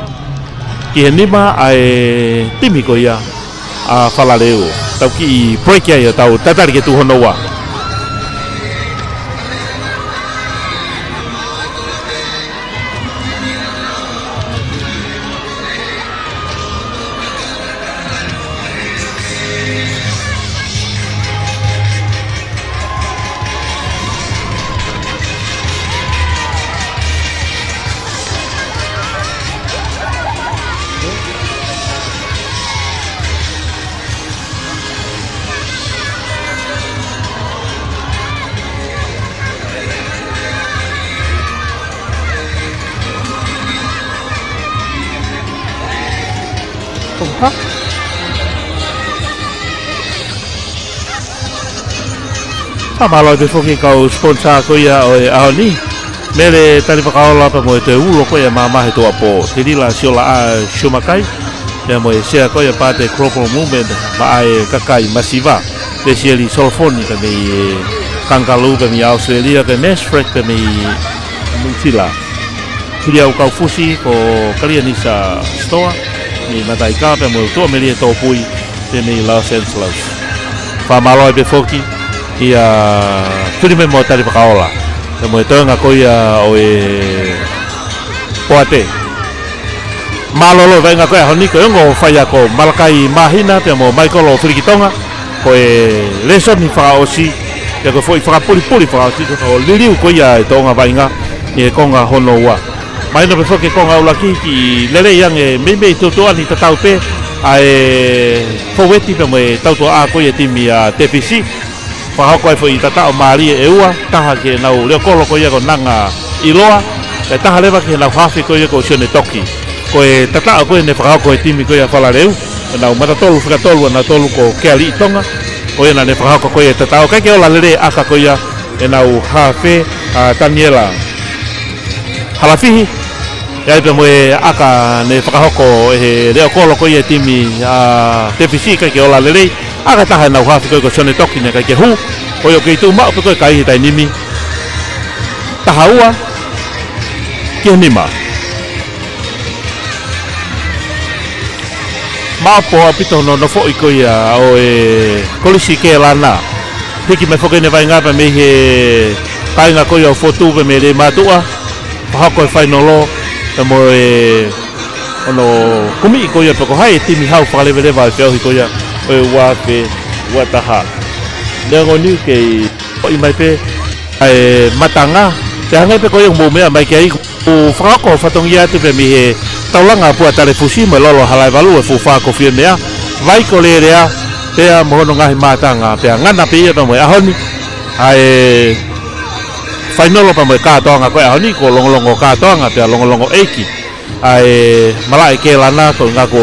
ki he nima ʻa e timi ko ia ʻa Falaleu. Tau kiʻi break ai ʻo tau tatali ki he tuʻu hono ua. Fakamālō atu foki ki he kau sponsor ko ia ʻo e ʻaho ni. Mele Tali Fakaola pea mo e toe ulo ko ia mamahi tuʻuapō. Telila Siolaʻa Siumakai. Pea mo e sea ko ia Pate Global Movement, maʻa e kakai masiva. Lesieli Solofoni pea mei Kangalū pea mei ʻAositelēlia, pea mei Mesfrek pea mei Nuʻusila. Hili au kau fusi ko Kalianisa Store, mei Mataika pea mo Tuʻamelie Tōpui, pea mei Los Angeles. Fakamālō ai pē foki, ia Filime mo Tali Fakaola. Pea mo e toenga ko ia ʻo e Poate. Mālōlō vaʻinga ko e ʻaho ni ko e ongo faiako Malakai Māhina pea mo Maikolo Filikitonga. Ko e lēsoni fakaʻosi, pea ko e foʻi fakapulipuli fakaʻosi ko e liliu ko ia e toʻonga vaʻinga ʻi he konga hono ua. Mahino pē foki konga ʻuluaki kiʻi lelei ange meimei tuʻutuʻuni tatau pē ʻa e foueti pea mo e tautuʻa ko ia e timi ʻa Tefisi. Fakahoko ai foʻi tataʻo mālie ʻe ua, taha ki heʻenau leʻo kolo ko ia ko Nanga ʻIloa, pea taha leva ki heʻenau hafe ko ia ko Sione Toki. Ko e tataʻo ko ē ne fakahoko he timi ko ia Falaleu, ʻenau matatolu fika tolu ʻanautolu ko Kealiʻi Tonga, Ko ia naʻa ne fakahoko ko ia e tatau, ʻikai ke ola lelei e ʻaka ko ia ʻenau hafe, ʻa Taniela Halafihi. ʻI ai pea mo e ʻaka ne fakahoko ʻe he leʻo kolo ko ia e timi ʻa Tefisi, ʻikai ke ola lelei. ʻAka ʻe taha ʻenau hafe ko ia ko Sione Toki naʻe ʻikai ke hū. Ko ia ʻoku kei tuʻu maʻu pē ko ia e kai he taimi ni. Taha ua ki he nima. Maʻopoʻopo ʻaupito hono nofoʻi ko ia ʻo e Kolisi Kēlana. Hiki mai foki ʻene vaʻinga pea mei he kāinga ko ia ʻo Fotu pea mei Leimātuʻa. Fakahoko e fainolo pea mo e hono kumiʻi ko ia pe ko hai e timi hau fakaleveleva e feʻauhi ko ia ʻo e ua afe ua taha. Neongo ni kei ʻoi mai pē ʻa e matanga, pea hangē pē ko ia ʻoku mou meʻa mai ki ai, ʻoku fakahoko fatongia atu pē mei he taulanga Pua Talefusi mo e Lolo Halaevalu e fuʻu fā ko Fiemea, Vai ko Lelea, pea mo hono ngaahi matanga, pea ngana pē ia pea mo e ʻaho ni, ʻa e fainolo pea mo e kātoanga ko e ʻaho ni, ko e longolongo kātoanga, pea longolongo ʻeiki ʻa e malaʻe Kēlana, ko e ʻuhinga ko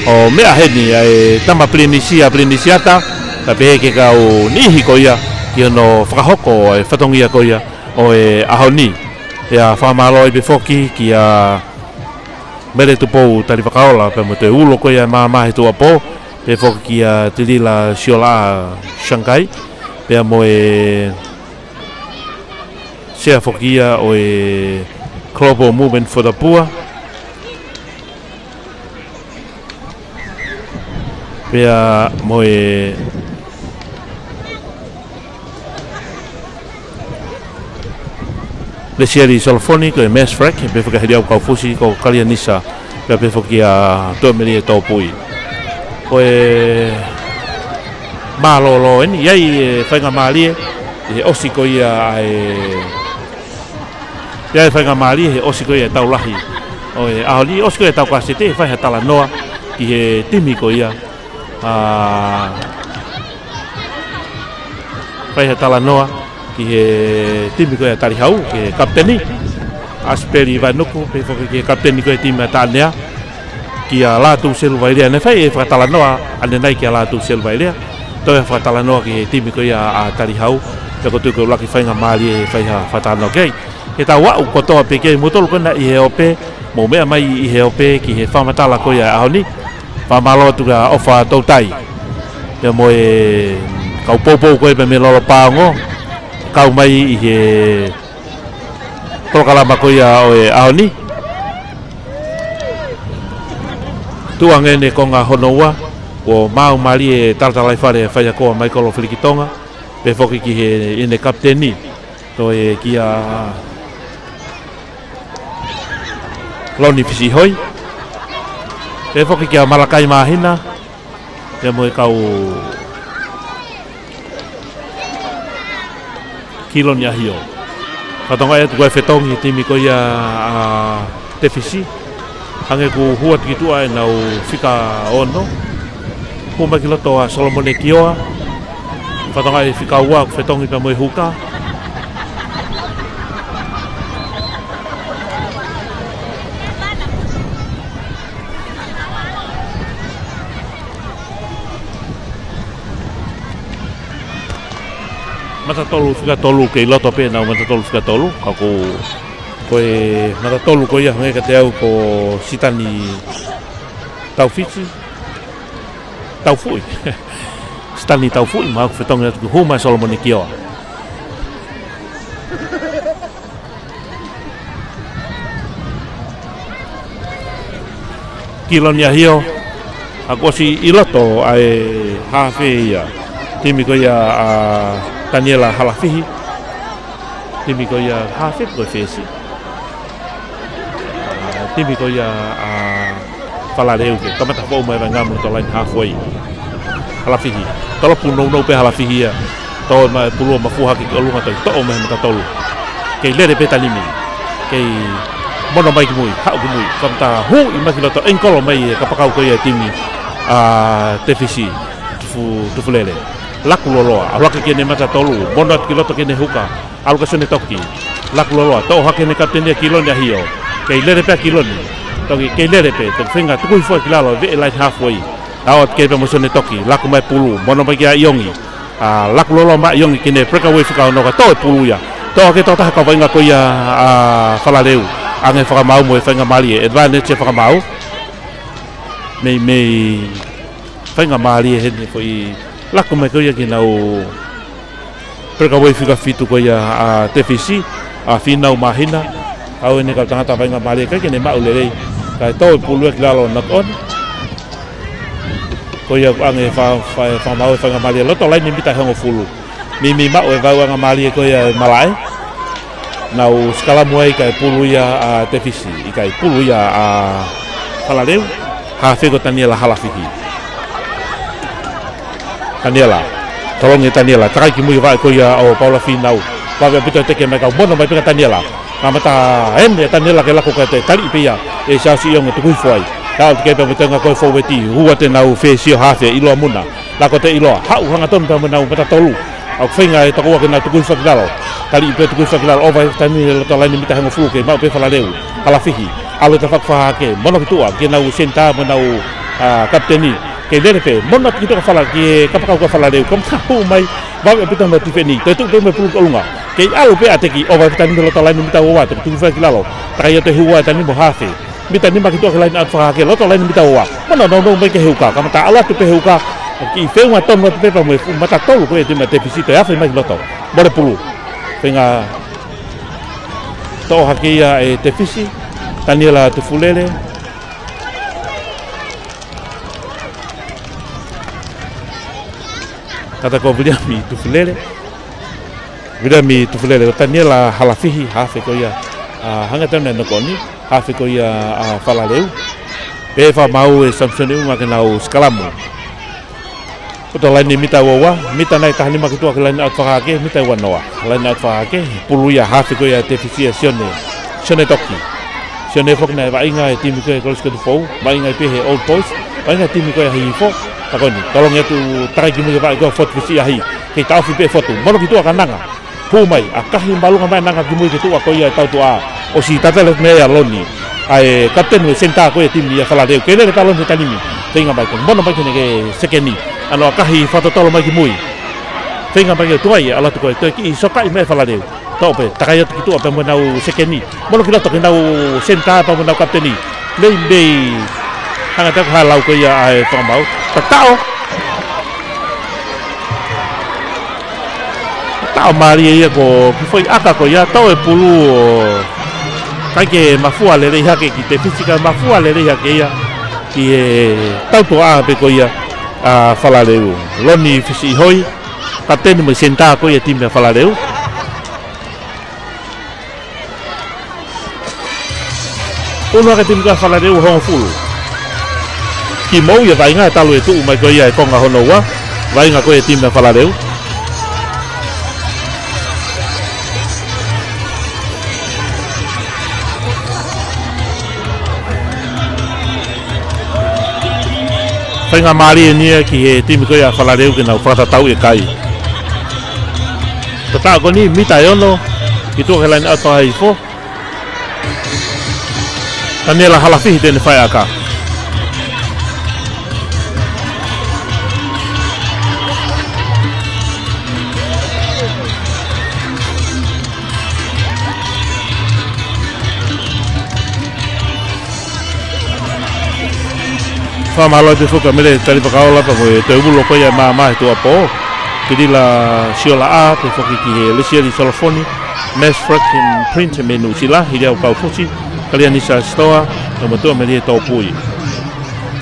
e meʻa heni ʻa e tama pilinisi ʻa Pilinisiata, pea pehē ki he kau niʻihi ko ia ki hono fakahoko e fatongia ko ia ʻo e ʻaho ni. Pea fakamālō ai pē foki kia Mele Tupou Talivakaola, pea mo e toe ulo ko ia e maama he tuʻuapō, pehē foki kia Tilila Siolaʻa Shangai, pea mo e sea foki ia ʻo e Global Movement for the Poor. Pea mo e Lesieli Solofoni ko e Mesfrek, pehē foki ʻa Heliau Kaufusi ko Kalianisa, pea pehē foki ʻa Tuʻamelie Tōpui. Ko e mālōlō eni, ʻi ai e faingamālie ʻi he ʻosi ko ia ʻa e, ʻi ai e faingamālie he ʻosi ko ia e tau lahi ʻo e ʻaho ni, ʻosi ko ia e tau kasete, fai ha talanoa ki he timi ko ia, ʻa, fai ha talanoa ki he timi ko ia Talihau, ki he kapiteni ʻAsipeli Vainuku, pehē foki ki he kapiteni ko ia e timi ʻa Taʻanea, kia Lātū Seluvailea. Naʻe fai e fakatalanoa ʻanenai kia Lātū Seluvailea, toe fakatalanoa ki he timi ko ia ʻa Talihau, pea ko e tuʻu ko e ʻuluaki faingamālie ʻe fai ha fakatalanoa ki ai. Ke tau aʻu kotoa pē ki ai, moutolu ko ena ʻi he ope, mou meʻa mai ʻi he ope ki he fakamatala ko ia e ʻaho ni. Fakamālō atu kia ʻOfa Toutai pea mo e kau poupou ko ia pea mei Lolopaongo, kau mai ʻi he polokalama ko ia ʻo e ʻaho ni. Tuʻu ange eni e konga hono ua, kuo maau mālie e talatalaifale faiako ʻa Maikolo Filikitonga, pehē foki ki heʻene kapiteni, toe kia Loni Fisihoi, pehē foki kia Malakai Māhina, pea mo e kau Kiloni ʻAhio. Fakatokangaʻi atu ko e fetongi timi ko ia ʻa Tefisi. Hangē kuo hū atu ki tuʻa ʻenau fika ono. Hū mai ki loto ʻa Solomone Kioa. Fakatokangaʻi fika ua ʻoku fetongi pea mo e huka. Mata tolu fika tolu kei loto pē ʻenau mata tolu fika tolu, ka ko, ko e mata tolu ko ia hangē kiate au ko Sitani Taufiti, Taufuʻi. Sitani Taufuʻi, mahalo ʻoku fetongi atu ki Huma Solomone Kioa. Kiloni ʻAhio, ʻa, kuo ʻosi ʻi loto ʻa e hafe ia. Timi ko ia ʻa Taniela Halafihi. Timi ko ia hafe ko e fesi. ʻA, timi ko ia ʻa Falaleu ke kamata foʻou mai e vaʻinga mei loto laine halfway. Halafihi. Tolopu nounou pē Halafihi ia. Tō mai e pulu ʻo mafua hake ki ʻolunga, toe toʻo mai he mata tolu. Kei lele pē tanimi. Kei mono mai ki mui, haʻu ki mui. Kamata huʻi mai ki loto, ʻengikolo mai e kapakau ko ia e timi ʻa Tefisi. Tufu, Tufulele. Laku loloa, ʻalu hake ki heʻene mata tolu, mono atu ki loto ki heʻene huka. ʻAlu kia Sione Toki. Laku loloa, toʻo hake ʻe heʻene kapiteni ʻa Kiloni ʻAhio. Kei lele pē ʻa Kiloni. Toki kei lele pē, toki feinga tukuhifo ki lalo, veʻe laine halfway. ʻAo atu ki ai pea mo Sione Toki, laku mai pulu, mono mai kia ʻIongi. ʻA, laku loloa mai ʻIongi ki heʻene breakaway fika ono ka toʻo e pulu ia. Toʻo hake tokotaha kau vaʻinga ko ia ʻa Falaleu. ʻAnge fakamaau mo e faingamālie, advantage e fakamaau. Meimei faingamālie heni foʻi laku mai ko ia ki heʻenau breakaway fika fitu ko ia ʻa Tefisi, ʻa Finau Māhina, ʻa ʻene kau tangata faingamālie ʻikai ke ne maʻu lelei. Kae toʻo e pulu ia ki lalo, knock on. Ko ia ʻoku ʻange fa-, fa-, fakamaau e faingamālie loto laine mita ʻe hongofulu. Meimei maʻu e vauʻanga mālie ko ia ʻa e malaʻe. Nau sikalamu ai kae pulu ia ʻa Tefisi, ʻikai pulu ia ʻa Falaleu. Hafe ko Taniela Halafihi. Taniela. Tolongi Taniela. Takai ki mui vaʻe ko ia ʻo Paula Finau. Vave ʻaupito e teke mai kae mono mai pē kia Taniela. Kamata ʻeni ʻe Taniela ke laku kae taliʻi pē ia ʻe Siaosi ʻIongi, tuku hifo ai. Tau teke pē mo e tenga ko e fōueti. Hū atu ʻenau fēsio hafe, ʻiloa muna. Laku atu ʻe ʻiloa. Haʻu hangatonu pea mo ʻenau mata tolu. ʻOku feinga e tokoua ke nau tuku hifo ki lalo. Taliʻi pē tuku hifo ki lalo. ʻOvaifitani loto laine mita ʻe hongofulu ke maʻu pē Falaleu. Halafihi. ʻAlu e tafaʻaki fakahahake. Mono ki tuʻa ki heʻenau senitā mo ʻenau, ʻa, kapiteni. Kei lele pē. Mono atu ki tuʻa kia Fala-, ki he kapakau ko ia ʻa Falaleu. Kamata hū mai. Vave ʻaupito hono tifeni. Toe tuʻu pē mo e pulu ki ʻolunga. Kei ʻalu pē ʻa Teki. ʻOvaifitani loto laine mita ua ua. Toe tuku hifo ki lalo. Takai atu ʻe Hua ʻe Tani mo Hafe. Mita nima ki tuʻa ki he laine ʻatu fakahahake, loto laine mita ua. Mono nounou mai ki he uka, kamata ʻalu atu pē he uka. Kiʻi feʻunga tonu atu pē pea mo e fuʻu mata tolu ko ia ʻa e timi ʻa Tefisi, toe afe mai ki loto. Mole pulu. Feinga toʻo hake ia ʻe Tefisi. Taniela Tufulele. Tata ko Viliami Tufulele. Viliami Tufulele, ko Taniela Halafihi, hafe ko ia, ʻa, hanga tau ne knock on, hafe ko ia ʻa Falaleu. Pea fakamaau ʻe Samson ʻUnga ke nau sikalamu. Loto laine mita ua ua, mita nai taha nima ki tuʻa ki he laine ʻatu fakahahake, mita ua noa. Laine ʻatu fakahahake, pulu ia hafe ko ia ʻa Tefisi ʻa Sione. Sione Toki. Sione foki naʻe vaʻinga e timi ko ia Kolisi ko Tupou, vaʻinga pē he Old Boys, vaʻinga timi ko ia Hihifo, ka ko eni, tolongi atu takai ki mui vaʻe ko ia Fort Fisiʻahi, kei taʻofi pē Fort, mono ki tuʻa kia Nanga, hū mai, ʻakahi māʻolunga mai ʻa Nanga ki mui ki tuʻa ko ia ʻa e tautuʻa, ʻosi tatali mei ai ʻa Loni, ʻa e kapiteni mo e senitā ko ia ʻa e timi ʻa Falaleu, kei lele pē ʻa Loni he taimi ni, feinga mai ko ē, mono mai ki heʻene ke sekeni, ʻa hono ʻakahi fakatotolo mai ki mui, feinga mai ke tuai, ʻalu atu ko ē, toe kiʻi sokaʻi mai ʻa Falaleu. Toʻo pē, takai atu ki tuʻa pea mo ʻenau sekeni. Mono ki loto ki heʻenau senitā pea mo ʻenau kapiteni. Meimei hanga atu ʻo hā lau ko ia ʻa e fakamaau. Tataʻo. Tataʻo mālie ia ko e kiʻi foʻi ʻaka ko ia, toʻo e pulu ʻo ʻikai ke mafua lelei hake ki Tefisi ka mafua lelei hake ia ki he tautuʻa pē ko ia ʻa Falaleu. Loni Fisiʻihoi, kapiteni mo e senitā ko ia ʻa e timi ʻa Falaleu. Unu hake timi ko ia ʻa Falaleu ʻe hongofulu. Kimuʻa ia vaʻinga ʻe talu e tuʻu mai ko ia e konga hono ua. Vaʻinga ko ia e timi ʻa Falaleu. Faingamālie eni ia ki he timi ko ia ʻa Falaleu ke nau fakatatau e kai. Tataʻo ko eni mita ʻe ono, ki tuʻa ki he laine ʻatu fakahihifo. Taniela Halafihi te ne fai ʻaka. Fakamālō atu foki Mele Talivakaola pea mo e toe ulo ko ia ʻa e maama he tuʻuapō. Kilila Siolaʻa, pehē foki ki he Lesieli Solofoni, Max Freakin Prince mei Nuʻusila, Hiliau Kaufusi, Kalianisa Sitoa, pea mo Tuʻamelie Tōpui.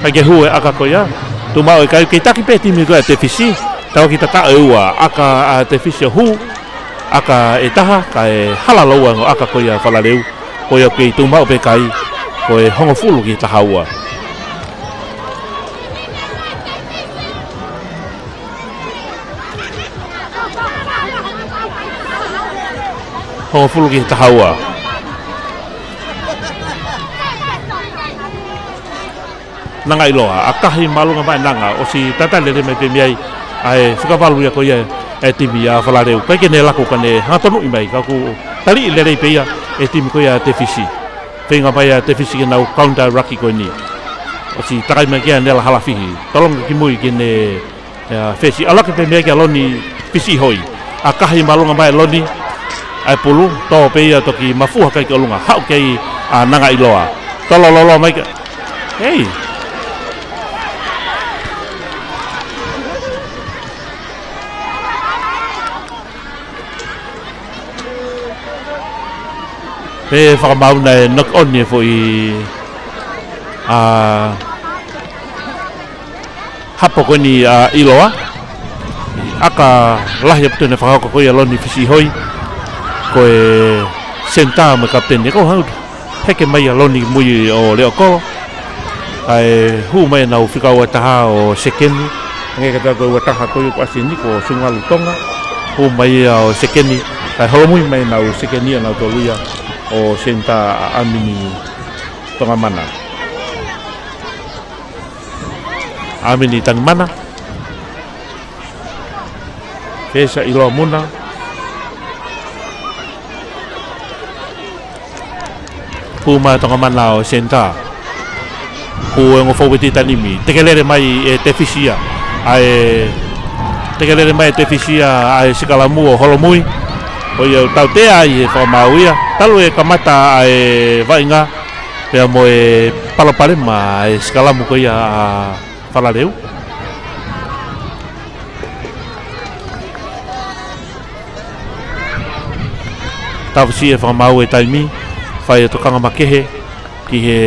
ʻIkai ke hū e ʻaka ko ia, tuʻu maʻu e kai, kei taki pē timi ko ia ʻa Tefisi, tau ki tataʻo e ua, ʻaka ʻa Tefisi ʻo hū, ʻaka ʻe taha, kae hala lōua e ongo ʻaka ko ia ʻa Falaleu, ko ia kei tuʻu maʻu pē kai, ko e hongofulu ki he taha ua. Hongofulu ki he taha ua. Nanga ʻiloa, ʻakahi māʻolunga mai ʻa Nanga, ʻosi tatali lelei mai pē mei ai, ʻa e fakavalu ia ko ia ʻa e timi ʻa Falaleu. ʻIkai ke ne laku ka ne hanga tonuʻi mai, ka ʻoku taliʻi lelei pē ia ʻe he timi ko ia ʻa Tefisi. Feinga mai ʻa Tefisi ke nau counter ruck ko eni. ʻOsi takai mai kia Nela Halafihi. Tolonga ki mui ki heʻene, ʻa, fesi. ʻAlu hake pē meʻa kia Loni Fisiʻihoi. ʻAkahi māʻolunga mai Loni. ʻAi pulu. Tō pē ia toki mafuha kai ki ʻolunga. Haʻu kei, ʻa, Nangaʻiloa. Tolololo mai kia. Hei. Pea fakamaau naʻe knock on e foʻi, ʻa, hapo ko eni ʻa ʻIloa. ʻAka lahi ʻaupito naʻe fakahoko ko ia ʻe Loni Fisiʻihoi. Ko e senitā mo e kapiteni ko hau. Heke mai ʻa Loni mui ʻo Leʻokolo. ʻAi hū mai ʻenau fika ua taha ʻo sekeni. Hangē ka tau ko e ua taha ko ia ʻoku ʻasi ni ko Sungalu Tonga. Hū mai ia ʻo sekeni. ʻAi holomui mai ʻenau sekeni ʻanautolu ia ʻo senitā ʻa ʻAmini Tongamana. ʻAmini Tangimana. Fesa ʻIloa Muna. Hū mai Tongamana ʻo senitā. Hū e ongo fōueti tanimi. Tekelele mai ʻe Tefisi ia. ʻAi tekelele mai ʻe Tefisi ia ʻa e sikalamu ʻo holomui. ʻO ia ʻoku tautea ai e fakamaau ia. Talu e kamata ʻa e vaʻinga. Pea mo e palopalema ʻa e sikalamu ko ia ʻa Falaleu. Tafisi e fakamaau e taimi, fai e tokanga makehe ki he,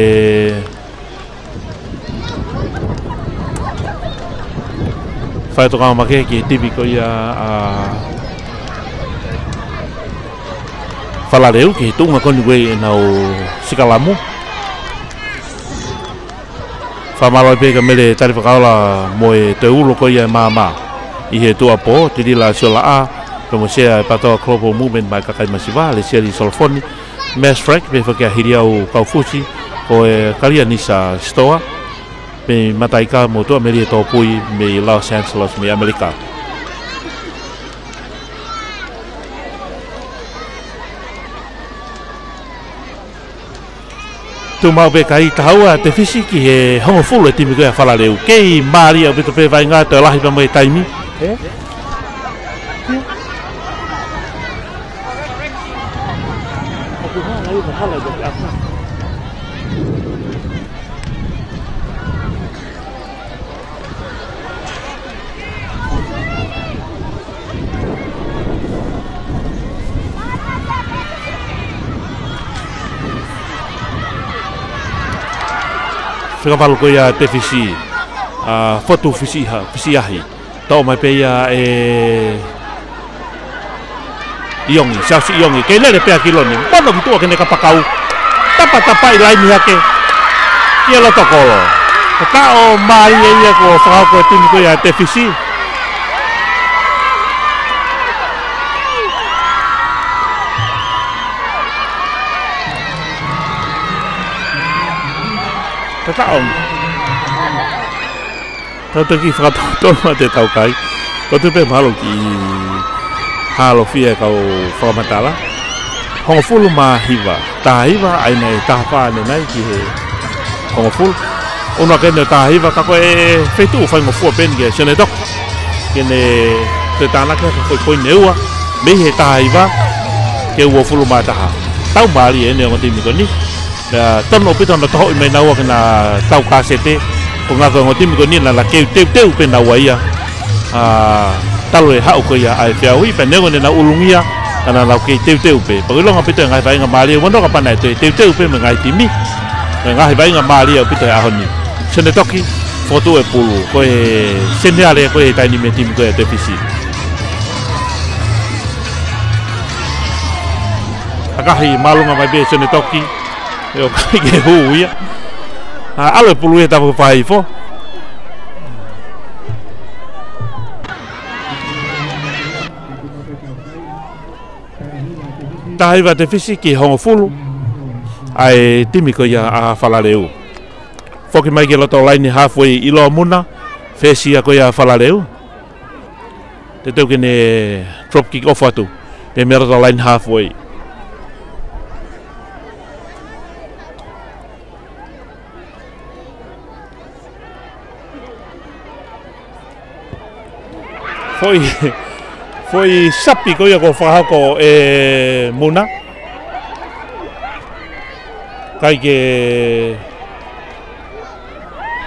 fai e tokanga makehe ki he timi ko ia ʻa Falaleu, ki he tuʻunga ko eni ko ē ʻenau sikalamu. Fakamālō pē kia Mele Talifakaola mo e toe ulo ko ia e maama ʻi he tuʻuapō, Tilila Siolaʻā, pea mo Sea e Patoa Global Movement mai kakai masiva, Lesieli Solofoni, Mass Frank, pea foki ʻa Hiliau Kaufusi, ko e Kalianisa Sitoa, mei Mataika mo Tuʻamelie Tōpui, mei Los Angeles, mei ʻAmelika. Tuʻu maʻu pē kai taha ua Tefisi ki he hongofulu e timi ko ia ʻa Falaleu. Kei mālie ʻaupito pē vaʻinga toe lahi pea mo e taimi. Fekavalu ko ia Tefisi, ʻa, Fotu Fisiʻiha-, Fisiʻiahi. Toʻo mai pē ia ʻe ʻIongi, Siaosi ʻIongi, kei lele pē ʻa Kiloni, mono ki tuʻa ki heʻene kapakau. Tapatapaʻi laini hake ki he loto kolo. Ka taʻo mālie ia kuo fakahoko e timi ko ia Tefisi. Ka taʻo. Tau toki fakatotonu atu e tau kai. Ko tu pē mahalo ki halo fia kau fakamatala. Hongofulu mā hiva. Taha hiva, ʻa ia naʻe taha fā ʻanenai ki he hongofulu. Ono ake ne taha hiva, ka ko e feituʻu faingofua pē eni kia Sione Toki. Ke ne toe tānaki hake foʻi poini ʻe ua. Mei he taha hiva, ki he uofulu mā taha. Tau mālie eni ongo timi ko eni. Pea tonu ʻaupito hono tohoʻi mai naua ke na tau kasete. Ko e ngaahi ongo timi ko eni naʻa na kei teuteu pē naua ia. ʻA, talu e haʻu ko ia ʻa e feʻauhi, pea neongo ne nau ʻulungia, ka naʻa nau kei teuteu pē. Pea ʻoku ʻilonga ʻaupito e ngaahi vaʻinga mālie, ʻoua naʻa kapau naʻe toe teuteu pē mo e ngaahi timi. Mo e ngaahi vaʻinga mālie ʻaupito he ʻaho ni. Sione Toki, fokotuʻu e pulu, ko e seniale ko e taimi e timi ko ia Tefisi. ʻAkahi māʻolunga mai pē Sione Toki. ʻE ʻoku ʻikai ke hū ia. ʻA, ʻalu e pulu ia tapu fai fo. Taha hiva Tefisi ki he hongofulu. ʻA e timi ko ia ʻa Falaleu. Foki mai ki loto laini halfway ʻIloa Muna. Fesi ia ko ia Falaleu. Teuteu ke ne drop kick off atu. Pea mei loto laini halfway. Foʻi, foʻi sapi ko ia kuo fakahoko ʻe Muna. ʻIkai ke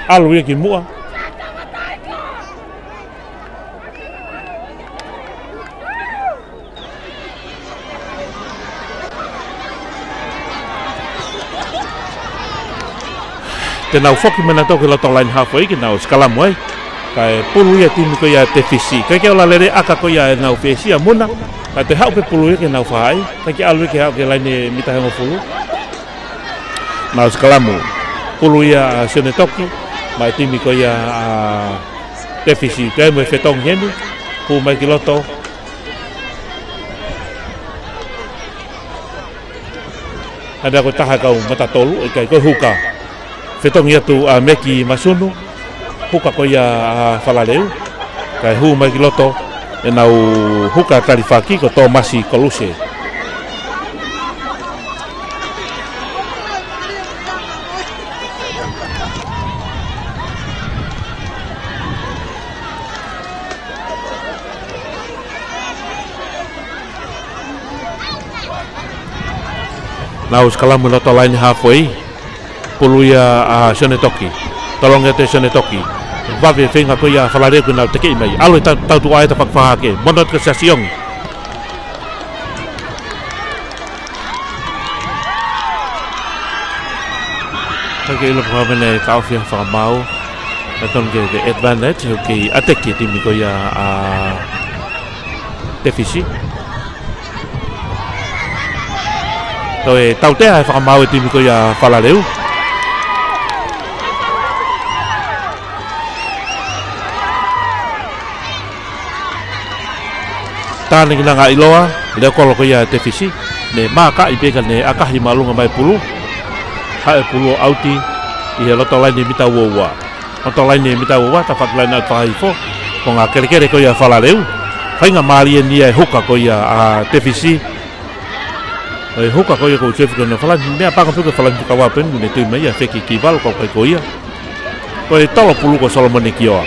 ʻalu ia ki muʻa. Te nau foki mai nautolu ki loto laine haafe foʻi ke nau sikalamu ai. Kae pulu ia timi ko ia Te Fisi. ʻIkai ke ola lelei ʻaka ko ia ʻenau fesi ʻa Muna. Kae toe haʻu pē pulu ia ke nau fai. ʻIkai ke ʻalu ia ke haʻu ki he laine mita ʻe hongofulu. Nau sikalamu. Pulu ia ʻa Sione Toki. Mei he timi ko ia ʻa Te Fisi. Toe mo e fetongi heni. Hū mai ki loto. Hana ko e taha kau mata tolu, ʻikai ko e huka. Fetongi atu ʻa Meki Masunu, huka ko ia ʻa Falaleu. Kae hū mai ki loto, ʻenau huka talifaki ko Tōmasi Koluse. Nau sikalamu loto laine haafe foʻi. Pulu ia ʻa Sione Toki. Tolongi atu ʻe Sione Toki. Vave feinga ko ia Falaleu ke nau tekeʻi mai. ʻAlu e tau, tautuʻa ʻa e tafaʻaki fakahake. Mono atu kia Siaosi ʻIongi. ʻIkai ke ʻilo pe ko e hā e meʻa naʻe taʻofi ʻe he fakamaau. Naʻe tonu ke, ke advantage, ʻoku kei ʻateki e timi ko ia ʻa Te Fisi. Toe tautea ʻe he fakamaau e timi ko ia Falaleu. Tānaki nanga ʻiloa, leʻo kolo ko ia Te Fisi, ne mākaʻi pē ka ne ʻakahi māʻolunga mai pulu. Haʻu e pulu ʻo ʻauti ʻi he loto laine mita ua ua. Loto laine mita ua ua, tafaʻaki laine ʻalu fakahifo, konga kelekele ko ia Falaleu. Faingamālie eni ia e huka ko ia ʻa Te Fisi. ʻO e huka ko ia ko Jeffrey ko na Falaleu, meʻapango pē ko Falaleu ka ua pē ne tui mai ia feki ki valu ko kai ko ia. Ko e tolo pulu ko Solomone Kioa.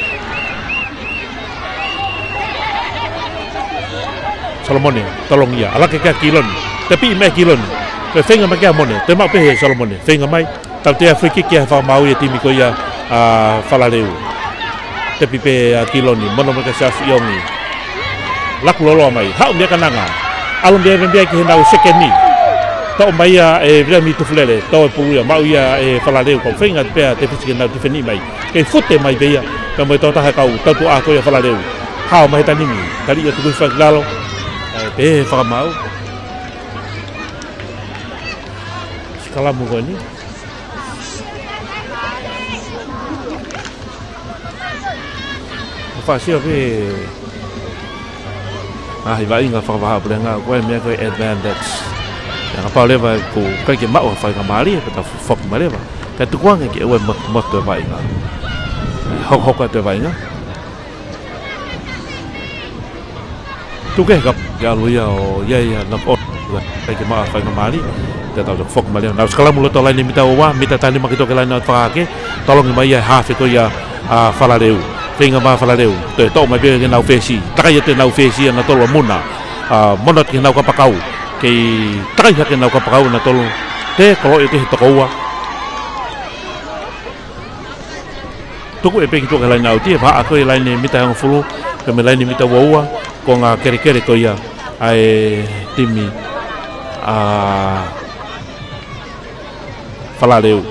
Solomone, tolongi ia, ʻalu hake kia Kiloni. Tepi mai Kiloni. Ko e feinga mai kia Mone, toe maʻu pē ʻe Solomone. Feinga mai, tautea free kick ia he fakamaau ia timi ko ia ʻa Falaleu. Tepi pē ʻa Kiloni, mono mai kia Siaosi ʻIongi. Laku loloa mai, haʻu meʻa kananga. ʻAlu meʻa meʻa ki heʻenau sekeni. Toʻo mai ia ʻe Viliami Tufulele, tō e pulu ia, maʻu ia ʻe Falaleu, kau feinga pē ʻa Te Fisi ke nau tifeni mai. Kei fute mai pē ia, pea mo e tokotaha kau tautuʻa ko ia Falaleu. Hao mai he taimi ni, tali ia tuku hifo ki lalo. ʻAi pē fakamaau. Sikalamu ko eni. Ko e fāsio pē. ʻA e vaʻinga fakavahaʻapulenga, ko e meʻa ko e advantage. Ia kapau leva ʻoku ʻikai ke maʻu ha faingamālie, pea tau foki mai leva. Pea tukuange ke ʻoua ʻe mot-, motu e vaʻinga. Hokohoko atu e vaʻinga. Tuku ke ka, ke ʻalu ia ʻo ia ia na ko ʻikai ke maʻu ha faingamālie. Te tau foki mai leva. Nau sikalamu loto laine mita ua ua, mita taha nima ki loto ki he laine ʻalu fakahake. Tolongi mai ia he haafe ko ia ʻa Falaleu. Feinga mai Falaleu. Toe toʻo mai pē ki heʻenau fesi. Takai atu ʻenau fesi ʻa nautolu ʻa Muna. ʻA, mono atu ki heʻenau kapakau. Kei takai hake ʻenau kapakau ʻa nautolu. Te koloʻi atu he toko ua. Tuku e peki tuku he laine ʻauti, ʻe vahaʻa ko e laine mita ʻe hongofulu, pea mo e laine mita ua ua, konga kelekele ko ia ʻa e timi ʻa Falaleu.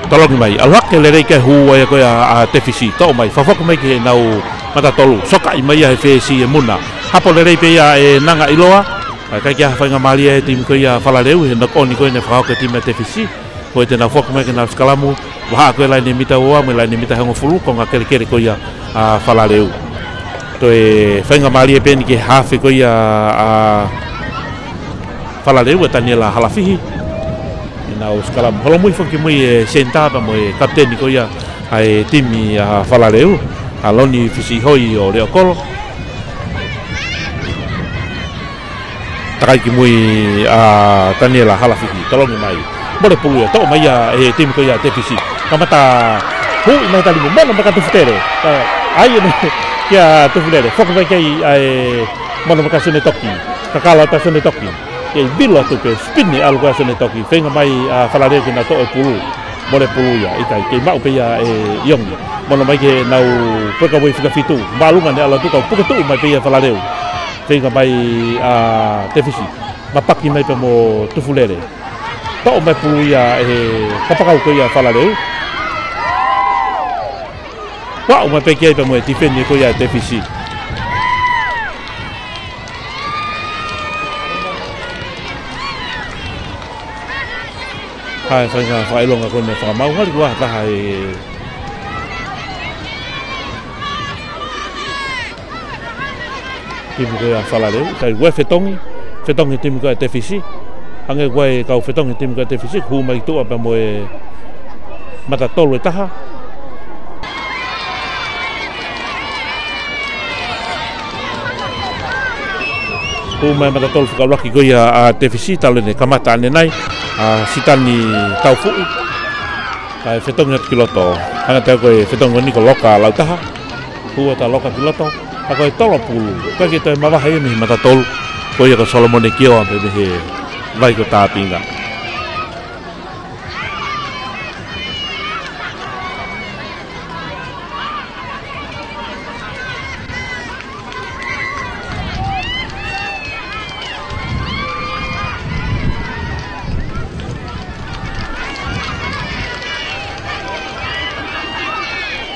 Tolongi mai, ʻalu hake lelei ke hū ai ko ia ʻa Te Fisi, toʻo mai, fakafoki mai ki heʻenau mata tolu, sokaʻi mai ia he fesi ʻe Muna. Hapo lelei pē ia ʻe Nanga ʻIloa, ʻa, ʻikai ke ʻi ai ha faingamālie ʻa e timi ko ia Falaleu, he knock on ko eni fakahoko ʻe he timi ʻa Te Fisi. Ko ia te nau foki mai ke nau sikalamu, vahaʻa ko e laine mita ua ua mo e laine mita ʻe hongofulu, konga kelekele ko ia ʻa Falaleu. Toe faingamālie pē eni ki he haafe ko ia ʻa Falaleu ʻa Taniela Halafihi. ʻE nau sikalamu holomui foki mui e senitā pea mo e kapiteni ko ia ʻa e timi ʻa Falaleu, ʻa Loni Fisihoi ʻo Leʻokolo. Takai ki mui ʻa Taniela Halafiki, tolongi mai. Mole pulu ia, toʻo mai ia ʻe he timi ko ia Tefisi. Kamata huʻi mai talimu, mono mai kia Tufulele. ʻAi eni kia Tufulele. Foki mai ki ai ʻa e mono mai kia Sone Toki. Kakala atu ʻa Sone Toki. Kei vilo atu pē, spin ʻalu ko ia ʻa Sone Toki. Feinga mai ʻa Falaleu ke nau toʻo e pulu. Mole pulu ia, ʻikai, kei maʻu pē ia ʻe Iongi. Mono mai ke nau peka wei fika fitu. Māʻolunga ʻene ʻalu atu kae puke tuʻu mai pē ia ʻe Falaleu. Feinga mai ʻa Tefisi. Mapaki mai pea mo Tufulele. Toʻo mai pulu ia ʻe he kapakau ko ia ʻa Falaleu. Vaʻu mai pē ki ai pea mo e tifeni ko ia ʻa Tefisi. Hai, fai ngā fakaʻilonga ko eni fakamaau, ngali kua taha e timi ko ia ʻa Falaleu, kai ue fetongi, fetongi timi ko ia Tefisi, hangē ko e kau fetongi timi ko ia Tefisi, hū mai ki tuʻa pea mo e mata tolu ʻe taha. Hū mai mata tolu fika ʻuluaki ko ia ʻa Tefisi, talu ʻene kamata ʻanenai, ʻa Sitani Taufuʻi. Kae fetongi atu ki loto. Hanga tau ko e fetongi ni ko Loka Lautaha. Hū atu ʻa Loka ki loto. Ka ko e tolo pulu. Ka ke toe mavahe ia mei he mata tolu. Ko ia ko Solomone Kioa pē mei he vai ko Tāpinga.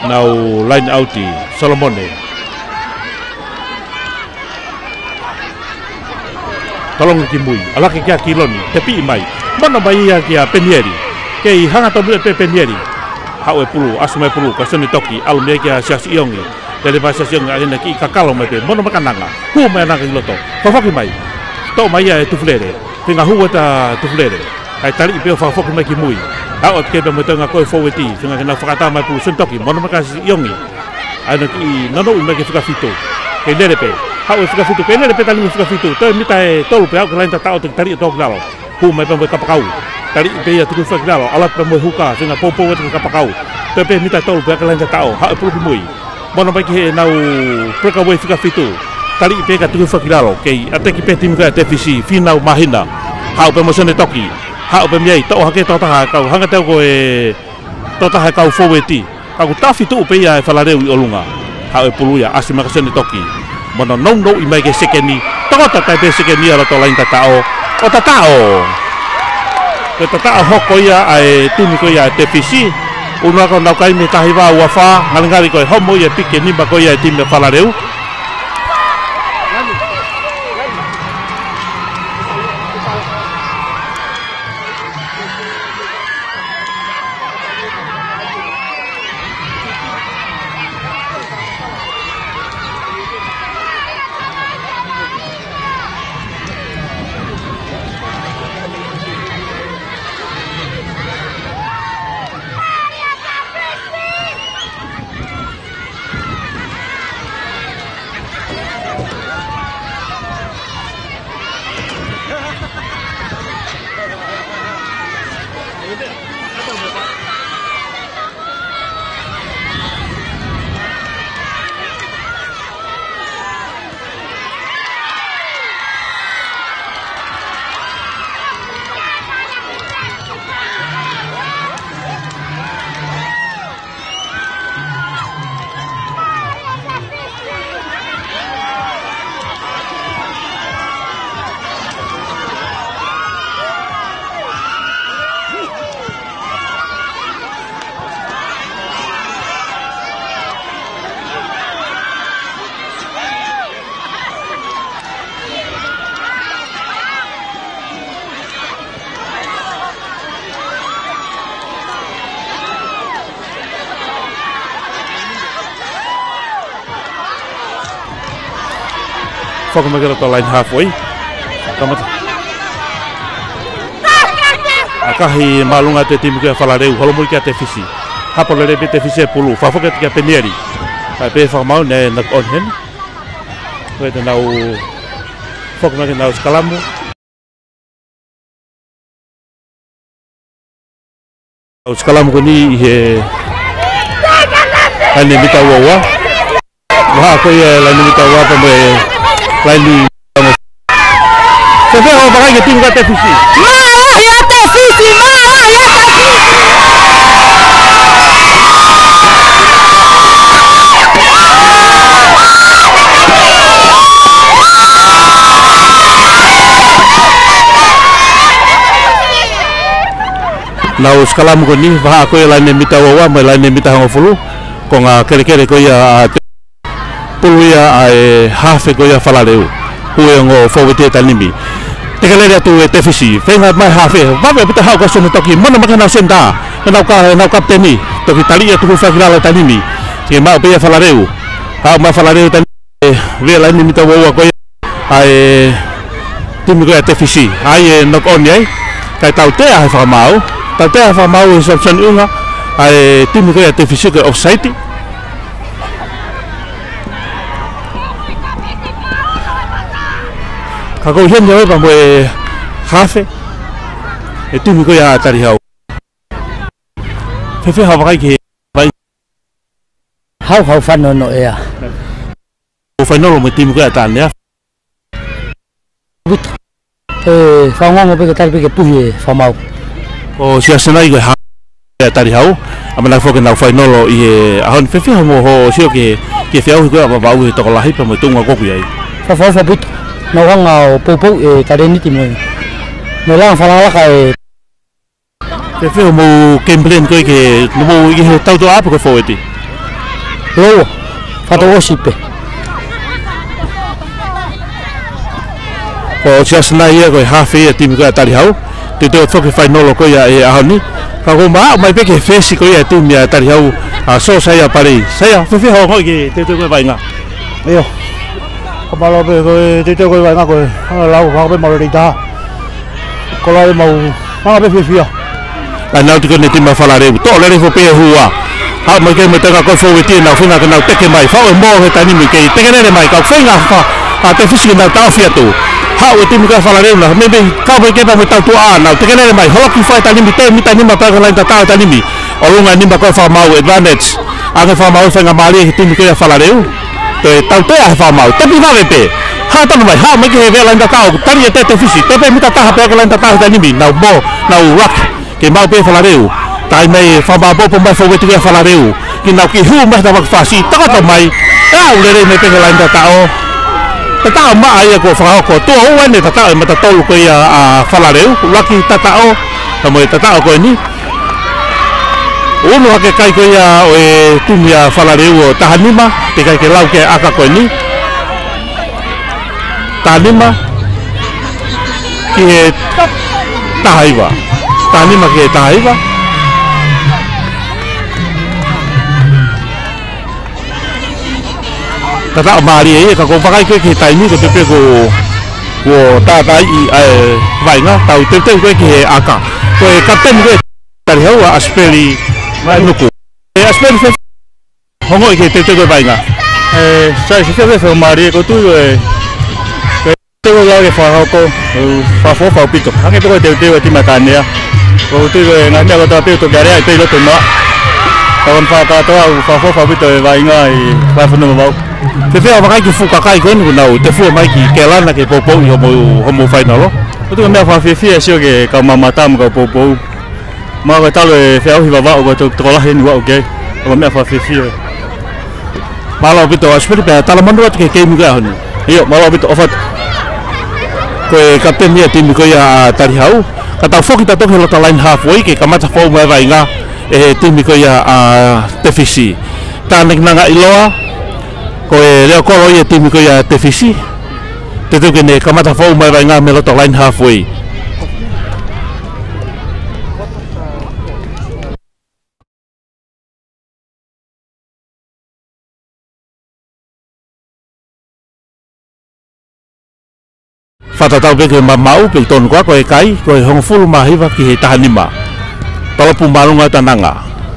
Nau line out ʻi Solomone. Tolongi ki mui, ʻalu hake kia Kiloni, tepiʻi mai. Mono mai ia kia Penieli. Kei hanga tomuʻa pē Penieli. Haʻu e pulu, ʻasi mai pulu, kia Sone Toki, ʻalu mei ai kia Siasi ʻIongi. Lele mai Siasi ʻIongi, ʻa ena kiʻi kakalo mai pē, mono mai kia Nanga. Hū mai ʻa Nanga ki loto, fakafoki mai. Toʻo mai ia ʻe Tufulele. Feinga hū atu ʻa Tufulele. Kae taliʻi pē ʻo fakafoki mai ki mui. Haʻu atu ki ai pea mo e toenga ko e fōueti. Feinga ke nau fakaʻatā mai pulu Sone Toki, mono mai kia Siasi ʻIongi. ʻA ena kiʻi nounou mai ki he fika fitu. Kei lele pē. Haʻu e fika fitu, kei lele pē talimu fika fitu. Toe mita ʻe tolu pē aʻu ki he laine tataʻo, toki taliʻi ʻo toʻo ki lalo. Hū mai pea mo e kapakau. Taliʻi pē ia tuku hifo ki lalo. ʻAlu atu pea mo e huka, feinga poupou atu ki he kapakau. Toe pē mita ʻe tolu pē aʻu ki he laine tataʻo. Haʻu e pulu ki mui. Mono mai ki heʻenau breakaway fika fitu. Taliʻi pē kae tuku hifo ki lalo. Kei ʻateki pē timi ko ia Tefisi, Fīnau Māhina. Haʻu pē mo Sone Toki. Haʻu pē mei ai, toʻo hake tokotaha kau hanga teu ko e tokotaha kau fōueti. Ka kuo tafi tuʻu pē ia ʻe Falaleu ʻi ʻolunga. Haʻu e pulu ia, ʻasi mai kia Sone Toki. Mono nounou mai ki he sekeni. Tokoto tai pē sekeni ia ʻi loto laine tataʻo. ʻO tataʻo. Ko e tataʻo hoko ia ʻa e timi ko ia Tefisi. ʻUnu ako nau kai mei he taha hiva ua fā, ngalingali ko e homo ia piki nima ko ia ʻa e timi ʻa Falaleu. Foki mai ki loto line halfway. Kamata. ʻAkahi māʻolunga atu e timi ko ia Falaleu, holomui kia Tefisi. Hapo lelei pē Tefisi e pulu, fakafoki atu kia Penieli. Kae pehē fakamaau naʻe knock on heni. Ko e te nau Foki mai ke nau sikalamu. Nau sikalamu ko eni ʻi he laine mita ua ua. Vahaʻa ko ia e laine mita ua ua pea mo e laine. Fēfē hoʻo vakai ki he timi ko ia ʻa Tefisi? Mālō ʻa Tefisi, mālō ʻa Tefisi. Nau sikalamu ko eni, vahaʻa ko ia e laine mita ua ua mo e laine mita hongofulu, konga kelekele ko ia ʻa Te-, pulu ia ʻa e hafe ko ia ʻa Falaleu. Hū e ongo fōueti ʻa e taimi ni. Tekelele atu ʻe Tefisi, feinga mai hafe, vave ʻaupito haʻu ko ē ʻo toki mono mai ki heʻenau senitā, heʻenau ka-, heʻenau kapiteni, toki tali ia tuku fai ki lalo e taimi ni. Ke maʻu pē ia ʻa Falaleu. Haʻu mai ʻa Falaleu taimi ni, ʻe, vela ʻi he mita ua ua ko ia ʻa e timi ko ia ʻa Tefisi. ʻAi e knock on ai. Kae tautea ʻe he fakamaau. Tautea ʻe he fakamaau ʻe Samson ʻUnga ʻa e timi ko ia ʻa Tefisi ko e offside. Ka ko e heni ʻa e pea mo e hafe ʻa e timi ko ia ʻa Talihau. Fēfē hoʻo vakai ki he vai? Haʻu, haʻu fano no ea. Ko e fainolo mo e timi ko ia ʻa Tanea. Vito. ʻE, fanongo pē ke tali pē ke puhi e fakamaau. Ko Siasenai ko e ha-, ʻa Talihau. ʻAmanaki foki ke nau fainolo ʻi he ʻaho ni. Fēfē hoʻomo sio ki he, ki he feʻauhi ko ia ʻa Vavaʻu he tokolahi pea mo e tuʻunga ʻoku ʻi ai? Fakaʻofoʻofa ʻaupito. Nau hanga ʻo poupou e talēniti mo e, mo e langa fakalakalaka e Fēfē hoʻomo game plan ko ē ke nau ō ʻi he tautoʻa pe ko e fōueti? Lōua, fakatouʻosi pē. Ko Siasenai ia ko e hafe ia e timi ko ia ʻa Talihau. Teuteu atu foki ki he fainolo ko ia he ʻaho ni. Ka ko e maʻu mai pē ki he fesi ko ia e timi ʻa Talihau, ʻa Sōsaia Palei. Saia, fēfē hoʻo ongoʻi ki he teuteu ko ē vaʻinga? ʻIo. Ka mālō pē ko e teuteu ko ē vaʻinga ko ē. Hanga lau, hanga pē mau lele ʻi taha. Ko e lau ʻemau, hanga pē fiefia. Laine ʻauti ko eni e timi ʻa Falaleu. Toʻo lelei foki pē e hua. Haʻu mai ki he mataʻanga ko e fōueti ʻenau feinga ke nau teke mai. Faʻu e mō he taimi ni ke tekelele mai. Kau feinga fa-, ʻa Tefisi ke nau taʻofi atu. Haʻu e timi ko ia ʻa Falaleu na. Meimei kau mai ki he pea mo e tautoʻa nau tekelele mai. Holoki fai taimi ni, toe mita nima pea ko e laine tataʻo taimi ni. ʻOlunga nima ko e fakamaau, advantage. ʻAnge fakamaau e faingamālie ki he timi ko ia ʻa Falaleu. Toe tautea he fakamaau. Tepi vave pē. Hā tonu mai, haʻu mai ki he vela laine tataʻo, tali ʻe Tefisi. Tepe mita taha pea ko e laine tataʻo he taimi ni. Nau mō, nau ruck. Ke maʻu pē ʻe Falaleu. Taimi mai fakamaau popo mai fōueti ko ia ʻa Falaleu. Ke nau kiʻi hū mai he tafaʻaki fasi. Tokoto mai. ʻE aʻu lelei mai pē ki he laine tataʻo. Tataʻo maʻa ia kuo fakahoko. Tuʻo ua eni e tataʻo ʻa e mata tolu ko ia ʻa Falaleu. Ruck tataʻo. Ka mo e tataʻo ko eni. Unu hake kai ko ia ʻo e timi ʻa Falaleu ʻo taha nima, teʻeki ai ke lau ki he ʻaka ko eni. Taha nima ki he taha hiva. Taha nima ki he taha hiva. Tataʻo mālie ia, ka ko e vakai ko ē ki he taimi, ko e tepe ko, ko e tātaaʻi ʻa e vaʻinga, tau teuteu ko ē ki he ʻaka. Ko e kapiteni ko ē Talihau ʻa Asipeli Nuku. ʻE Asipeli, fēfē hoʻo ongoʻi ki he teuteu ko ē vaʻinga? ʻE, sai, fēfē, fēfē mālie, ʻoku ou tui ko e, ko e teuteu lau ke fakahoko, ʻoku fakaʻofoʻofa ʻaupito. Hangē pē ko e teuteu ʻa e timi ʻa Tanea. ʻOku ou tui ko e ngaahi meʻa kotoa pē ʻoku toki aleaʻi pē ʻi loto na. Ka ko e fakakātoa ʻoku fakaʻofoʻofa ʻaupito e vaʻinga ʻi he fai funu mo vau. Fēfē hoʻo vakai ki he fuʻu kakai ko eni kuo nau tefua mai ki Kelana ke poupou ʻi hoʻomo, hoʻomo fainolo? ʻOku ou tui ko e meʻa fakafiefia sio ki he kau mamata mo e kau poupou. Mahalo ko e talu e feʻauhi Vavaʻu ko e to-, tokolahi eni ʻoku aʻu ki ai. Ko e meʻa fakafiefia. Mālō ʻaupito Asipeli pea talamonū atu ki he keimi ko ia he ʻaho ni. ʻIo, mālō ʻaupito, ʻofa atu. Ko e kapiteni ia e timi ko ia ʻa Talihau. Ka tau foki tautolu ki he loto laine halfway ke kamata foʻou mai e vaʻinga ʻe he timi ko ia ʻa Tefisi. Tānaki nanga ʻiloa, ko e leʻo kolo ia e timi ko ia ʻa Tefisi. Teuteu ke ne kamata foʻou mai e vaʻinga mei he loto laine halfway. Fakatatau pē ki he maʻumaʻu, pea tonu ko ā ko e kai, ko e hongofulu mā hiva ki he taha nima. Tolopu māʻolunga ʻa Tananga.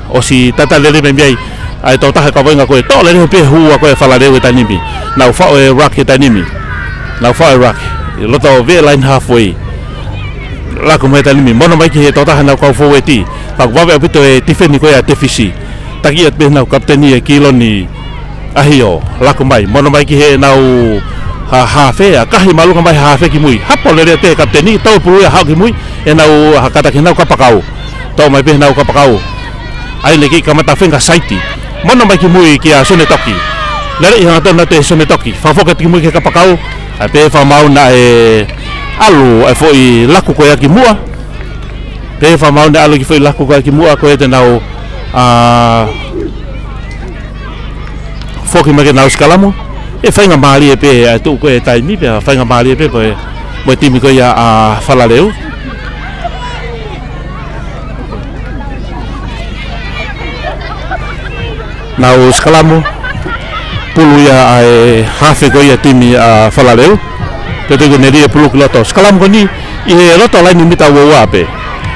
ʻOsi tata lelei mai mei ai ʻa e tokotaha kaveinga ko ē, toʻo lelei pē hua ko ē ʻa Falaleu he taimi ni. Nau faʻu e ruck he taimi ni. Nau faʻu e ruck. Loto veʻe laine halfway. Laku mai he taimi ni, mono mai ki he tokotaha ʻenau kau fōueti. Ka ʻoku vave ʻaupito e tifeni ko ia ʻa Tefisi. Taki atu pē ʻenau kapiteni ʻa Kiloni ʻAhio. Laku mai, mono mai ki heʻenau ha-, hafe, ʻakahi māʻolunga mai hafe ki mui. Hapo lelei atu e kapiteni, tau pulu ia haʻu ki mui, ʻenau ha kata ki heʻenau kapakau. Toʻo mai pē heʻenau kapakau. ʻAi ʻene kiʻi kamata fenga saiti. Mono mai ki mui kia Sone Toki. Lele ʻi hanga tonu atu ʻe Sone Toki. Fakafoki atu ki mui ki he kapakau. ʻAi pē fakamaau naʻe ʻalu e foʻi laku ko ia ki muʻa. Pē fakamaau naʻe ʻalu e kiʻi foʻi laku ko ia ki muʻa ko ia te nau, ā, foki mai ke nau sikalamu. ʻE faingamālie pē ʻa e tuʻu ko e taimi pē, faingamālie pē ko e, mo e timi ko ia ʻa Falaleu. Nau sikalamu, pulu ia ʻa e hafe ko ia timi ʻa Falaleu. Pea tuku ʻene lī e pulu ki loto. Sikalamu ko eni, ʻi he loto laine mita ua ua pē.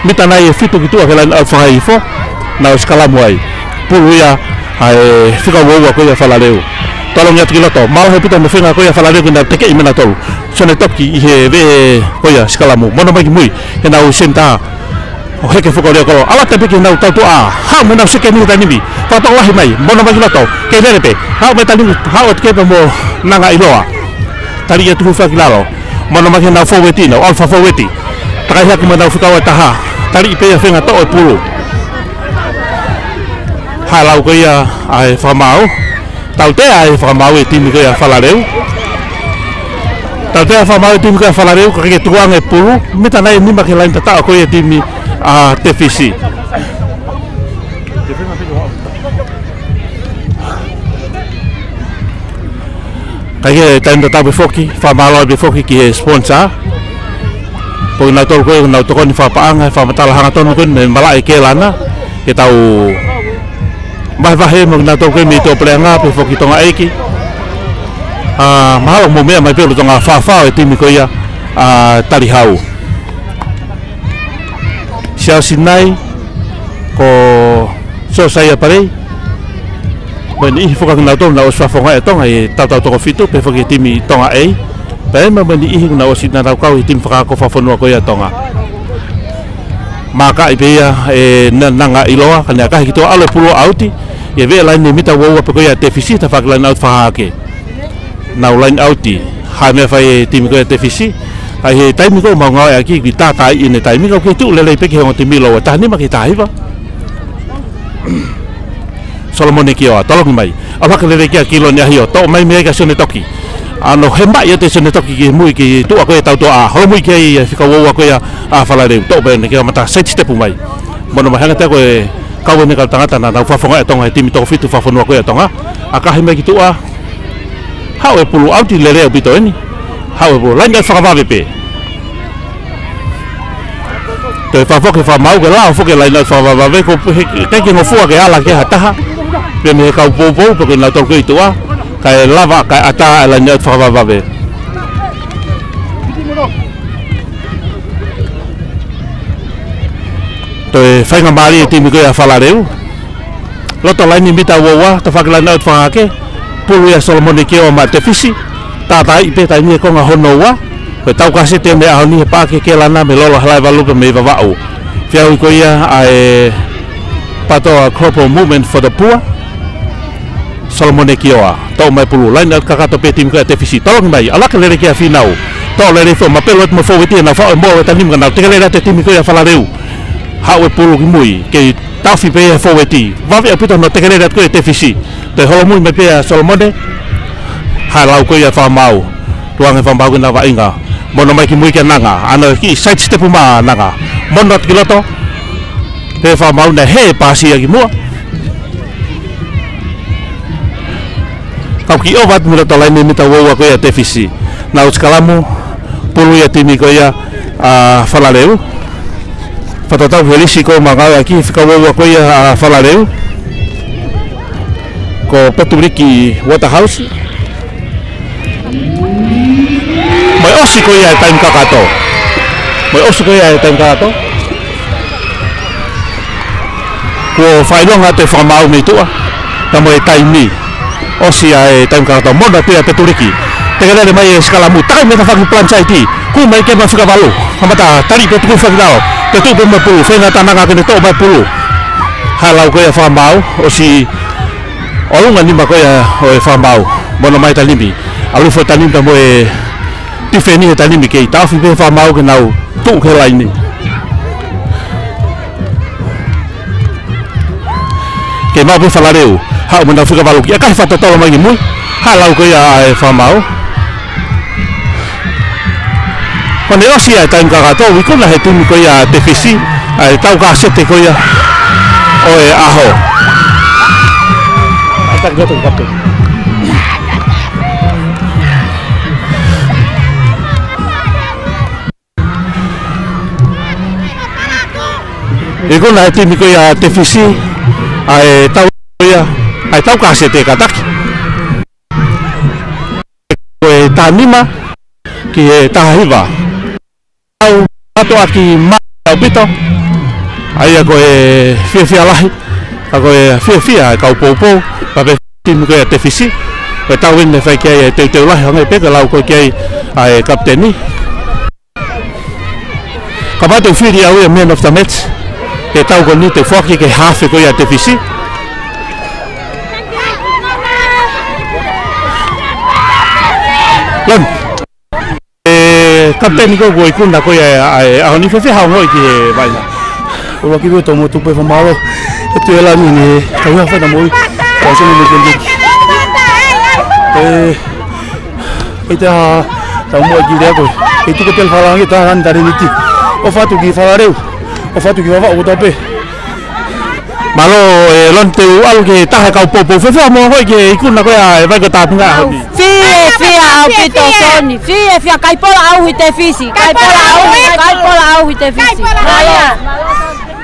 Mita nai ʻe fitu ki tuʻa ki he laine ʻalu fakahihifo. Nau sikalamu ai. Pulu ia ʻa e fika ua ua ko ia Falaleu. Tolongi atu ki loto. Mālohi ʻaupito e fenga ko ia Falaleu ke nau tekeʻi mei nautolu. Sone Toki ʻi he veʻe ko ia sikalamu. Mono mai ki mui. Ke nau senitā. ʻO heke foki ʻo lea kolo. ʻAlu atu pē ki heʻenau tautuʻa. Haʻu mo ʻenau sekeni he taimi ni. Fakatokolahi mai. Mono mai ki loto. Kei lele pē. Haʻu mai taimi ni. Haʻu atu ki pē mo Nanga ʻIloa. Tali ia tuku faki lalo. Mono mai ki heʻenau fōueti ʻenau. ʻAlu fakafōueti. Takai hake mo ʻenau fika ua taha. Tali pē ia fenga toʻo e pulu. Haʻu lau ko ia ʻa e fakamaau. Tautea e fakamaau e timi ko ia Falaleu. Tautea e fakamaau e timi ko ia Falaleu, ka ke tukuange pulu, mita nai ʻe nima ki he laine tataʻo ko ia timi ʻa Tefisi. Kae kehe, taimi tatau pē foki, fakamālō pē foki ki he sponsor. Ko kinautolu ko ē, nau tokoni fakapaʻanga, fakamatala hangatonu ko ē, mei malaʻe Kelana, ke tau vahevahe mo kinautolu ko ē mei tuʻa Puleʻanga, pea foki Tonga ʻEiki. Ā, mahalo mo meʻa mai pē ʻo Tonga fafao e timi ko ia, ā, Talihau. Siaosi nai, ko Sosaia Palei. Mo e niʻihi foki kinautolu naʻa nau ʻosi fakafofongaʻi ʻa Tonga ʻi he tautau toko fitu, pea foki e timi Tonga A. Pea mo e niʻihi naʻa nau ʻosi naʻa nau kau ʻi he timi fakaako fakafonua ko ia ʻa Tonga. Makaʻi pē ia ʻe Na-, Nanga ʻIloa, ka ne ʻakahi ki tuʻa ʻalu e pulu ʻo ʻauti. ʻI he veʻe laine mita ua ua pē ko ia Tefisi, tafaʻaki laine ʻauti fakahahake. Nau laine ʻauti, ha meʻa fai e timi ko ia Tefisi. ʻAi he taimi ko ē ʻoku mau ngāueʻaki, ki tātāʻi ʻene taimi, ka ʻoku kei tuʻu lelei pē ki he ongo timi lōua taha nima ki he taha hiva. Solomone Kioa, tolongi mai. ʻAlu hake lelei kia Kiloni ʻAhio, toʻo mai mei ai kia Sone Toki. ʻAno hemaʻi atu ʻe Sone Toki ki mui ki tuʻa ko ē tautuʻa. Holomui ki ai e fika ua ua ko ia ʻa Falaleu. Toʻo pē ʻene kiʻi kamata side step mai. Mono mai hanga atu ko e kau ʻene kau tangata naʻa nau fakafofongaʻi ʻa Tonga he timi toko fitu fakafonua ko ia ʻa Tonga. ʻAkahi mai ki tuʻa. Haʻu e pulu ʻauti lelei ʻaupito eni. Haʻu e pulu laine ʻauti fakavave pē. Toe fakafoki fakamaau ke lao foki e laine ʻauti fakavavevave ko he, he, ke ngofua ke ala ki ha taha. Pea mei he kau poupou, pe ko kinautolu ko ē ʻi tuʻa. Kae lava, kae ʻatā e laine ʻauti fakavavevave. Toe faingamālie e timi ko ia ʻa Falaleu. Loto laine mita ua ua, tafaʻaki laine ʻauti fakahahake. Pulu ia Solomone Kioa maʻa Tefisi. Tātāʻi pē taimi he konga hono ua. Ko e tau kasete mei he ʻaho ni he paʻake Kelana mei Lolo Halaevalu pea mei Vavaʻu. Feau ko ia ʻa e PATOA Global Movement for the Poor. Solomone Kioa. Toʻo mai pulu. Laine ʻauti kakato pē timi ko ia Tefisi. Tolongi mai. ʻAlu hake lelei kia Finau. Toʻo lelei foʻi mapelu atu mo e fōueti ʻenau faʻo e moa ʻo e taimi ni ka nau teke lelei atu e timi ko ia Falaleu. Haʻu e pulu ki mui. Kei taʻofi pē ia he fōueti. Vave ʻaupito hono teke lelei atu ko ē Tefisi. Toe holomui mai pē ʻa Solomone. Haʻu lau ko ia fakamaau. Tukuange fakamaau ki heʻenau vaʻinga. Mono mai ki mui kia Nanga. ʻAno kiʻi side step mai ʻa Nanga. Mono atu ki loto. Pea fakamaau naʻe hē pasi ia ki muʻa. Kau kiʻi ova atu mei loto laine mita ua ua ko ia Tefisi. Nau sikalamu, pulu ia timi ko ia ʻa Falaleu. Fakatatau ki he lisi ko ē ʻoku mau ngāueʻaki, fika ua ua ko ia ʻa Falaleu. Ko Petuliki Waterhouse. Mo e ʻosi ko ia e taimi kakato. Mo e ʻosi ko ia e taimi kakato. Kuo fakaʻilonga atu e fakamaau mei tuʻa. Ka mo e taimi. ʻOsi ʻa e taimi kakato. Mono atu ia Petuliki. Tekelele mai e sikalamu, takai mei he tafaʻaki plant site. Kumi mai ke ma fika valu. Kamata tali pē tuku faki lao. Pea tuku pē mo e pulu, feinga tananga ke ne toʻo mai e pulu. Haʻu e lau ko ia ʻa e Fakamaau, ʻosi ʻolunga nima ko ia ʻo e Fakamaau. Mo nau mai taimi ni. ʻAlu foki taimi ni pea mo e tifeni he taimi ni kei taʻofi pē Fakamaau ke nau tuʻu ki he laini. Kei maʻu pē Falaleu, haʻu mo nau fika valu ki ʻakahi fakatotolo mai ki mui, haʻu e lau ko ia ʻa e Fakamaau. Ko ʻene ʻosi ʻa e taimi kakato, ikuna he timi ko ia ʻa Tefisi, ʻa e tau kasete ko ia ʻo e ʻaho. ʻAtaki loto ki kape. Ikuna he timi ko ia ʻa Tefisi, ʻa e tau ko ia, ʻa e tau kasete kātaki. Ko e taha nima ki he taha hiva. Tau atu ʻaki mai ʻaupito. ʻA ia ko e fiefia lahi. Ka ko e fiefia e kau poupou. Pea pē timi ko ia ʻa Tefisi. Ko e tau eni naʻe fai ki ai e teuteu lahi, hangē pē ko e lau ko ē ki ai ʻa e kapiteni. Kapau te u fili au ia man of the match, he tau ko eni te u foaki ki he hafe ko ia ʻa Tefisi. Lon. E, kapiteni ko ē kuo ikuna ko ia ʻa e ʻaho ni, fēfē hoʻo ongoʻi ki he vaʻinga? ʻUluaki pē ʻoku tau motu pē fakamālō. E tuʻu e lani ni, tau ia fai na moʻui. Tau sio mo e kemiki. E, ʻIo, tau moʻui ki lea ko ē. Kei tuku pē fakalāngilangi ʻa e talēniti. ʻOfa atu ki Falaleu. ʻOfa atu ki Vavaʻu kotoa pē. Mālō, e, Lon, te u ʻalu ki he taha e kau poupou. Fēfē hoʻomo ongoʻi ki he ikuna ko ia ʻa e Vainga Tāpinga he ʻaho ni? Fiefia ʻaupito, Soni. Fiefia, kai pola ʻauhi Tefisi. Kai pola ʻauhi, kai pola ʻauhi Tefisi. Mālō.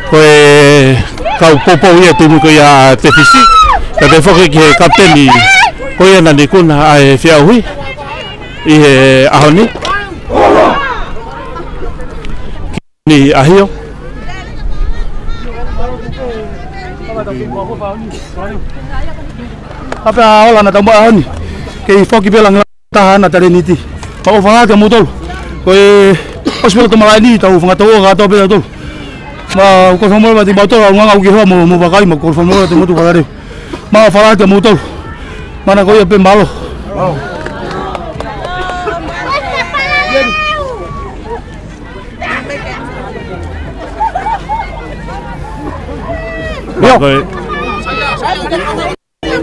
Ko e kau poupou ia timi ko ia ʻa Tefisi. Pea pehē foki ki he kapiteni ko ia naʻa ne ikuna ʻa e feʻauhi ʻi he ʻaho ni. Ni ʻAhio. Kapau ʻe ola ʻa e tau maʻa ʻaho ni, kei foki pē langa taha ʻa e talēniti. Pea ʻofa atu kiate kimoutolu. Ko e ʻosi pē ʻetau malaʻe ni, tau fanga tau ʻo kātoa pē tautolu. Mo e kole fakamolemole atu kiate kimoutolu, ʻa e ʻulungaanga ʻoku ke hoa mo, mo vakai, mo e kole fakamolemole atu kiate kimoutolu Falaleu. Mo e ʻofa lahi atu kiate kimoutolu. Mana ko ia pē, mālō. ʻIo.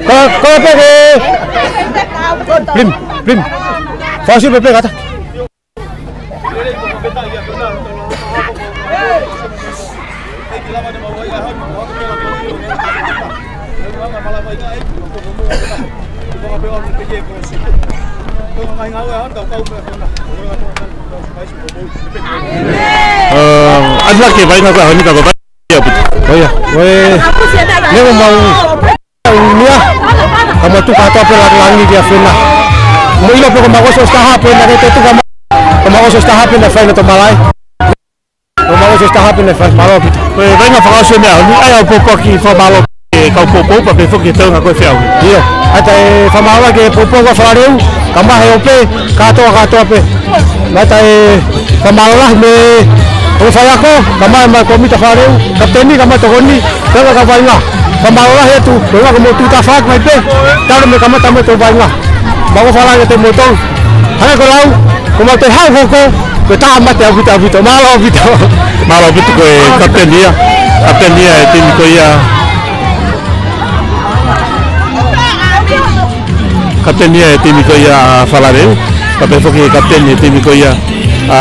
Ko, ko pē ke. Plim, plim. Fasi pē pē kātaki. Eh, ʻalu ki he vaʻinga ko ē ʻaho ni ka ko e vaʻinga ia putu. ʻIo, ʻio. Neongo mau ʻunia, ka mau tuku kātoa pē langilangi ki he ʻAfiona. Mou ʻilo pē ko mau ʻosi ʻosi taha pē naʻe ke tuku ka mau, ko mau ʻosi ʻosi taha pē naʻe fai ʻetau malaʻe. Ko mau ʻosi ʻosi taha pē naʻe fai, mālō ʻaupito. Ko e vaʻinga fakaʻosi ʻo e meʻa ni, ʻa ia ʻoku ou foaki fakamālō ki he kau poupou, pea pehē foki ki he toenga ko ē feʻauhi. ʻIo, ʻatā e fakamālō ki he poupou ko Falaleu, kae ʻumaʻā e ope, kātoa, kātoa pē. Mo ʻatā e fakamālō lahi mei he faiako, kae ʻumaʻā e kau kōmiti Falaleu, kapiteni, kae ʻumaʻā e tokoni, pea mo e kau vaʻinga. Fakamālō lahi atu, ko e ʻuhinga ko hoʻomou tuʻu tafaʻaki mai pē, talu mei he kamata mai ʻetau vaʻinga. Mau ʻofa lahi atu kiate kimoutolu. Hangē ko e lau, ko mau te hau hoko, ko e taʻa mate ʻaupito ʻaupito. Mālō ʻaupito. Mālō ʻaupito, ko e kapiteni ia. Kapiteni ia e timi ko ia. Kapiteni ia e timi ko ia ʻa Falaleu. Pea pehē foki e kapiteni e timi ko ia ʻa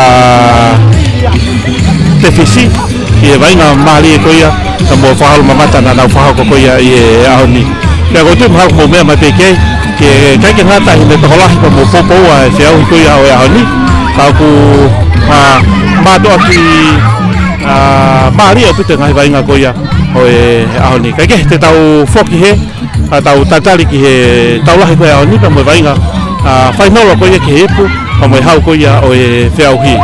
Tefisi. ʻI he vaʻinga mālie ko ia, ka mo e fakaʻalu mamata naʻa nau fakahoko ko ia ʻi he ʻaho ni. Pea ʻoku ou tui mahalo ko hoʻomou meʻa mai pē ki ai, ke ʻikai ke ngata ʻi he meʻa tokolahi ka mo e poupou ʻa e feʻauhi ko ia ʻo e ʻaho ni. Ka ʻoku, ʻa, mātuʻaki, ʻa, mālie ʻaupito e ngaahi vaʻinga ko ia ʻo e ʻaho ni. Kae kehe te tau foki hē, ʻa, tau tatali ki he tau lahi ko ē ʻaho ni, pea mo e vaʻinga, ʻa, fainolo ko ia ki he ipu, pea mo e hau ko ia ʻo e feʻauhi.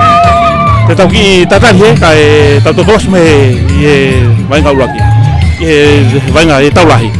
Te tau kiʻi tatali hē, kae tau tokolosi mai ʻi he vaʻinga ʻuluaki. ʻI he vaʻinga ʻi he tau lahi.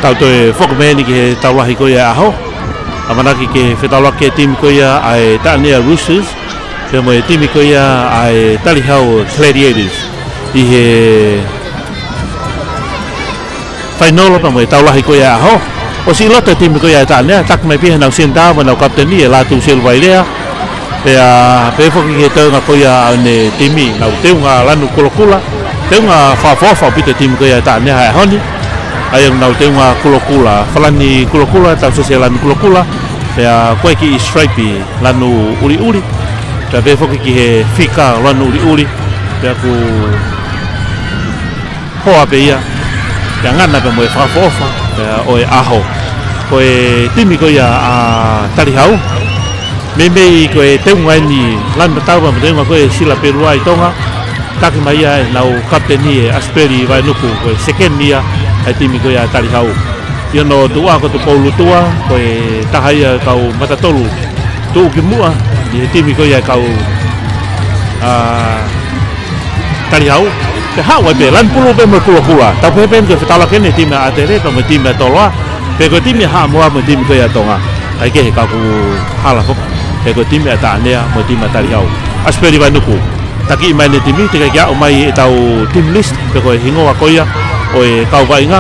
Tau toe foki mai eni ki he tau lahi ko ia ʻo e ʻaho. ʻAmanaki ke fetaulaki e timi ko ia ʻa e Taʻanea Roosters pea mo e timi ko ia ʻa e Talihau Gladiators ʻi he fainolo pea mo e tau lahi ko ia ʻo e ʻaho. ʻOsi ʻi loto e timi ko ia ʻa e Taʻanea, taki mai pē ʻe heʻenau senitā mo ʻenau kapiteni ʻe Lātū Seluvailea. Pea pehē foki ki he teunga ko ia ʻa ʻene timi, nau teunga lanu kulokula, teunga fakaʻofoʻofa ʻaupito e timi ko ia ʻa e Taʻanea he ʻaho ni. ʻA ia nau teunga kulokula, falani kulokula, tausese lanu kulokula, pea ko e kiʻi stripe lanu ʻuliʻuli, pea pehē foki ki he fika lanu ʻuliʻuli, pea ʻoku hoa pē ia, pea ngana pē mo e fakaʻofoʻofa pē ia ʻo e ʻaho. Ko e timi ko ia ʻa Talihau, meimei ko e teunga eni lanu tatau pea mo e teunga ko e sila pelu ʻa Tonga, taki mai ia ʻe heʻenau kapiteni ʻe ʻAsipeli Vainuku, ko e sekeni ia ʻa e timi ko ia ʻa Talihau. ʻI hono tuʻa ko Tupou Lutua, ko e taha ia e kau matatolu tuʻukimuʻa ʻi he timi ko ia ʻa e kau, ā, Talihau. Pea haʻu ai pē lanu pulu pē mo e kulokula. Tau pehē pē eni ko e fetaulaki eni e timi ʻa ʻAtele pea mo e timi ʻa Toloa, pe ko e timi ʻa Haʻamoa mo e timi ko ia ʻa Tonga. ʻIkai ke he ka ʻoku hala foki, pe ko e timi ʻa Taʻanea mo e timi ʻa Talihau. ʻAsipeli Vainuku, takiʻi mai ʻene timi, teʻeki ke aʻu mai ʻetau team list, pe ko e hingoa ko ia ʻo e kau vaʻinga.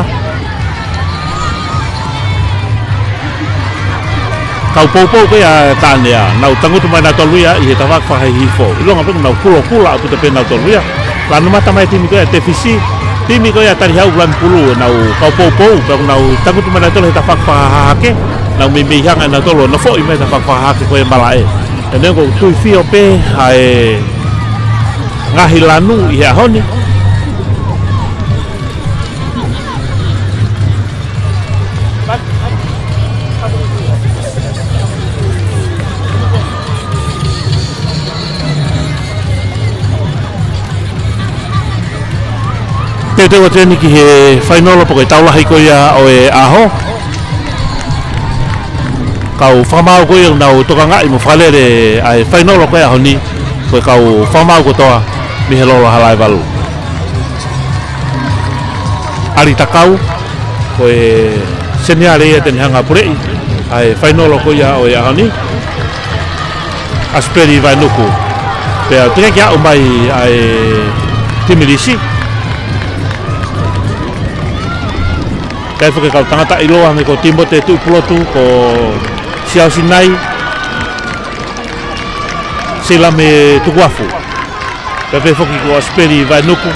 Kau poupou ko ia ʻa Taʻanea, nau tangutu mai nautolu ia ʻi he tafaʻaki fakahihifo. ʻIlonga pē ʻoku nau kulokula ʻaupito pē nautolu ia. Lanu mata mai e timi ko ia ʻa Tefisi, timi ko ia ʻa Talihau lanu pulu, nau kau poupou, pea ʻoku nau tangutu mai nautolu he tafaʻaki fakahahake, nau meimei hanga ʻe nautolu ʻo nofoʻi mai tafaʻaki fakahahake ko e malaʻe. Pea neongo ʻoku tuifio pē ʻa e ngaahi lanu ʻi he ʻaho ni. Teuteu atu eni ki he fainolo pe ko e tau lahi ko ia ʻo e ʻaho. Kau fakamaau ko ia ʻoku nau tokangaʻi mo fakalele ʻa e fainolo ko ia ʻaho ni, ko e kau fakamaau kotoa mei he Lolo Halaevalu. ʻAli Takau, ko e seniale ia te ne hanga ʻo puleʻi ʻa e fainolo ko ia ʻo e ʻaho ni. ʻAsipeli Vainuku. Pea teʻeki ke aʻu mai ʻa e timi lisi. Pea foki e kau tangata ʻiloa hangē ko Timote Tuʻipulotu, ko Siaosi Nai, Silame Tukuafu. Pea pehē foki ko ʻAsipeli Vainuku,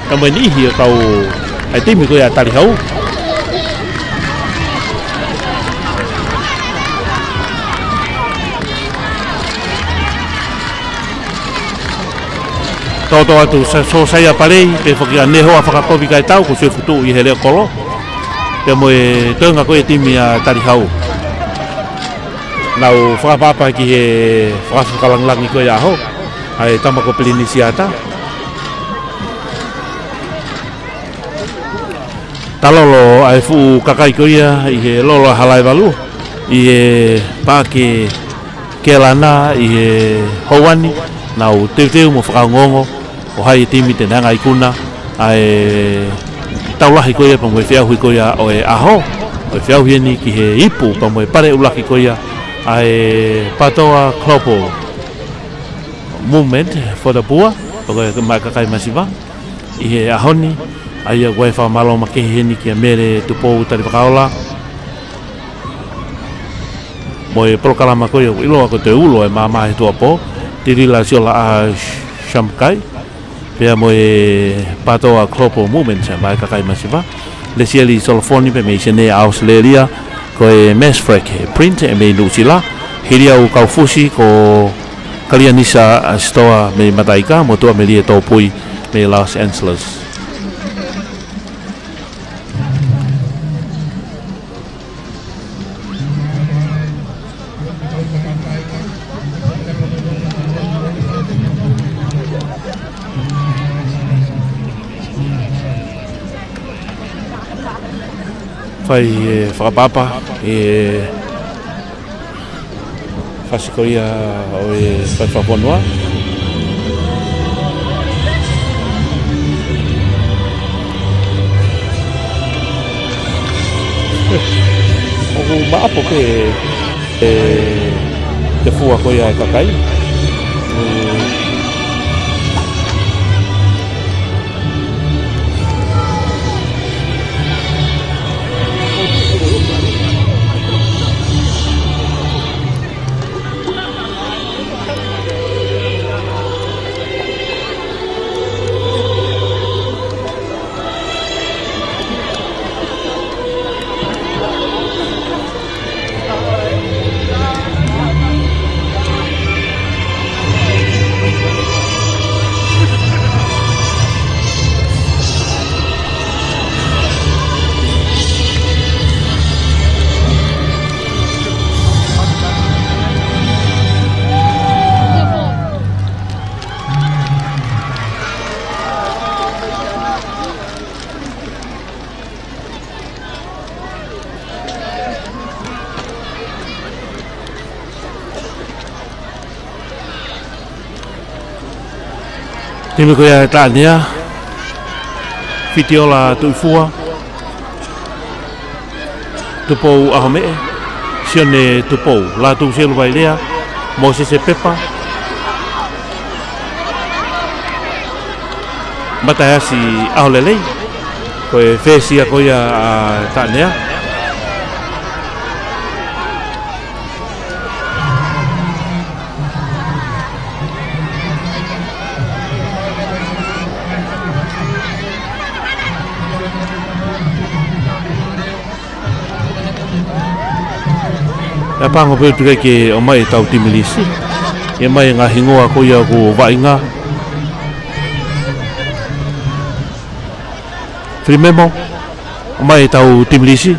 ka mo e niʻihi ʻo e kau ʻa e timi ko ia ʻa Talihau. Toto atu Sa-, Sosaia Palei, pehē foki ʻa Nehoa Fakakovi Kaitau, ko Sefutu ʻi he Leʻo Kolo. Pea mo e teunga ko ia e timi ʻa Talihau. Nau fakaʻapaʻapa ki he fakafakalangilangi ko ia ʻo e ʻaho, ʻa e tama ko Pilinisiata. Talolo ʻa e fuʻu kakai ko ia ʻi he Lolo Halaevalu, ʻi he Paʻake Kelana, ʻi he houa ni, nau teuteu mo fakaongoongo ko hai e timi te ne hanga ʻo ikuna ʻa e tau lahi ko ia pea mo e feʻauhi ko ia ʻo e ʻaho, ʻo e feʻauhi eni ki he ipu pea mo e pale ʻuluaki ko ia ʻa e Patoa Global. Movement for the Poor, pea ko e maʻa e kakai masiva. ʻI he ʻaho ni, ʻa ia ko e fakamālō makehe heni kia Mele Tupou Talifakaola mo e polokalama ko ia ʻoku ʻiloa ko e Toe Ulo e Maama he Tuʻapō, Tilila Siola ʻa Shamkai, pea mo e Pātoa Global Movement maʻa e kakai masiva. Lesieli Solofoni pea mei Senē ʻAositelēlia, ko e Mass Flag Print mei Nuʻusila, Hiliau Kaufusi ko Kalianisa Sitoa mei Mataika, mo Tuʻamelie Tōpui mei Los Angeles. Fai e fakaʻapaʻapa e fasi ko ia ʻo e fai fakafonua. ʻOku maʻapo pē e, e fua ko ia e kakai. Timi ko ia e Taʻanea, Fitiola Tuʻifua, Tupou ʻAhomeʻe, Sione Tupou, Lātūselu Vailea, Mōsese Pepa, Matahiasi ʻAholelei, ko e fesi ia ko ia ʻa Taʻanea. ʻE pango pē ʻoku teʻeki ke ʻomai ʻetau timi lisi. ʻE ʻomai e ngaahi hingoa ko ia ʻoku vaʻinga. Filimemo, ʻomai ʻetau timi lisi.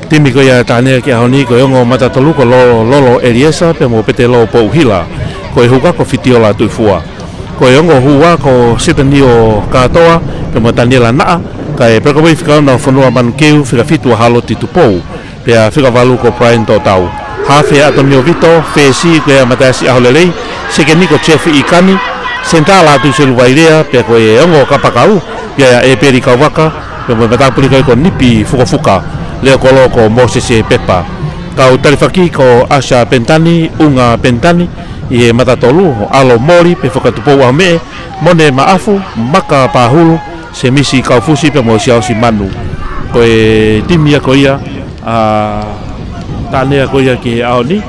Timi ko ia Taʻanea ki he ʻaho ni, ko e ongo mata tolu ko Lolo, Lolo ʻEliesa pea mo Petelo Pouhila. Ko e huka ko Fitiola Tuʻifua. Ko e ongo hua ko Setanio Kātoa pea mo Taniela Naʻa, kae pea ko e fika ono Fonua Manukeu, fika fitu ʻa Haloti Tupou, pea fika valu ko Brian Totau. Hafe ʻAtonio Vito, fesi ko ia Matahiasi ʻAholelei, sekeni ko Jeff ʻIkani, senitā Lātūselu Vailea, pea ko e ongo kapakau, ia ia ʻEpeli Kauvaka, pea mo e matāpule ko Nipi Fukofuka, leo kolo ko Mōsese Pepa. Kau talifaki ko Asha Penitani, ʻUnga Penitani, ʻi he mata tolu, ʻAlo Moli, pea faka Tupou ʻAhomeʻe, Mone Maʻafu, Maka Pahulu, Semisi Kaufusi pea mo Siaosi Manu. Ko e timi ia ko ia ʻa Taʻanea ko ia ki he ʻaho ni.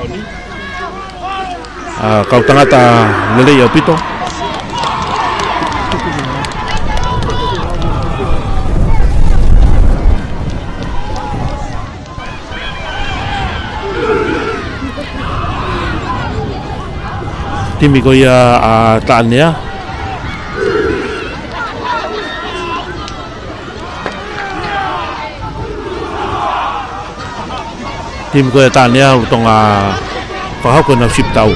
ʻA, kau tangata lelei ʻaupito. Timi ko ia ʻa Taʻanea. Timi ko ia ʻa Taʻanea ʻoku tau fakahoko ʻenau sipitau.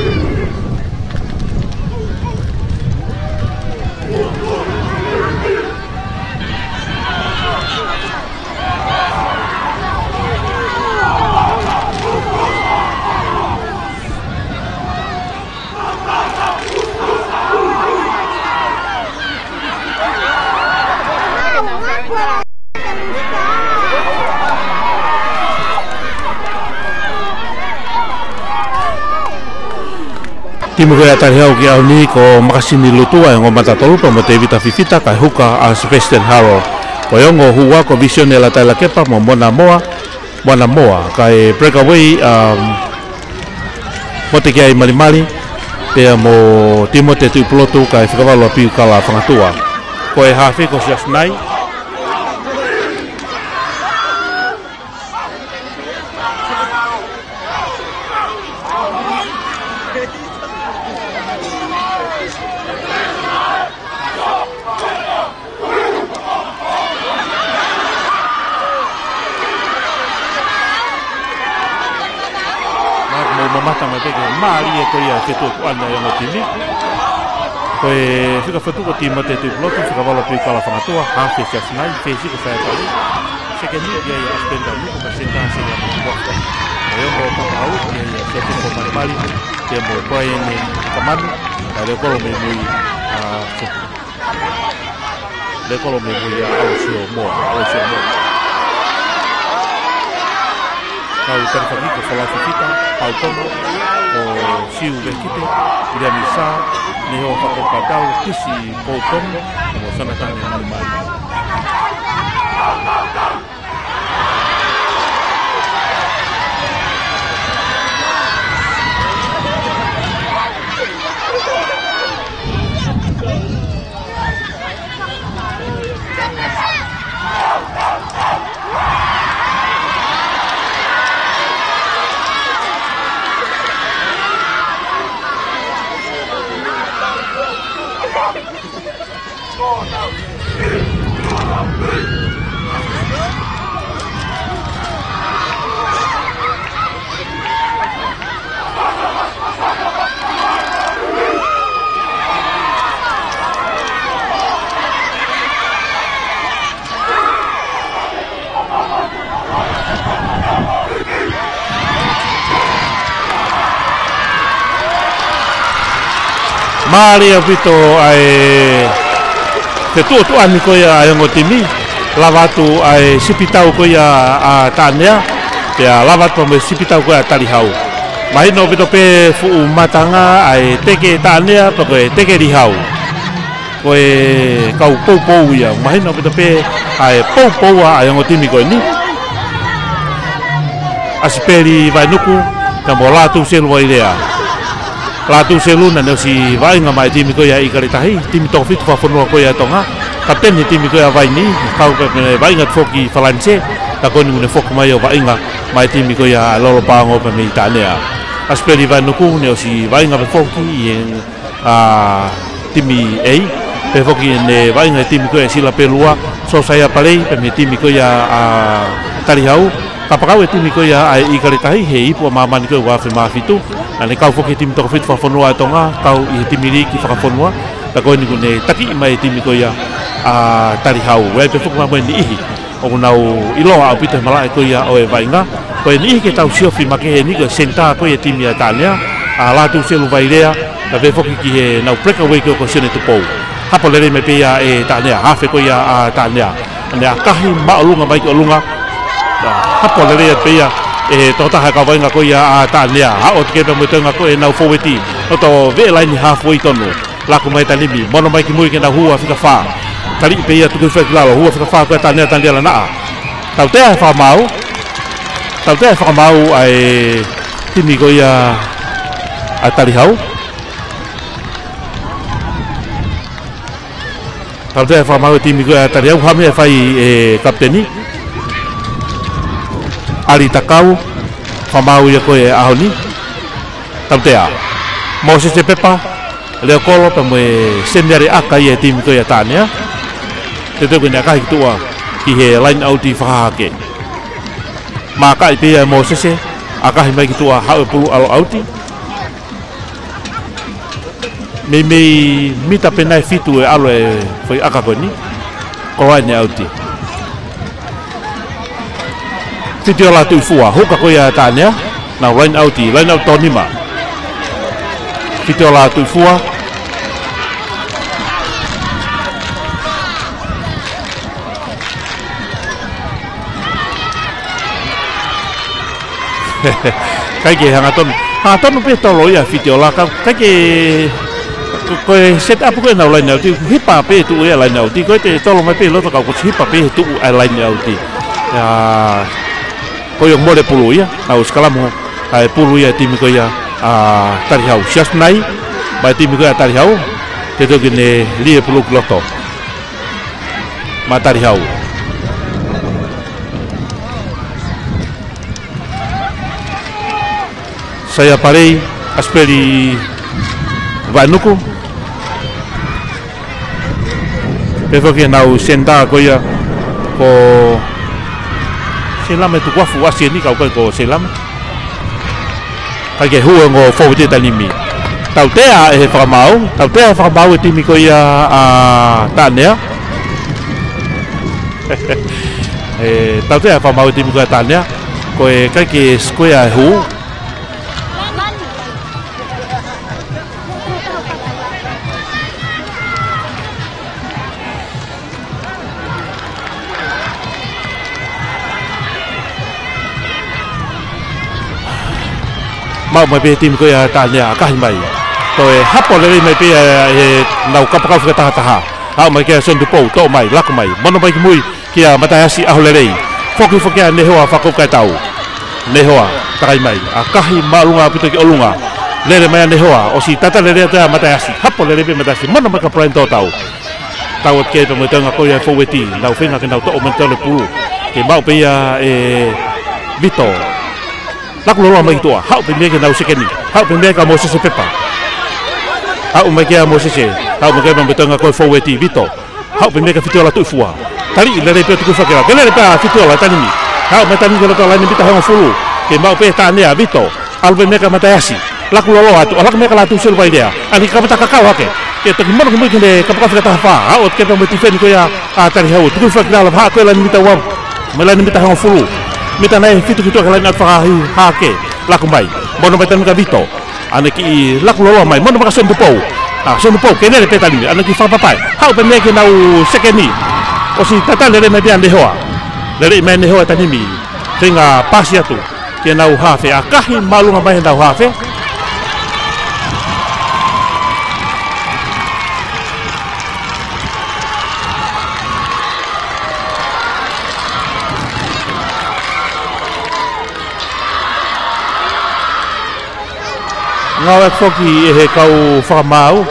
Timi ko ia ʻa Talihau ki he ʻaho ni ko Makasini Lutua ʻa e ongo mata tolu pea mo Tevita Fifita kae huka ʻa Sebastian Haro. Ko e ongo hūʻua ko Visione Lataila Kepa mo Mona Moa, Mona Moa, kae breakaway, um, Motekiai Malimali, pea mo Timote Tuʻipulotu kae fika valu ʻa Piukala Fangatua. Ko e hafe ko Siasinai. Mou mamata mai pē ki he mālie ko ia e fetuʻutuʻuni ʻa e ongo timi. Ko e fika fatu ko Timote Tuʻipulotu, fika valu ʻa Piukala Fangatua, hafe Siasinai, fesi ko Saia Pale. Sekeni ia ʻa Aspenda Nuku, ka senta Sela Mutuafa. Ko e ongo Papahau ia ʻa Siasinai ko Malimali, pea mo Brian Kamanu, ka Lekolo Memui, ʻa, Lekolo Memui ʻa ʻAlosio Moa, ʻAlosio Moa. Kau talifaki ko Folau Fifita, Pau Tonga, ko Siu Vekite, Viliami Sā, Neho Fakokatau, Tisi Pou Tonga, mo Sanatane Malimali. Mālie ʻaupito ʻa e fetuʻutuʻuni ko ia ʻa e ongo timi. Lava atu ʻa e sipitau ko ia ʻa Taʻanea, pea lava atu mo e sipitau ko ia ʻa Talihau. Mahino ʻaupito pē fuʻu matanga ʻa e teke Taʻanea, pea ko e teke Lihau. Ko e kau poupou ia, mahino ʻaupito pē ʻa e poupou ʻa e ongo timi ko eni. ʻAsipeli Vainuku, pea mo Lātūselu Vailea. Lātūselu naʻa ne ʻosi vaʻinga maʻa e timi ko ia ʻIkale Tahi, timi toko fitu fakafonua ko ia ʻa Tonga. Kapiteni timi ko ia ʻa Vaini, kau pē mo e vaʻinga foki Falanise, ka ko eni kuo ne foki mai ʻo vaʻinga maʻa e timi ko ia ʻa Lolo Paongo pea mei Taʻanea. ʻAsipeli Vainuku naʻe ʻosi vaʻinga pē foki ʻi he ʻa timi A, pehē foki naʻe vaʻinga he timi ko ia ʻa Sila Pelua, Sosaia Palei, pea mei he timi ko ia ʻa Talihau. Kapakau e timi ko ia ʻa ʻIkale Tahi he ipu ʻa māmani ko ia ua afe mā fitu. Naʻa ne kau foki he timi toko fitu fakafonua ʻa Tonga, kau ʻi he timi liiki fakafonua. Pea ko eni kuo ne takiʻi mai e timi ko ia ʻa Talihau. ʻOku ʻi ai pē foki mo e niʻihi ʻoku nau ʻiloa ʻaupito he malaʻe ko ia ʻo e vaʻinga. Ko e niʻihi ke tau siofi makehe eni ko e senitā ko ia e timi ʻa Taʻanea, ʻa Lātūselu Vailea, pea pehē foki ki heʻenau breakaway ko ia ko Sione Tupou. Hapo lelei mai pē ia ʻe Taʻanea, hafe ko ia ʻa Taʻanea. Naʻa ne ʻakahi māʻolunga mai ki ʻolunga. Hapo lelei pē ia ʻe he tokotaha kau vaʻinga ko ia ʻa Taʻanea. Haʻu atu ki ai pea mo e toenga ko ē ʻenau fōueti. Loto veʻe laini haafe tonu. Laku mai taimi ni, mono mai ki mui ke nau hū ʻa fika fā. Taliʻi pē ia tuku hifo ki lalo, hū ʻa fika fā ko ia ʻa Taʻanea, Taniela Naʻa. Tautea e fakamaau. Tautea e fakamaau ʻa e timi ko ia ʻa Talihau. Tautea e fakamaau e timi ko ia ʻa Talihau, hame e fai e kapiteni. ʻAli Takau, fakamaau ia ko e ʻaho ni. Tautea. Mōsese Pepa, Leokolo pea mo e Seniale ʻAka ia e timi ko ia Taʻanea. Teuteu ke ne ʻakahi ki tuʻa ki he laine ʻauti fakahahake. Mākaʻi pē ia ʻe Mōsese, ʻakahi mai ki tuʻa, haʻu e pulu ʻalu ʻauti. Meimei mita pē nai fitu e ʻalu e foʻi ʻaka ko eni. Koloa ʻene ʻauti. Fitiola Tuʻifua, huka ko ia Taʻanea, nau laine ʻauti, laine ʻauti tōnima. Fitiola Tuʻifua. ʻIkai ke hangatonu. Hangatonu pē tolo ia Fitiola ka ʻikai ke ko, ko e set up ko ē nau laine ʻauti, hipa pē tuʻu ia laine ʻauti, ko e te tolo mai pē loto kau ko e hipa pē tuʻu ai laine ʻauti. Ia, ko ia mole pulu ia, ʻa e sikalamu, ʻa e pulu ia timi ko ia ʻa Talihau. Siasi nai, mai timi ko ia Talihau, teuteu ke ne lī e pulu ki loto. Maʻa Talihau. Saia Palei, ʻAsipeli Vaʻenuku. Pea foki ʻenau senitā ko ia ko Seilama Tukuafu, ʻasi eni kau kai ko Seilama. ʻIkai ke hū e ongo fōueti ʻa e taimi ni. Tautea ʻe he fakamaau, tautea ʻe he fakamaau e timi ko ia ʻa Taʻanea. ʻE, tautea ʻe he fakamaau e timi ko ia Taʻanea. Ko e ʻikai ke square e hū. Maʻu mai pē timi ko ia Taʻanea, ʻakahi mai. Toe hapo lelei mai pē ʻe, ʻe nau kapakau fakatahataha. Haʻu mai kia Sione Tupou, toʻo mai, laku mai. Mono mai ki mui, kia Matahiasi, ʻaho lelei. Foki foki ʻa Nehoa, fakaʻukaʻi tau. Nehoa, takai mai. ʻAkahi māʻolunga ʻaupito ki ʻolunga. Lele mai ʻa Nehoa, ʻosi tata lelei atu ʻa Matahiasi. Hapo lelei pē Matahiasi, mono mai kia Brian Tōtau. Tau atu ki ai pea mo e toenga ko ia e fōueti, nau feinga ke nau toʻo mai tau le pulu. Ke maʻu pē ia ʻe Vito. Laku loloa mai ki tuʻa, haʻu pē mei ai ke nau sekeni. Haʻu pē mei ai kia Mōsese Pepa. Haʻu mai kia Mōsese, haʻu mai ki ai pea mo e toenga ko e fōueti, Vito. Haʻu pē mei ai kia Fitiola Tuʻifua. Taliʻi lelei pē tuku fakela. Ke lele pē ʻa Fitiola taimi ni. Haʻu mai taimi ni ki loto laine mita hongofulu. Ke maʻu pē Taʻanea, Vito. ʻAlu pē mei ai kia Matahiasi. Laku loloa atu. ʻAlu hake mei ai kia Lātū Seluvailea. ʻAni kapata kakau hake. Ke toki mono ki mui ki he kapakau fakataha fā. Haʻu atu ki ai pea mo e tifeni ko ia ʻa Talihau. Tuku fakela lava haʻu ko e laine mita ua. Mei laine mita hongofulu. Mita nai fitu ki tuʻa ki he laine ʻauti fakahahake. Laku mai. Mono mai taimi ni kia Vito. ʻAne kiʻi laku loloa mai, mono mai kia Sione Tupou. ʻA, Sione Tupou, ke lele pē taimi ni, ʻane kiʻi fakapapai. Haʻu pē mei ai ke nau sekeni. ʻOsi tata lelei mai pē ʻa Nehoa. Lele mai Nehoa taimi ni. Feinga pasi atu. Ke nau hafe, ʻakahi māʻolunga mai nau hafe. Ngāueʻaki foki ʻe he kau fakamaau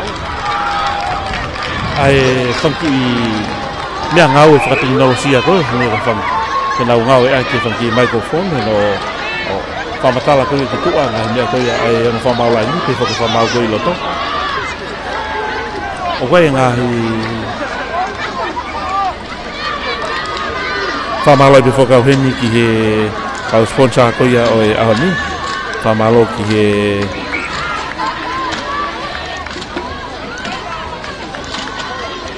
ʻa e fanga kiʻi meʻangāue fakatekinolosia ko ē, hangē ko e fanga, ke nau ngāueʻaki e fanga kiʻi microphone, he nau fakamatala ko ē ki tuʻa, ngaahi meʻa ko ia ʻa e ongo fakamaau laini, pea foki fakamaau ko ē ʻi loto. ʻOku ʻi ai e ngaahi Fakamālō pē foki au heni ki he kau sponsor ko ia ʻo e ʻaho ni. Fakamālō ki he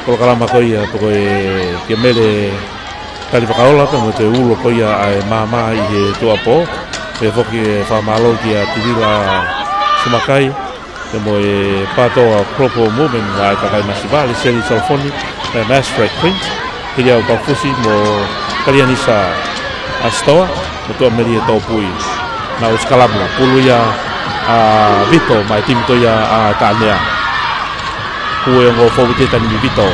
polokalama ko ia pe ko e Kemele Tali Fakaola pea mo e ulo ko ia ʻa e maama ʻi he tuʻuapō. Pea foki e fakamālō kia Tuvila Sumakai. Pea mo e Pātoa Global Movement, ʻa e kakai masiva, Liseli Solofoni, mo e Mass Freight Print, Hiliau Kaufusi, mo Kalianisa ʻAsitoa, mo Tuʻamelie Tōpui. Naʻa nau sikalamu, pulu ia ʻa Vito, maʻa e timi ko ia ʻa Taʻanea. Hū e ongo fōueti taimi ni Vito.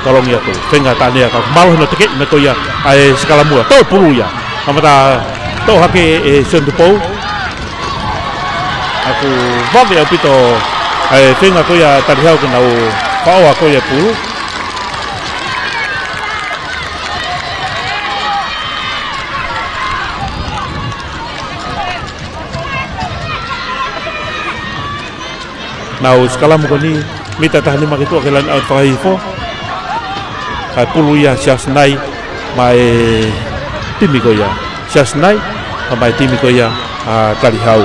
Tolongi atu, feinga Taʻanea ka mālohi hono tekeʻi mai ko ia ʻa e sikalamu, toʻo pulu ia. Kamata toʻo hake ʻe Sione Tupou. ʻOku vave ʻaupito ʻa e feinga ko ia Talihau ke nau faʻo ko ia e pulu. ʻAu sikalamu ko eni, mita taha nima ki tuʻa ki he line out fakahihifo. Kae pulu ia ʻa Siaosi Nai, maʻa e timi ko ia ʻa Siaosi Nai, pea maʻa e timi ko ia ʻa Talihau.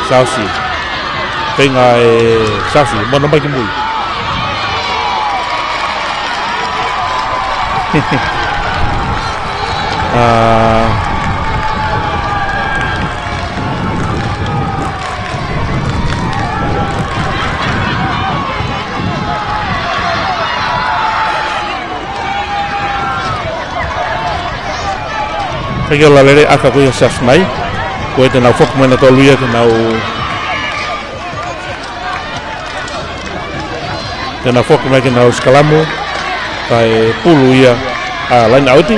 Siaosi. Feinga ʻe Siaosi, mono mai ki mui. ʻA, ʻIkai ke ola lelei e ʻaka ko ia ʻa Siaosi Nai. Ko e te nau foki mai nautolu ia ke nau Te nau foki mai ke nau sikalamu, kae pulu ia ʻa e line out,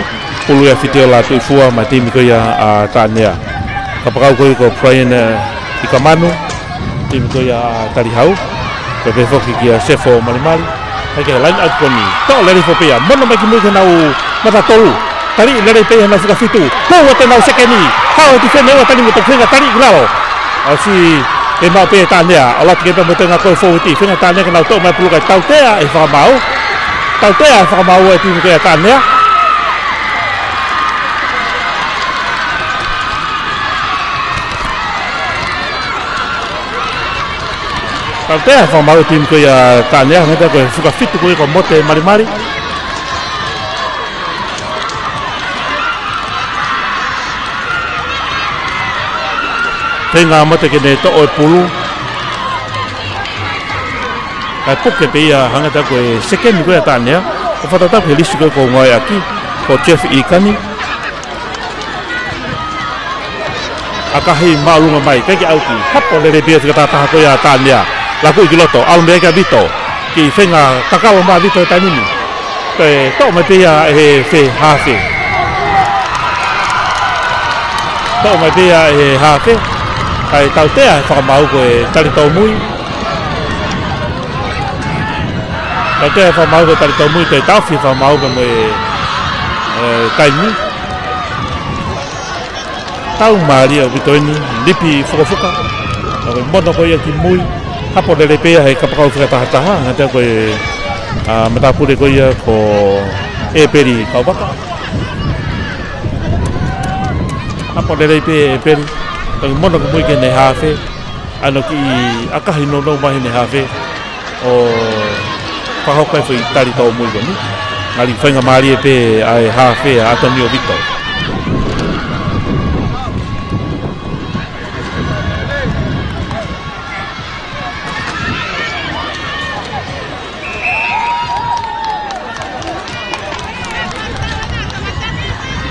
pulu ia ʻa Fitiola Tuʻifua maʻa e timi ko ia ʻa Taʻanea. Kapakau ko ia ko Brian, eh, ʻIkamanu, timi ko ia ʻa Talihau, pea pehē foki kia Sefo Malimali, ʻa e line out ko eni. Toʻo lelei foki ia, mono mai ki mui ke nau mata tolu. Taliʻi lelei pē ia ʻenau fika fitu. Pau atu ʻenau sekeni. Haʻu e tifeni ʻo Taʻanea mo e toʻu feinga taliʻi ki lalo. ʻOsi e maʻu pē ʻe Taʻanea. ʻAlu atu ki he pea mo e tenga ko e fōuiti. Feinga Taʻanea ke nau toʻo mai pulu kae tautea e fakamaau. Tautea e fakamaau e timi ko ia ʻa Taʻanea. Tautea e fakamaau e timi ko ia ʻa Taʻanea. Hangē ko e fika fitu ko ia ko Mote Malimali. Feinga Mote ke ne toʻo e pulu. Kae puke pē ia hangē ko e sekeni ko ia ʻa Taʻanea. ʻO fakatatau ki he lisi ko ia ʻoku ngāueʻaki, ko Jeff ʻIkani. ʻAkahi māʻolunga mai, ʻikai ke ʻauki. Hapo lelei pē ia fika taha taha ko ia ʻa Taʻanea. Lakuʻi ki loto, ʻalu mei ai kia Vito. Kiʻi feinga kakalo mai ʻa Vito he taimi ni. Toe toʻo mai pē ia ʻe he hafe. Toʻo mai pē ia ʻe he hafe. Kae tautea e fakamaau ko e tali tōmui. Tautea e fakamaau ko e tali tōmui, toe taʻofi e fakamaau pea mo e, e, taimi. Tau mālie ʻaupito eni, lipi fukafuka. Ka ko e mono ko ia ki mui, hapo lelei pē ia he kapakau fika taha taha, hangē ko e, a, matāpule ko ia ko ʻEpeli Kauvaka. Hapo lelei pē ʻEpeli, ka ko e mono ki mui ki heʻene hafe, ʻa ʻene kiʻi ʻakahi nounou mai heʻene hafe. ʻO fakahoko e foʻi tali tōmui ko eni. Ngali feinga mālie pē ʻa e hafe ʻa ʻAtonio Vito.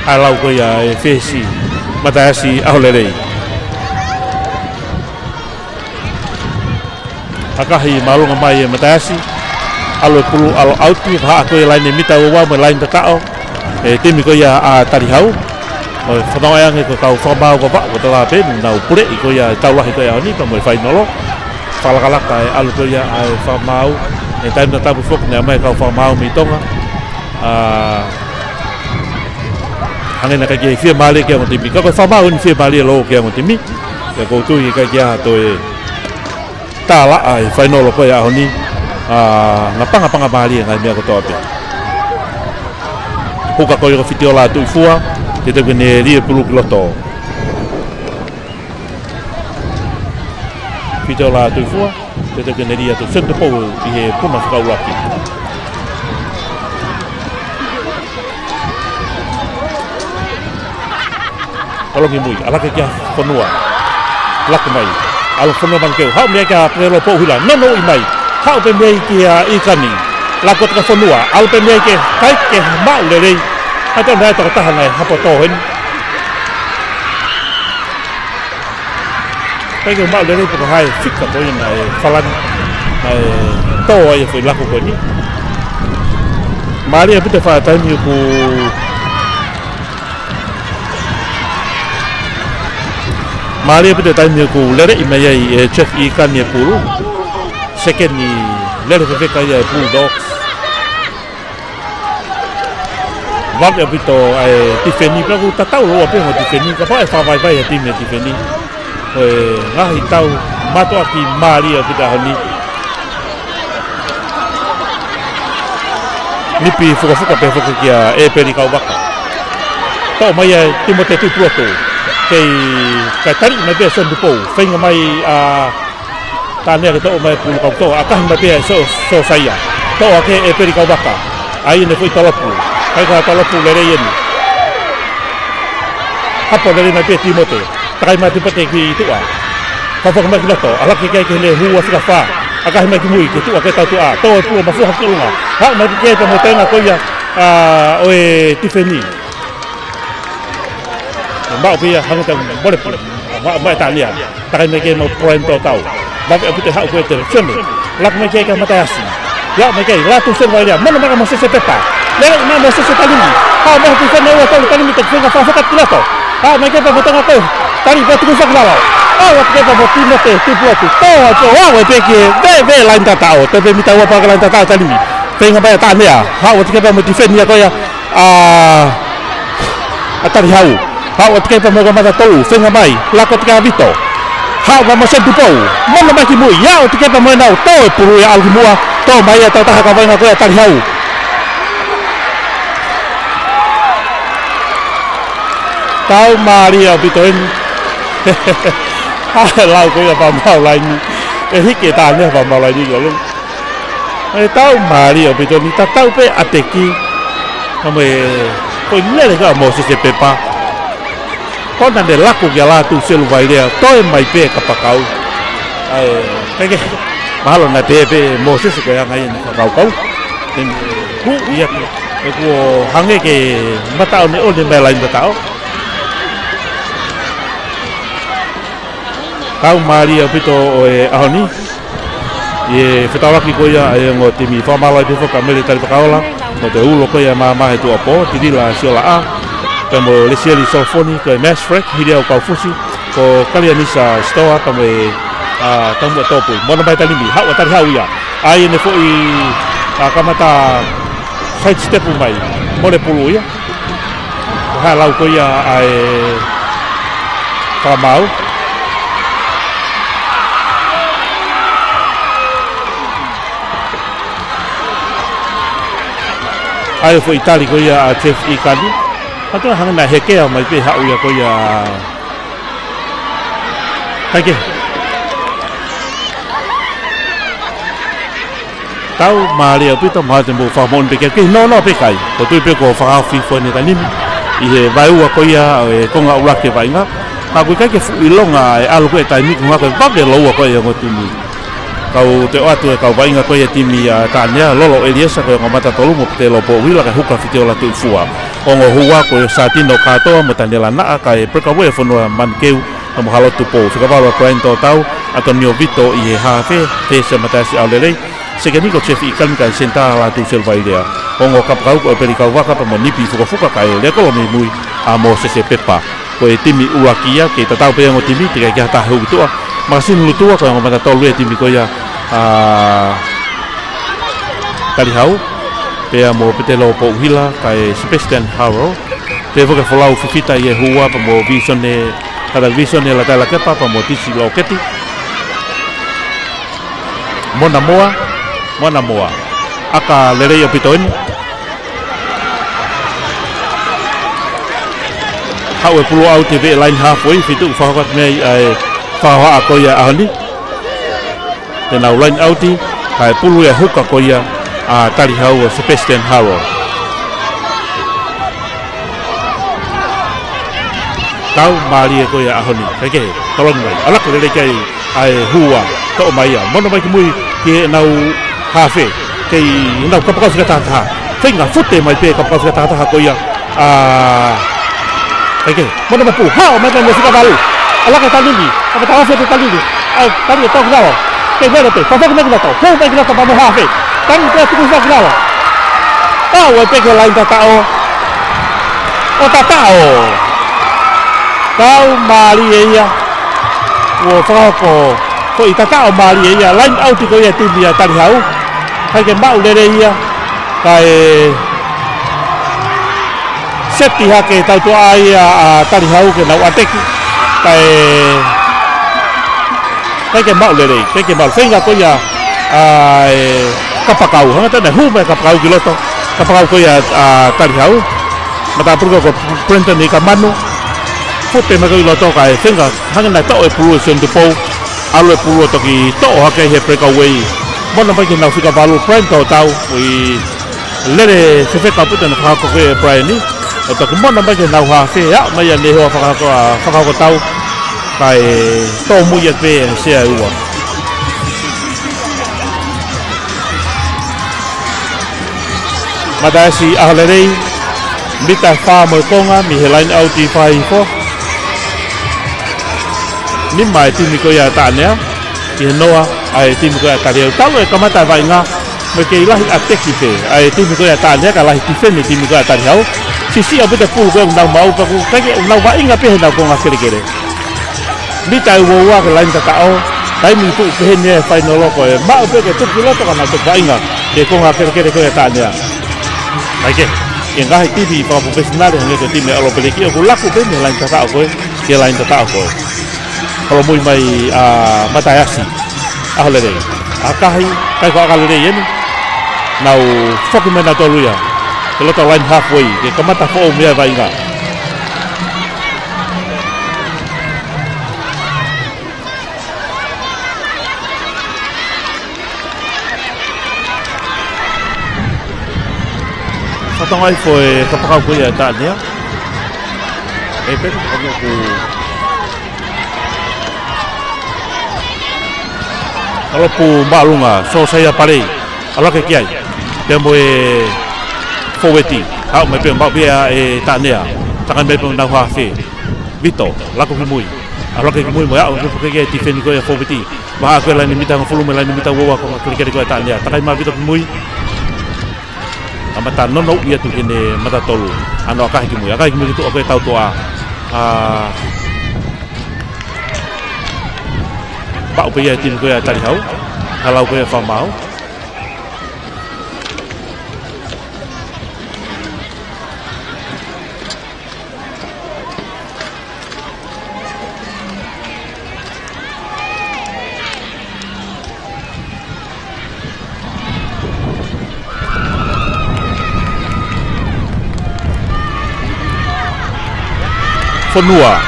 ʻA e lau ko ia ʻa e fesi. Mataʻasi ʻAholelei. ʻAkahi māʻolunga mai e Mataʻasi. ʻAlu e pulu, ʻalu ʻauti, ka haʻa ko e laine mita ua ua mo e laine tataʻo. E timi ko ia ʻa Talihau. ʻO fanongo ange ko e kau fakamaau vavaʻa ko e tala pē, nau puleʻi ko ia e tau lahi ko ia ʻo e ʻaho ni, pea mo e fainolo. Fakalakalaka e ʻalu ko ia ʻa e fakamaau. E taimi tatau pē foki naʻe ʻomai e kau fakamaau mei Tonga. A, hangē naʻe ʻikai ke fiemālie ki he ongo timi. Ka ko e fakamaau eni fiemālie lō ki he ongo timi. Pea ʻoku ou tui ʻikai ke ʻi ai ha toe tālaʻa e fainolo ko ia ʻaho ni, a, ngapangapanga mālie ngaahi meʻa kotoa pē. Huka ko ia ko Fitiola Tuʻifua, teuteu ke ne lī e pulu ki loto. Fitiola Tuʻifua, teuteu ke ne lī atu, senitā pou ʻi he puna fakaʻuluaki. Tolongi mui, ʻalu hake kia Fonua. Laku mai. ʻAlu Fonua Manukeu. Haʻu mei ai kia Pelo Pouhila. Nounou mai. Haʻu pē mei ai kia ʻIkani. Laku atu kia Fonua. ʻAlu pē mei ai ke kai ke maʻu lelei. Haʻu atu mei ai tokotaha naʻe hapo tō heni. ʻIkai ke maʻu lelei pe ko hai fika ko ia naʻe falani. Naʻe tō ai e foʻi laku ko eni. Mālie ʻaupito e faʻa taimi ʻoku Mālie ʻaupito e taimi ʻoku leleʻi mai ai ʻe Jeff ʻIkani e pulu. Sekeni lele fefeka ia e Bulldogs. Vave ʻaupito ʻa e tifeni, pea ʻoku tatau lōua pē mo e tifeni, kapau ʻe fakavaivai ʻa e timi ʻa e tifeni. Ko e ngaahi tau mātuʻaki mālie ʻaupito ʻaho ni. Nipi Fukafuka pea foki kia ʻEpeli Kauvaka. Toʻo mai ʻe Timote Tuʻipulotu. Kei kai tali mai pē Soni Tupou. Feinga mai ʻa Tanea ke toʻo mai pulu kau toʻo, ʻakahi mai pē ʻe Sō-, Sōsaia. Toʻo ake ʻe ʻEpeli Kauvaka. ʻAi ʻene foʻi tolopu. Kai ka tolopu lelei eni. Hapo lelei mai pē Timote. Takai mai Timote ki tuʻa. Fafaka mai ki loto. ʻAlaki ke ʻai ke ne hū ʻa fika fā. ʻAkahi mai ki mui, ki tuʻa, ke tau tuʻa. Toʻo e pulu, mafua ki ʻolunga. Haʻu mai ki ke pea mo e tenga ko ia, ʻa, ʻo e tifeni. Maʻu pē ia hangē ko e mole pule. Maʻu mai Tanea. Takai mai ke mo Brian Totau. Vave ʻaupito haʻu ko ē ʻe Soni. Laka mai ke ka Mataiasi. Ia mai ke Lātū Seluvailea. Mono mai ka Mosese Pepa. Lele mai Mosese Talimi. Haʻu mai ki fene ua tolu Talimi te fenga fafaka ki loto. Haʻu mai ke pea mo tenga ko ē. Tali pea tuku faki lalo. ʻAu atu ke pea mo Timote Tuʻipulotu. Toʻo atu ʻalu pē ki he veve laini tataʻo. Te pē mita ua pea ka laini tataʻo Talimi. Feinga mai ʻa Tanea. Haʻu atu ke pea mo tifeni ʻa ko ia. ʻA, ʻa Talihau. Haʻu atu ke pea mo e kamata tolu, feinga mai, laka atu ke ʻa Vito. Haʻu pea mo Soni Tupou, mono mai ki mui, ia atu ke pea mo ʻenau, toʻo e pulu ia ʻalu ki muʻa, toʻo mai ia tau taha ka vainga ko ia Talihau. Tau mālie ʻaupito eni. ʻA e lau ko ia pea mau laini. ʻE hiki ʻe Tanea pea mau laini ki ʻolunga. ʻE tau mālie ʻaupito ni tatau pē ʻa e teki. Ka mo e, ko e lele ka Mosese Pepa. Ko ʻene laku kia Lātū Seluvailea, toe mai pē kapakau. ʻAi, kae kehe, mahalo naʻe pehē pē Mosese ko e anga ia ʻene fakakaukau. Te ne, hu, ia pē, ʻe kuo hangē ke mataʻoneʻone mai laini tataʻo. Tau mālie ʻaupito ʻo e ʻaho ni. ʻI he fetaulaki ko ia ʻa e ongo timi fakamālō ai pē foki ʻa Mele Talifakaola, mo e ulo ko ia ʻa e maama he tuʻuapō, Tilila Siolaʻa, pea mo Lesieli Solofoni, ko e Mass Frek, Hiliau Kaufusi, ko Kalianisa Sitoa, pea mo e, ʻa, Taumuʻa Tōpui. Mono mai Talimi, haʻu ʻa Talihau ia. ʻAi ʻene foʻi, ʻa, kamata side step mai, mole pulu ia. Ko e hā e lau ko ia ʻa e fakamaau. ʻAi foʻi tali ko ia ʻa Jeff ʻIkani. Pea toe hangē naʻe hekea mai pē haʻu ia ko ia. Kae kehe. Tau mālie ʻaupito, mahalo te mou fakamoʻoni pē ke, ke nono pē kai. Ko e tui pē kuo fakahaofi foʻi ʻene taimi ni. ʻI he vaeua ko ia ʻo e konga ʻuluaki vaʻinga. Ka ʻoku ʻikai ke fuʻu ʻilonga e ʻalu ko ē taimi ko e ngaahi ko e vave lōua ko ē ʻa e ongo timi. Kau toe ʻoatu e kau vaʻinga ko ia timi ʻa Tanea, Lolo ʻEliesa ko e ongo mata tolu mo Petelo Pouila kae Huka Fitiola Tuʻifua. Ongo hua ko e Satino Katoa mo Taniela Naʻa kae Breakaway Fonua Manukeu. Pea mo Halotu Pou, fika valu ʻa Brian Totau, ʻAtonio Vito ʻi he hafe, Tesa Mataiasi ʻAulelei, sekeni ko Jeff ʻIkani kae senitā Lātū Seluvailea. Ongo kapakau ko ʻEpeli Kauvaka pea mo Nipi Fukafuka kae Lekolo Mimui ʻa Mosese Pepa. Ko e timi ʻuluaki ia, kei tatau pē ongo timi, teʻeki ai ke ha taha hū ki tuʻa. Makasini Lutua, ko e ongo mata tolu e timi ko ia, ʻa Talihau, pea mo Petelo Pouhila, kae Sebastian Haro, pea foki ʻa Folau Fifita ʻi he hua, pea mo Visone, kata Visone Latailakepa, pea mo Tisi Loketi. Mona Moa, Mona Moa. ʻAka lelei ʻaupito eni. Haʻu e pulu ʻauti he veʻe laini hafoi, fitu fakahoko atu mei ai ʻa e fakahohaʻa ko ia ʻaho ni. Te nau laini ʻauti, kae pulu ia huka ko ia ʻa Talihau ʻo Sebastian Haro. Tau mālie ko ia ʻaho ni, kae kehe, tolongi mai, ʻalu ʻo lele ki ai ʻa e hua, toʻo mai ia, mono mai ki mui ki heʻenau hafe, kei heʻenau kapakau fika taha taha, feinga fute mai pē kapakau fika taha taha ko ia, ʻa, kae kehe, mono mai pulu, haʻu mai pē mo e fika valu. ʻAlu ʻo Talimi, ʻa, mata hafe ʻa Talimi. ʻAi, Talimi toki lalo. Kei velo pē, fafaka mai ki loto. Hū mai ki loto pea mo e hafe. Talimi pē tuku faki lalo. Tau ai pē ki he laini tataʻo. ʻO tataʻo. Tau mālie ia. ʻO fakahoko. Foʻi tataʻo mālie ia. Laini ʻauti ko ia timi ʻa Talihau. Kae ke maʻu lelei ia. Kae Seti hake tautoʻa ia ʻa Talihau ke nau ʻateki. Kae, kae ke maʻu lelei, kae ke maʻu feinga ko ia ʻa e kapakau. Hanga tana hū mai kapakau ki loto. Kapakau ko ia ʻa Talihau. Matāpule ko Brenton ʻi ka manu. Fope mai ko ē ʻi loto kae feinga. Hanga naʻe toʻo e pulu ʻe Sione Tupou. ʻAlu e pulu ʻo toki toʻo hake he breakaway. Mono mai ki he nau fika valu, Brian Tōtau. ʻI Lele fefeka puta na fakahoko ko ē ʻe Brian ni. ʻO toki mono mai ki he nau hafe, aʻu mai ʻa Nehoa fakahoko, fakahoko tau. Kae tōmui atu pē ʻe he sea ʻe ua. Mataʻasi ʻAholelei, mita fā mo e konga, mei he line out ʻi Fakahihifo. Nima e timi ko ia ʻa Taʻanea, ki he noa ʻa e timi ko ia ʻa Talihau. Talu e kamata e vaʻinga, mo e kei lahi ʻateki pē ʻa e timi ko ia ʻa Taʻanea, ka lahi tifeni e timi ko ia ʻa Talihau. Siʻisiʻi ʻaupito e pulu ko ē ʻoku nau maʻu, pea ʻoku ʻikai ke nau vaʻinga pē he nau konga kelekele. Mita ʻe ua ua ki he laine tataʻo, taimi ʻoku tuʻu pehē ni e fainolo ko e maʻu pē ke tuku ki loto ka nau toki vaʻinga ki he konga kelekele ko ia ʻa Taʻanea. Kae kehe, ki he ngaahi timi fakapolopesinale hangē ko e timi ʻa Lopeleki ʻoku laku pē mei he laine tataʻo ko ē ki he laine tataʻo ko ē. Holomui mai ʻa Mataʻasi ʻAholelei. ʻAkahi, ʻikai ko e ʻaka lelei eni. Nau foki mai nautolu ia ki loto laine halfway, ke kamata foʻou mei ai e vaʻinga. Fatongia foʻou e kapakau ko ia ʻa Taʻanea. ʻE pē ko e kapakau ko Kalopu Māʻolunga, Sōsaia Palei, ʻalu hake ki ai. Pea mo e fōueti, haʻu mai pē maʻu pē ia ʻe Taʻanea. Takai mai pē nau hafe. Vito, laku ki mui. ʻAlu hake ki mui mo e aʻu, pea puke ki ai e tifeni ko ia ʻa e fōueti. Vahaʻa ko ē laine mita hongofulu mo e laine mita ua ua konga kelekele ko ia ʻa Taʻanea. Takai mai Vito ki mui. Kamata nounou ʻi atu ki heʻene mata tolu. ʻAno ʻakahi ki mui. ʻAkahi ki mui ki tuʻa ko ē tautoʻa. ʻA, paʻu pē ia e timi ko ia ʻa Talihau. Ka lau ko ia ʻe Fakamaau. Fonua.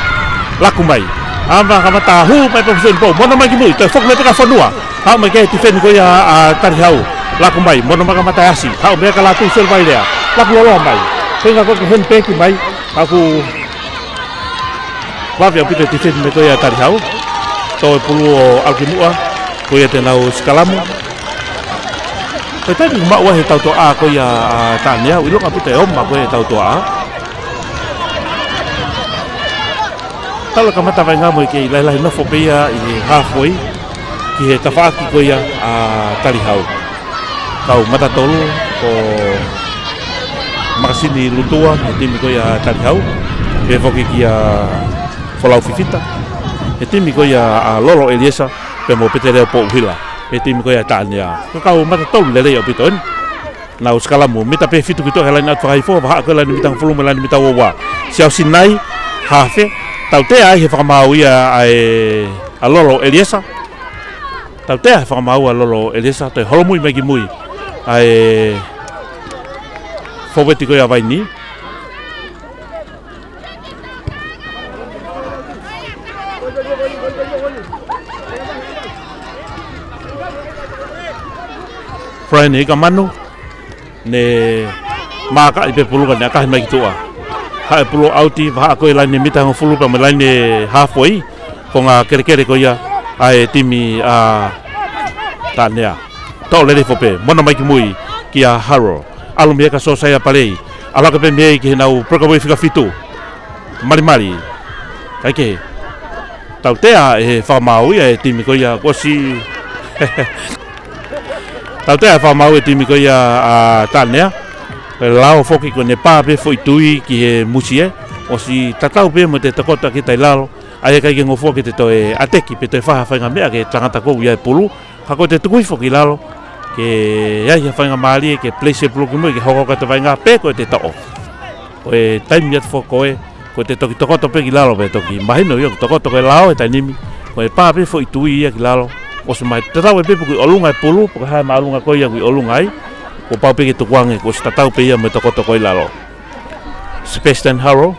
Laku mai. ʻAma kamata hū mai pē Sione Tupou. Mono mai ki mui. Toe foki mai pē kia Fonua. Haʻu mai ki he tifeni ko ia ʻa Talihau. Laku mai. Mono mai kia Mataʻasi. Haʻu mai kia Lātū Selevailea. Laku loloa mai. Feinga ko ē ke henipeki mai. Ka ʻoku vave ʻaupito e tifeni mei ko ia ʻa Talihau. Tō e pulu ʻo ʻalu ki muʻa. Ko ia te nau sikalamu. Ko e taimi ʻoku maʻu ai he tautoʻa ko ia ʻa Taʻanea, ʻoku ʻilonga ʻaupito e oma ko ia e tautoʻa. Talu e kamata vaʻinga mo e kei lahilahi nofo pē ia ʻi he halfway ki he tafaʻaki ko ia ʻa Talihau. Kau mata tolu ko Makasini Lutua, he timi ko ia ʻa Talihau. Pea foki kia Folau Fifita, he timi ko ia ʻa Lolo ʻEliesa, pea mo Peteleo Pouhila, he timi ko ia ʻa Taʻanea. Ko e kau mata tolu lelei ʻaupito eni. Nau sikalamu, mita pē fitu ki tuʻa he laine ʻa Fakahihifo, vahaʻa ko ē laine mita hongofulu mo e laine mita ua ua. Siaosi Nai, hafe, tautea ai he Fakamaau ia ʻa e, ʻa Lolo ʻEliesa. Tautea he Fakamaau ʻa Lolo ʻEliesa, toe holomui mai ki mui ʻa e fōueti ko ia ʻa Vaini. Brian Hikamanu, ne maakaʻi pē pulu ka ne ʻakahi mai ki tuʻa. Haʻu e pulu ʻauti, vahaʻa ko ē laine mita hongofulu pea mo e laine halfway, konga kelekele ko ia ʻa e timi ʻa Taʻanea. Toʻo lelei fope, mono mai ki mui kia Harold. ʻAlu mei ai kia Sōsaia Palei. ʻAlu hake pē mei ai ki heʻenau breakaway fika fitu. Malimali. Kae kehe. Tautea he Fakamaau ia e timi ko ia kuo ʻosi. Tautea he Fakamaau e timi ko ia ʻa Taʻanea. Ko e lao foki ko ʻene pā pē foʻi tui ki he musie. ʻOsi tatau pē mo ʻete tokoto ki tai lalo. ʻA ia ʻikai ke ngofua ke te toe ʻateki pe toe fai ha faʻahinga meʻa ki he tangata ʻoku ʻi ai e pulu. Ka ko ʻete tuku hifo ki lalo, ke ʻai ha faingamālie, ke place e pulu ki mui, ke hoko atu e vaʻinga pe ko ʻete toʻo. Ko e taimi atu foki ko ē, ko e toki tokoto pē ki lalo pē toki mahino ia, tokoto ko e lao e taimi ni, ko e pā pē foʻi tui ia ki lalo. ʻOsi mai tatau ai pē pe ko e ʻolunga e pulu, pe ko e hā e māʻolunga ko ia ʻoku ʻi ʻolunga ai, kuo pau pē ke tukuange, kuo ʻosi tatau pē ia mo e tokoto ko ē ʻi lalo. Sebastian Haro,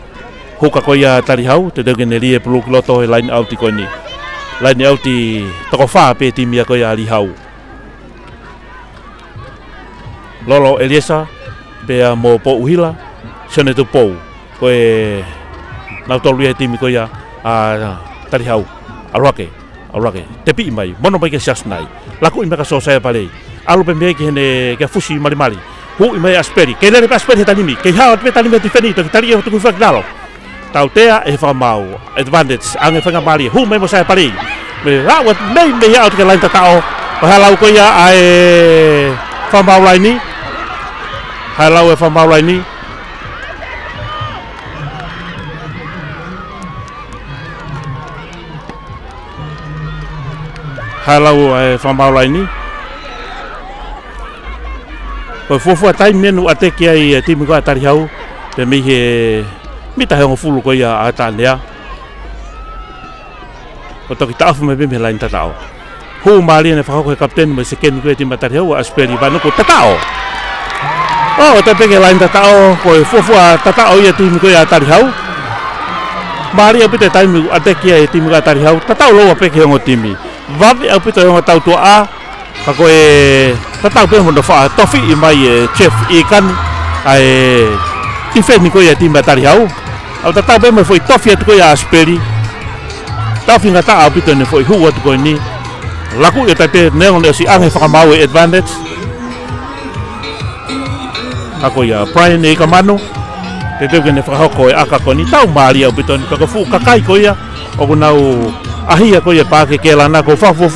huka ko ia Talihau, teuteu ke ne lī e pulu ki loto he line out ko eni. Line out ʻi toko fā pē timi ia ko ia Talihau. Lolo Eliesa, pea mo Pouhila, Sione Tupou. Ko e nau tolu ia he timi ko ia ʻa Talihau. ʻAlu hake, ʻalu hake. Tepiʻi mai, mono mai kia Siaosi Nai. Lakuʻi mai kia Sōsaia Palei. ʻAlu pē mei ai ki heʻene, kia Fusi Malimali. Huʻi mai ʻAsipeli. Kei lele pē ʻAsipeli he taimi ni. Kei hao atu pē taimi ni tifeni, toki tali ia tuku faki lalo. Tautea ʻe he fakamaau. Advantage, ʻange faingamālie, hū mai mo Saia Palei. Mei lau atu, mei, mei aʻu ki he laini tataʻo. Ko e hā e lau ko ia ʻa e fakamaau laini. Hā e lau e fakamaau laini. Hā e lau e fakamaau laini. Ko e fuofua taimi ʻeni ʻoku ʻateki ai e timi ko ia Talihau. Pea mei he mita ʻe hongofulu ko ia ʻa Tanea. Ko e toki taʻofi mai pē mei he laini tataʻo. Hū mālie ʻene fakahoko he kapiteni mo e sekeni ko ia e timi ʻa Talihau, ʻAsipeli Vanuku, tataʻo. ʻO, ʻo tae pē ki he laini tataʻo, ko e fuofua tataʻo ia e timi ko ia Talihau. Mālie ʻaupito e taimi ʻoku ʻateki ai e timi ko ia Talihau, tataʻo lōua pē ki he ongo timi. Vave ʻaupito e ongo tautuaʻa, ka ko e tatau pē mo hono faʻa tofiʻi mai ʻe Jeff ʻIkani ʻa e tifeni ko ia e timi ʻa Talihau. ʻOku tatau pē mo e foʻi tofi atu ko ia ʻa ʻAsipeli. Tofi ngataʻa ʻaupito ʻene foʻi hū atu ko eni. Lakuʻi ʻo tae pē neongo ne ʻosi ʻange fakamaau e advantage. Ka ko ia Brian ʻIkamanu, teuteu ke ne fakahoko e ʻaka ko eni, tau mālie ʻaupito eni, ka ko e fuʻu kakai ko ia ʻoku nau ʻaʻahi ko ia pē ke ke lana ko fafo